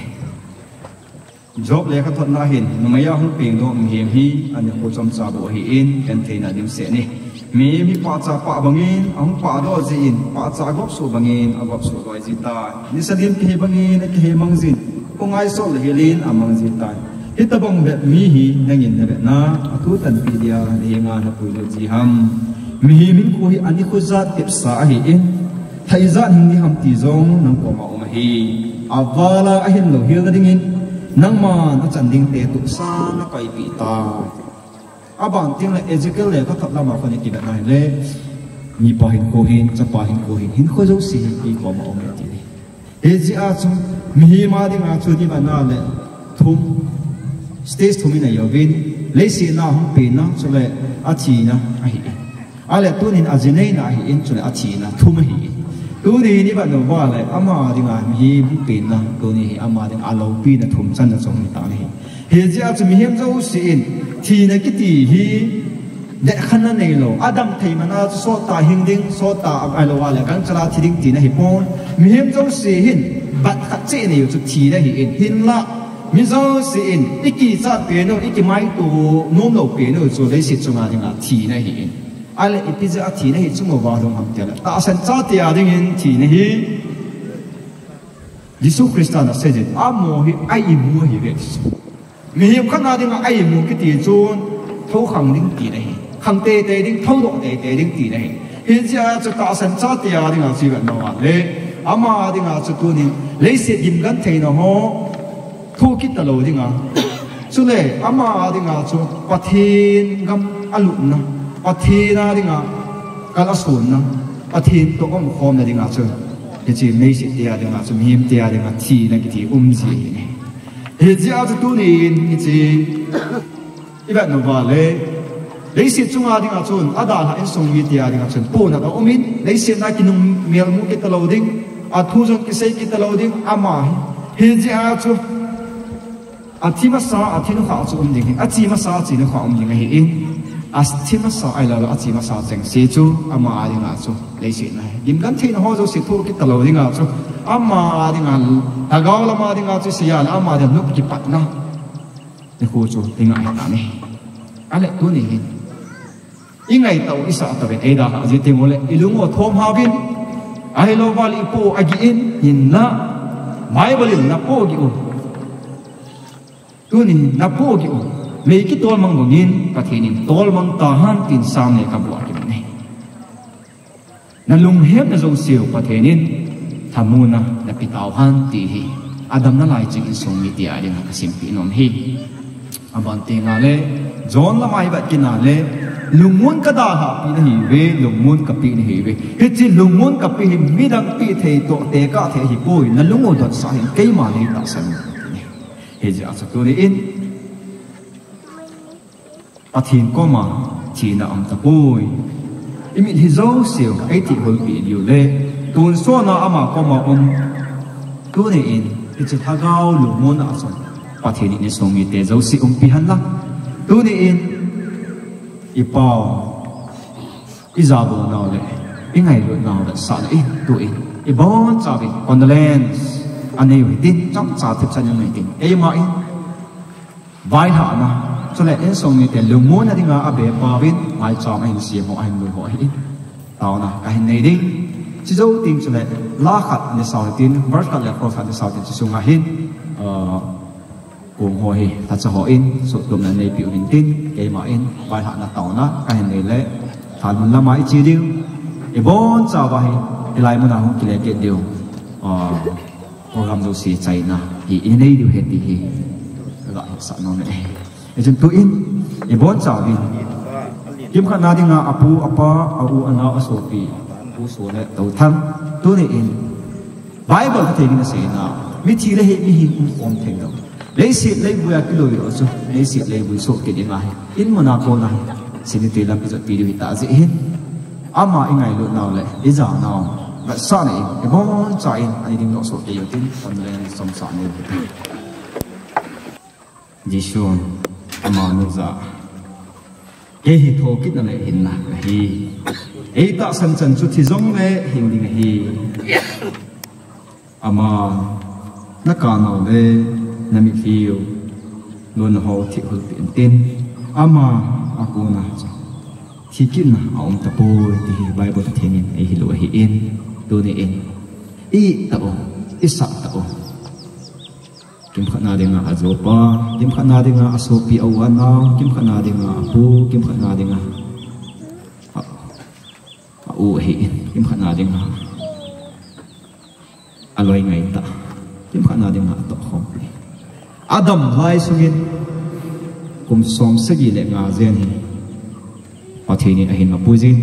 Job lekhathotna hin, numeiya hung pengdoh mihem hi, anikho chomcha bou ahi in, gentheina dimset in. Mihem hi pahcha pah bangin, ahung pahdoh jeh in, pahcha agopsuh bangin, agopsuh loi jitai. Nisa din kihe bangin, akihe mang jin, khongai sol le helin, amang jitai. Hitobang bep mi hi, nangin navetna, athu tanpi dia, nahenga napuilut ji ham. Mihem hinkho hi, anikho jat tepsa ahi in, Thah ijat hing ding ham ti jong nang koma um ahi. Avala ahin louhel na dingin, nangman achan dingte tohsa nakoipeh tai. Aban tengle Ezekiel lekhathot lama kona kivet na hile, mipa hinkho hin, chapa hinkho hin, hinkho jouse hi kei koma um e ti ahi. Hijeh a chu, mihem a dinga chu ivet na le, thum, stage thum in ajouvin, leiset a hung penna, chule athina ahi. Ahile tunin ajineina ahi in, chule athina thum ahi in. Tunin ivet uva le, ama dinga mihem hung penna, tuni hi ama dinga aloupina thum channa chu hung hitan ahi. Hijeh a chu mihem jouse in, thina kiti hi, detkhenna neilou, adam thei mana chu sottah hing ding, sottah ahilouva le, gangchela thi ding tina ahipon. Mihem jouse hin, bat khat cheh nei u chu thina ahi in. Hinla, mi jouse in, ikichat pen u, ikimaito nomlou pen u chu leiset chunga dinga thina ahi in. Ahile ipi jeh a thina hi chung uva lhung ham tile, tahsan chate a dingin thina hi Jesu Christa in asei jin, amaho hi a-imu ahiuve ti chu. Mihem khat a dinga a-imu kiti chun, thoukhang ding tina ahi. Khang teitei ding, thoudoh teitei ding tina ahi. Hijeh a chu tahsan chate a dinga chu ivet uva le, ama dinga chu tunin, leiset gimgentheina ho, thoh kit talou dinga. Chule, ama dinga chu Pathen gam alutna, Pathen a dinga kal asonna, Pathen toh umkhomna dinga chu, hiche leisete a dinga chu, mihemte a dinga thina kiti umji ahi. Hijeh a chu tunin hiche ivet uva le, leiset chunga dinga chun, adalhah insung mite a dinga chun, ponat aumin, leiset a kinung melmu kit talou ding, athu jong kisei kit talou ding, ama hi. Hijeh a chu, athi masa, athi nukhah chu um ding ahi, ache masa, ache nukhah um ding ahi in, athi masa ahilouleh ache masa chengse chu, ama a dinga chu, leiset a hi gimgentheina ho jouse thoh kit talou dinga chu, ama a dinga, lhagao lama dinga chu, seija le ama dinga nop kipatna nikho chu ingai tan ahi. Ahile tuni hin, ingaito u isah tauvin, eidalhah ji tengule, ilung u thomha uvin, ahilouva le ipoh u agih in, hinla, Bible in napoh gih u, tunin napoh gih u, mei kitolmang bangin, Pathen in tolmang tahen tin Sam lekhabu a kimun ahi. Nalunghemna jouseu Pathen in thamuonna napeh tauhen ti ahi. Adam nalai cheng insung mite a dinga kasimpi nom hi. Aban tengle, John lama ivet kit nale, lungmon kadalhah pi nahiuve, lungmon kape nahiuve. Hiche lungmon kape hi midang pe thei toh tekah thei ahipoi, nalung u dotsah in, keima nei tahsan u. Hijeh a chu tuni in, Pathen koma thina aum tapoi. Imitlhi jouseu eithihhol peh diu le, tonsot a ama koma um. Tuni in, hiche lhagao lungmon a chun, Pathen in insung mite jouse umpi hen lang. Tuni in, ipao, ijabol nau le, ingailut nau le, sah le in, tu in, ibonchauvin condolence anei u hitin, chomcha thipchan anei u hitin. Eima in, vailhahna, chule insung mite lungmonna dinga abepa uvin, maicham ahin sem ho, ahin lui ho ahin. Taona kahin nei ding. Chujou teng chule, la khat nei sao hitin, verse khat le chorus khat nei sao hitin, chuche sunga hin, ah, kong ho hi, thacha ho in, suhtumna neipi uvin tin, keima in, vailhahna taona kahin nei le, thanun lama iche diu. Ibonchauva hi, hilai muna hung kile kit diu. Ah, program jouse chaina hi inei diu ahi ti hi. Ga hetsah nom e. Hichun tu in, ibonchauvin, kimkhatna dinga apu, apa, a-u, anao, asopi, Pu Sole Touthang. Tuni in, Bible Pathen in asei na, mithi le hi mihem umkhom thei lou. Leiset leivui a kiloi lou chu, leiset leivui soh kit ding ahi. In muna kona hi, cemetery lam kijotpi diu hita jeh hin. Ama ingailut nau le, ija nau, vetsahna in, iboncha in, ani ding nosoh kei utin, condolence chomcha nei u hitin. Jesun, amanu jah a, kei hi thokitna le hinna kahi. Eitahsan chan chu thi jongle hing ding ahi. Ama, nakah nau le, namitlhi u, lungmon ho thihhol peh intin, ama, akona chu, thikitna aum tapoi, ti hi Bible Pathen in eihil u ahin, tuni in, i-it tau, isah tau. Kimkhatna dinga ajopa, kimkhatna dinga asopi a-u anao, kimkhatna dinga apu, kimkhatna dinga a, a-u ahin, kimkhatna dinga aloi ngaitah, kimkhatna dinga atohkhompi. Adam lai sungin kum som sagi le nga jen hi Pathen in ahin mapui jin.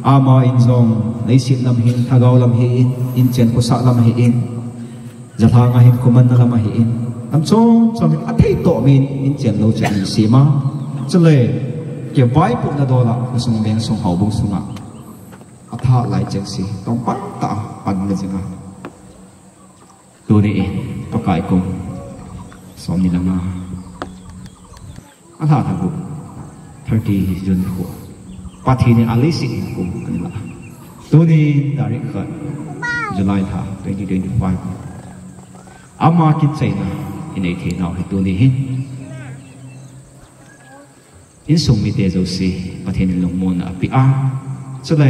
Ama in jong leiset lam hin, lhagao lam hin, inchen khosah lam hin, jalhang a hin, khomanna lam ahin, lam chom chom hin athei toh min inchen lou chu ahin sem a. Chule kivaipohna dol a khosung veng sung houbung sunga atha lai chengse tongpan tah a panla jing a. Tuni in Pakai kum somni le nga, alha lha gup, thirty June nikho, Pathen in aleiset hinkho ahin la. Tuni tarik khat July lha twenty twenty-five, ama kin chaina inei thei nau hi tuni hin insung mite jouse Pathen in lungmonna apeh a, chule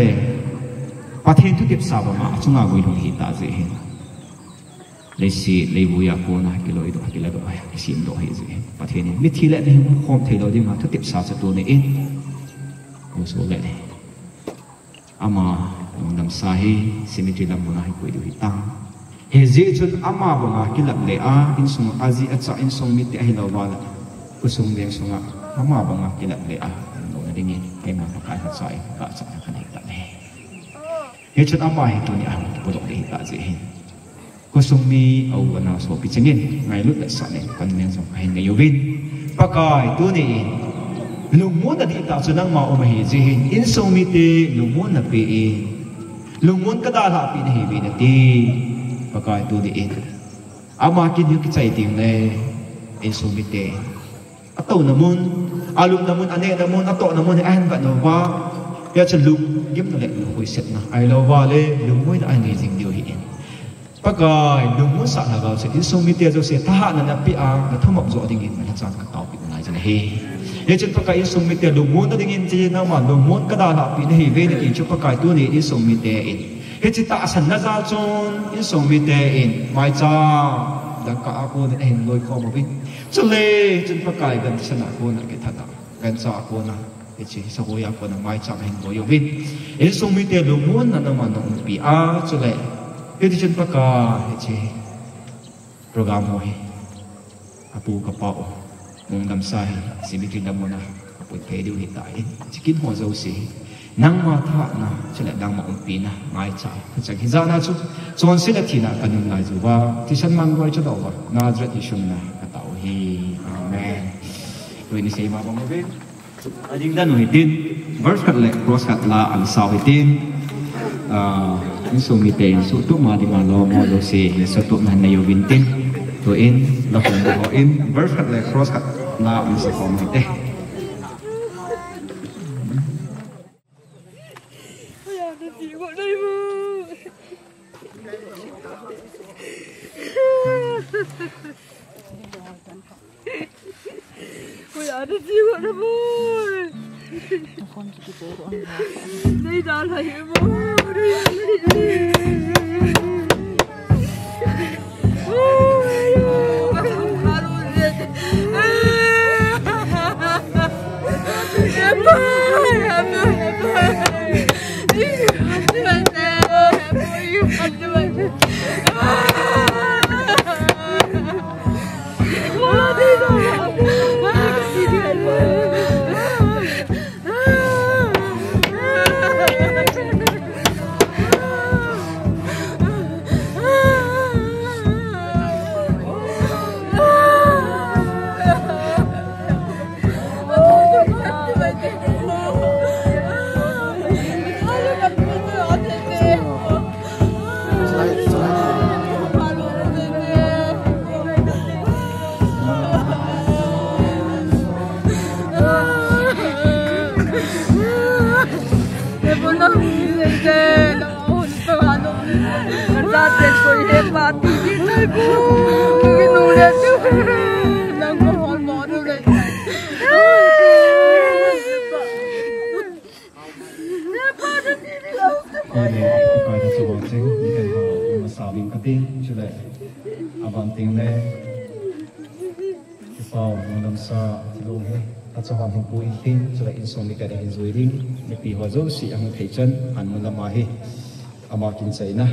Pathen thutepsa banga achunga guilhung ahitah jeh hin, leiset leivui a kona kiloidoh, kiladoh, kisemdoh ahijeh hin, Pathen in mithi le mihem umkhom thei lou dinga thutepsa chu tuni in, Pu Sole le ama lungdamsa hi cemetery lam muna hin koi diu hitan. Hijeh chun ama banga kilap le a, insung aji acha, insung mite ahilouva le, khosung veng sunga ama banga kilap le a, umlouna dingin, keima Pakai lhacha in, gahchapna kanei tan ahi. Hichun ama hi tuni a hung kipodoh le hitah jeh hin, khosung mi a-u anao sopi chengin ngailut le sahna in condolence jong kahin nei uvin. Pakai, tuni in lungmonna dihtah chu nangma um ahijeh hin, insung mite lungmonna pe in, lungmon kadalhah peh nahiuve nati. Pakai, tuni in ama kin hi kichai tengle, insung mite atouna mun, alupna mun, anehna mun, atohna mun hi ahin vet uva, hijeh chun lunggimna le lungkhoisetna ahilouva le lungmoina ahin nei jing diu ahin. Pakai, lungmonsah lhagao chun insung mite jouse thahatna napeh a, nathumop joh dingin nalhachan kataopeh u ngai jin ahi. Hichun Pakai, insung mite lungmonna dingin hiche nangma lungmon kadalhah peh nahiuve nati chu Pakai, tuni insung mite in hiche tahsanna jal chun insung mite in maicham dangka a konin ahin loikhom uvin, chule chun Pakai, gan thisan a kona kithat a, gancha a kona, hiche sagoi a kona maicham ahin loi uvin, insung mite lungmonna nangman naumpi a, chule hitichun Pakai, hiche Program ho hi apu kapa u, mong damsa hi cemetery lam muna aput thei diu hitan, hiche kin ho jouse hi nangma thahatna chule nangma umpina ngaicha, hiche hi jana chu chonset le thina kanun lai uva, thisan man loi chadouva Nazareth Jesu mina katao hi. Amen. Tuin isei ma bang uve. Ading dan u hitin, verse khat le cross khat la ana sao hitin, ah, insung mite in suhtup ma dinga lom ho jouse suhtup na nei uvin tin. Tuin, la khom ho in, verse khat le cross khat la ana sao hite. Amen. Pakai thachu vang cheng, ni kan ho, ma sa ving kati, chule, aban ting le, kipau, mong damsa, thilong hi, thachu vang hin pu in ting, chule insung mite hin jui ding, mipi ho jouse ahung thei chan, an mun lama hi, ama kin chaina,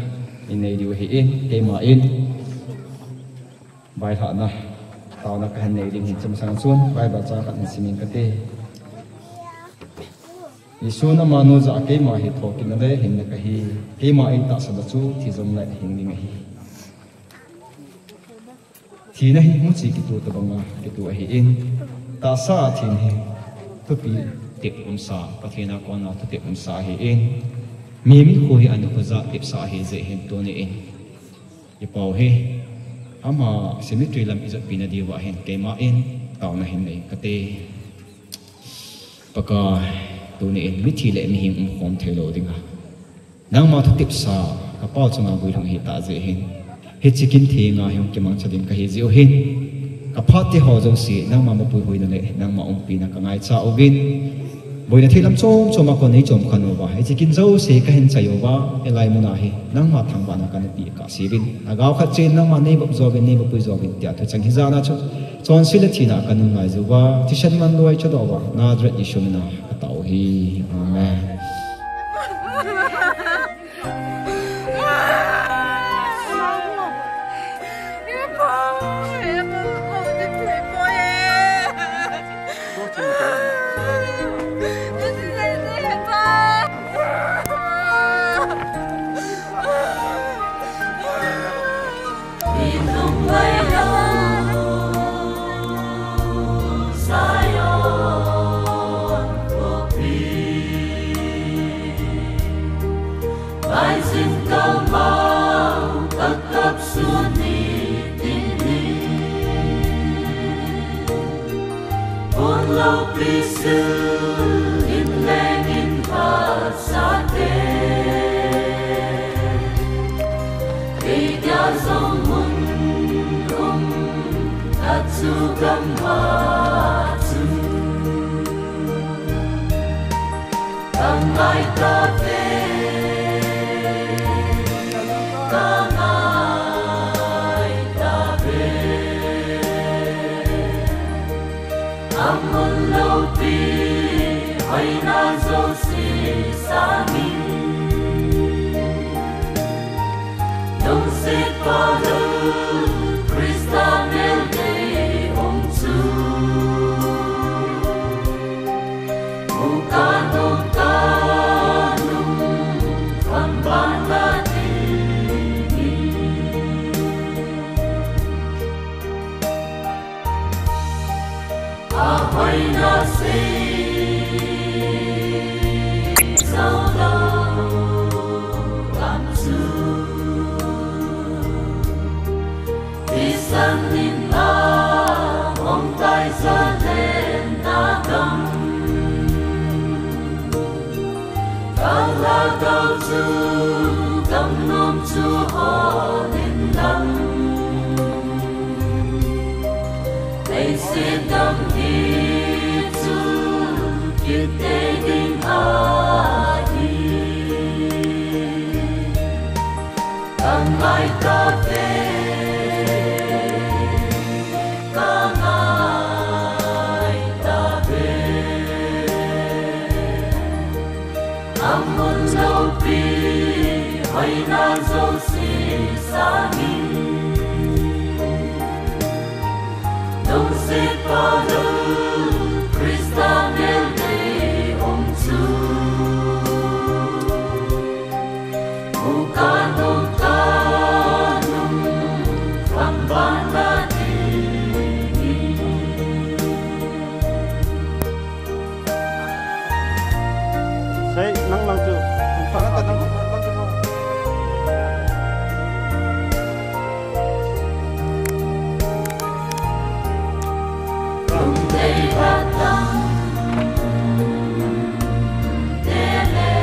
in nei diu ahin, keima in, vailhahna, taona kahin nei ding hin chomcha chun, Bible chang khat hin simin kati. Jesun amanu jah a keima hi thokitna le hinna kahi, keima eitahsan a chu thi jongle hing ding ahi. Thina hi muchi kitu tobanga kitu ahin, tahsa a thina hi thupi tep umsa, Pathen a kona thutep umsa ahin, mi mikhu hi ana khuja tepsa ahi jeh hin tuni in. Ipau hi, ama cemetery lam ijotpi na diuva hin, keima in, taona hin nei kati. Pakai, tuni in, mithi le mihing umkhom theilou dinga. Nangma thutepsa, kapao chunga guilhung hitah jeh hin. Hiche kin thenga hi hung kimangcha ding kahi jeh u hin. Kaphat te ho jouse, nangma mapuihuina le, nangma umpina kangaicha uvin. Boina thei lam chom chom a kon nei chom khan uva, hiche kin jouse kahin chai uva, hilai muna hi, nangma thangvahna kana pe kahseuvin. Lhagao khat cheh in nangma nei bop jouvin, nei bopui jouvin, tia thucheng hi jana chu. Chonset le thina kanun lai uva, thisan man loi chadouva, Nazareth Jesu mina katao hi. Amen. Bai jin kamau kakap suni tini. Pun loupi sil in leng in phat sate. Kei dia jong mun um khat chu gam a chun. Kangai tave, kangai tave. Amun loupi, hoina jouse sangin. Lungset pa lou, Christ Chu hol in lang, leiset dang hi chu kit tei ding ahi. Ka ngai tave, ka ngai tave. Amun loupi hoina jouse sangin, lungset pha lou Christa mel nei um chu. Muka nung ka nung, khang ban na ding. Sei, nang lang chu. Nang lang chu. Lungdei batang tele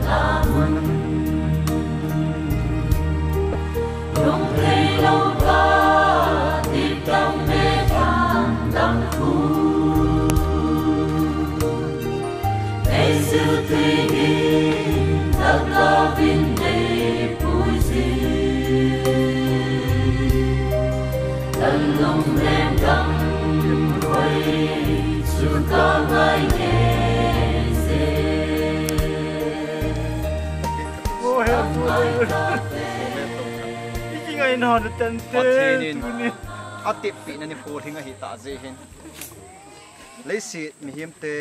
lamun, lungdei lou ka dipdang me thang dang khu. Nei sil thei hin, dang lavin nei pui ji. Lallung lem dang khoi chu ka ngai nge se. Oh, help me. Iki ngai na na tan te. Pathen in tuni atep pi na ni phu hing ahi ta ji hin. Leiset mihemte,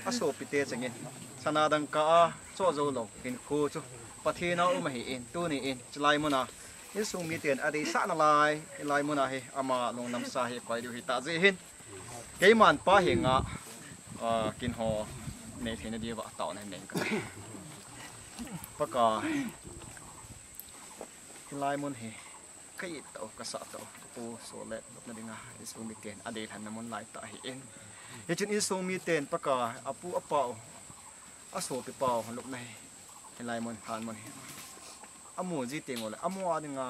asopite chengin, sana dangka a choh jou lou hinkho chu Pathen a um ahin, tuni in chulai muna insung miten adeisah nalai, hilai muna hi ama lungdamsa hi koi diu hita jeh hin, keiman Pa henga, ah, kin ho nei theina diuva taona nei ka. Pakai, hilai mun hi ka it tau, ka sah tau, ka pu Solet lupna dinga insung miten adeilhenna mun lai tah ahin. Hichun insung miten Pakai, apu apau, asopi pau lupna hi, hilai mun, lhan mun hi amu ji teng uleh, amu a dinga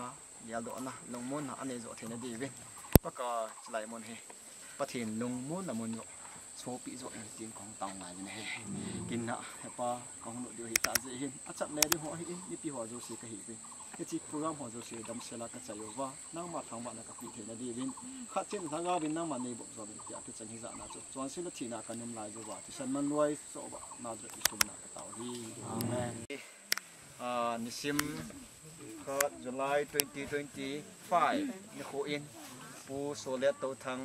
geldohna, lungmonna anei joh theina diuvin, Pakai, chulai mun hi Pathen lungmonna mun joh, sopi joh in tin kahung tao ngai uvin ahi. Kin na, he Pa, kahung lut diu hita jeh hin, achat le ding ho ahin, mipi ho jouse kahiuvin, hiche program ho jouse damsel a kachai uva, nangma thangvahna kapeh theina diuvin, khat cheh in Lhagao vin nangma neibol joh uvin tia kicheng hijat na chu, chonset le thina kanung lai jouva, thisan manlui soh uva, Nazareth Jesu mina katao ahi. Amen. Ah, nisim khat July twenty twenty-five nikho in Pu Solet Touthang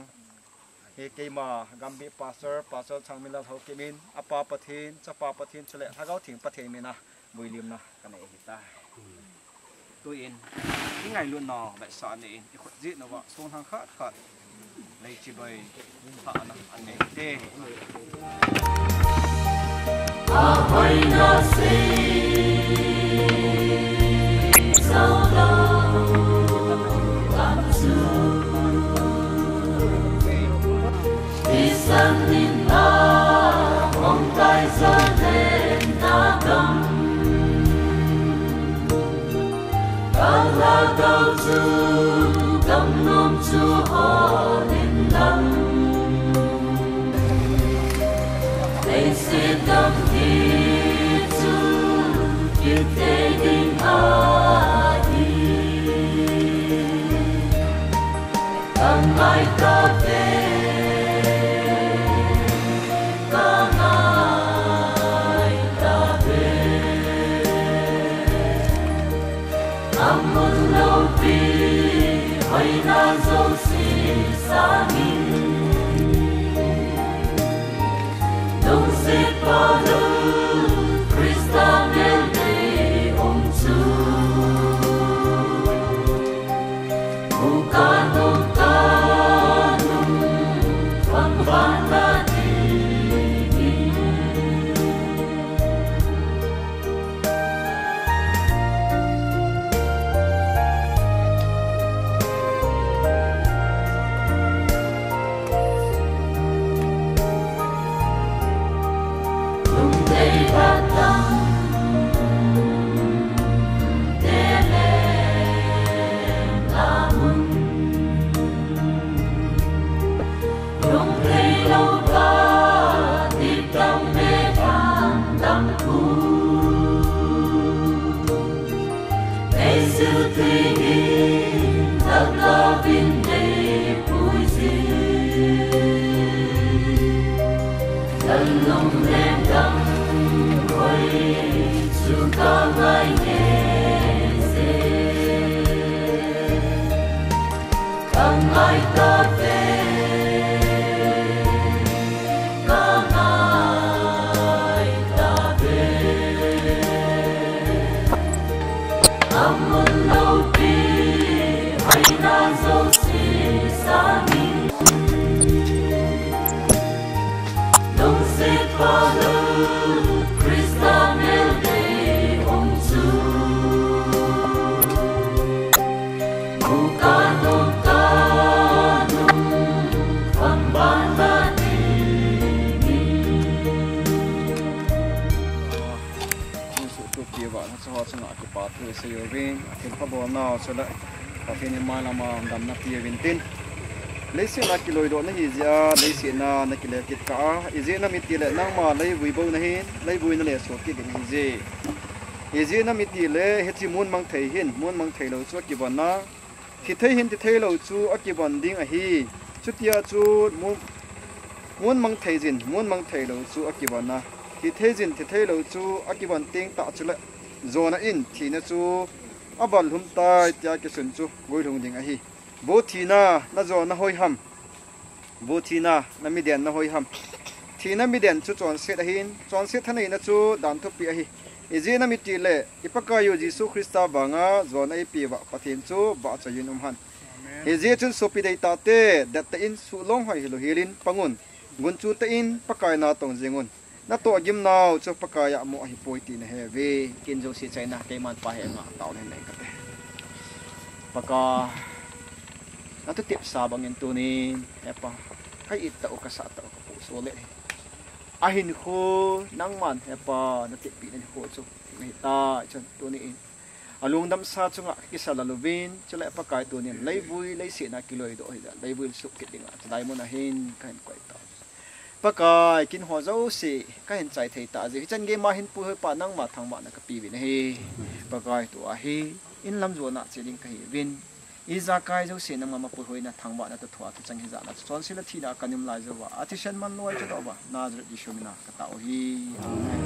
hi keima Gambih Pastor, Pastor Thangminlal Haokip in, apa Pathen, chapa Pathen chule Lhagao Theng Pathen mina vuilimna kanei ahitai. Tuin, ingailutnau vetsahna in, ikhut jeh uva, songthang khat khat, leichiboi, thahna anei te. Ahoina sei jou lou lam chu, thisan in ahung tai jou leng na gam. Ka Lhagao chu gamnom chu hol in lang, leiset dang hi chu kit tei ding ahi. Ka ngai tave, ka ngai tave. Amun loupi hoina jouse sangin, lungset pha lou Christa mel nei um chu. Muka nung ka nung, khang ban na ding. Jesu tu pi vahna chu ho chunga kipa thu i sei uvin, a thilpha bolnau chule Pathen in mailam a damna pe uvin tin. Leiset a kiloidoh na hi jeh a, leiset a na kile kit kah a, ijeh inem itile nangma leivui bou na hin, leivui na le so kit ding ahi je. Ijeh inem itile hiche mun mang thei hin, mun mang thei lou chu akivon a, thi thei hin thi thei lou chu akivon ding ahi. Chutia chu mun, mun mang thei jin, mun mang thei lou chu akivon a, thi thei jin thi thei lou chu akivon teng tah chule, jona in thina chu aval lhum tai tia kisun chu guilhung ding ahi. Vo thina, na jona hoi ham? Vo thina, na mi den na hoi ham? Thina mi den chu chonset ahin, chonset thaneina chu dan thupi ahi. Ijeh inem itile, i Pakaiyu Jesu Christa vanga jona eipeh uva Pathen chu vahchoiyin um hen. Hijeh chun sopi deitahte, dettah in suhlong hoi hilou helin pang un. Gunchu tah in Pakai na tong jeng un. Na tohgimnau chu Pakai a mo ahipoi ti na he uve. Kin jouse chaina keiman Pa henga tao lheh lheh kate. Pakai, na thutepsa bangin tunin, he Pa, ka it tah u, ka sah tah u, ka puso le hi. Ahinkho, nangman he Pa, na tepi na hinkho chu, na hitai chun tunin. Alungdamsa chunga kisa lal uvin, chule Pakai tunin, leivui, leiset a kiloidoh hi ja, leivui suh kit dinga, chulai mun a hin, ka hin koi tau. Pakai, kin ho jouse, ka hin chai thei tah jeh, hichan gei ma hin puihoi Pa nangma thangvahna ka pe uvin ahi. Pakai tua hi, in lam jona che ding ka hi uvin. Ijakai jouse nangma ma puihoina thangvahna toh thua thuchang hijat a chonset le thina ka um lai jouva, a thisan man lou a i chohdoh uva, Nazareth Jesu mina ka tao u hi. Amen.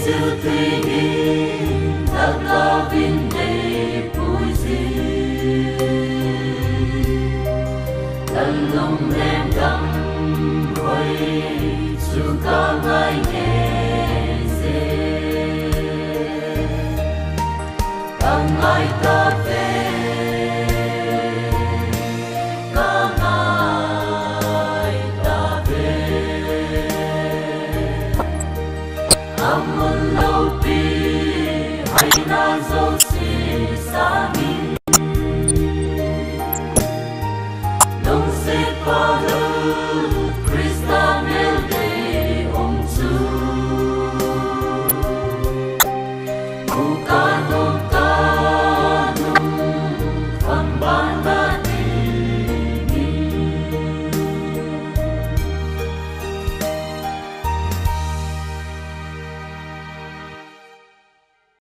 Jesu theng in lhagao in nei pui jin, kalung lenggam hoi chu ka ngai nge je. Ka ngai tave, ka ngai tave. Amun loupi haina jouse sangin, lungset phalou Christa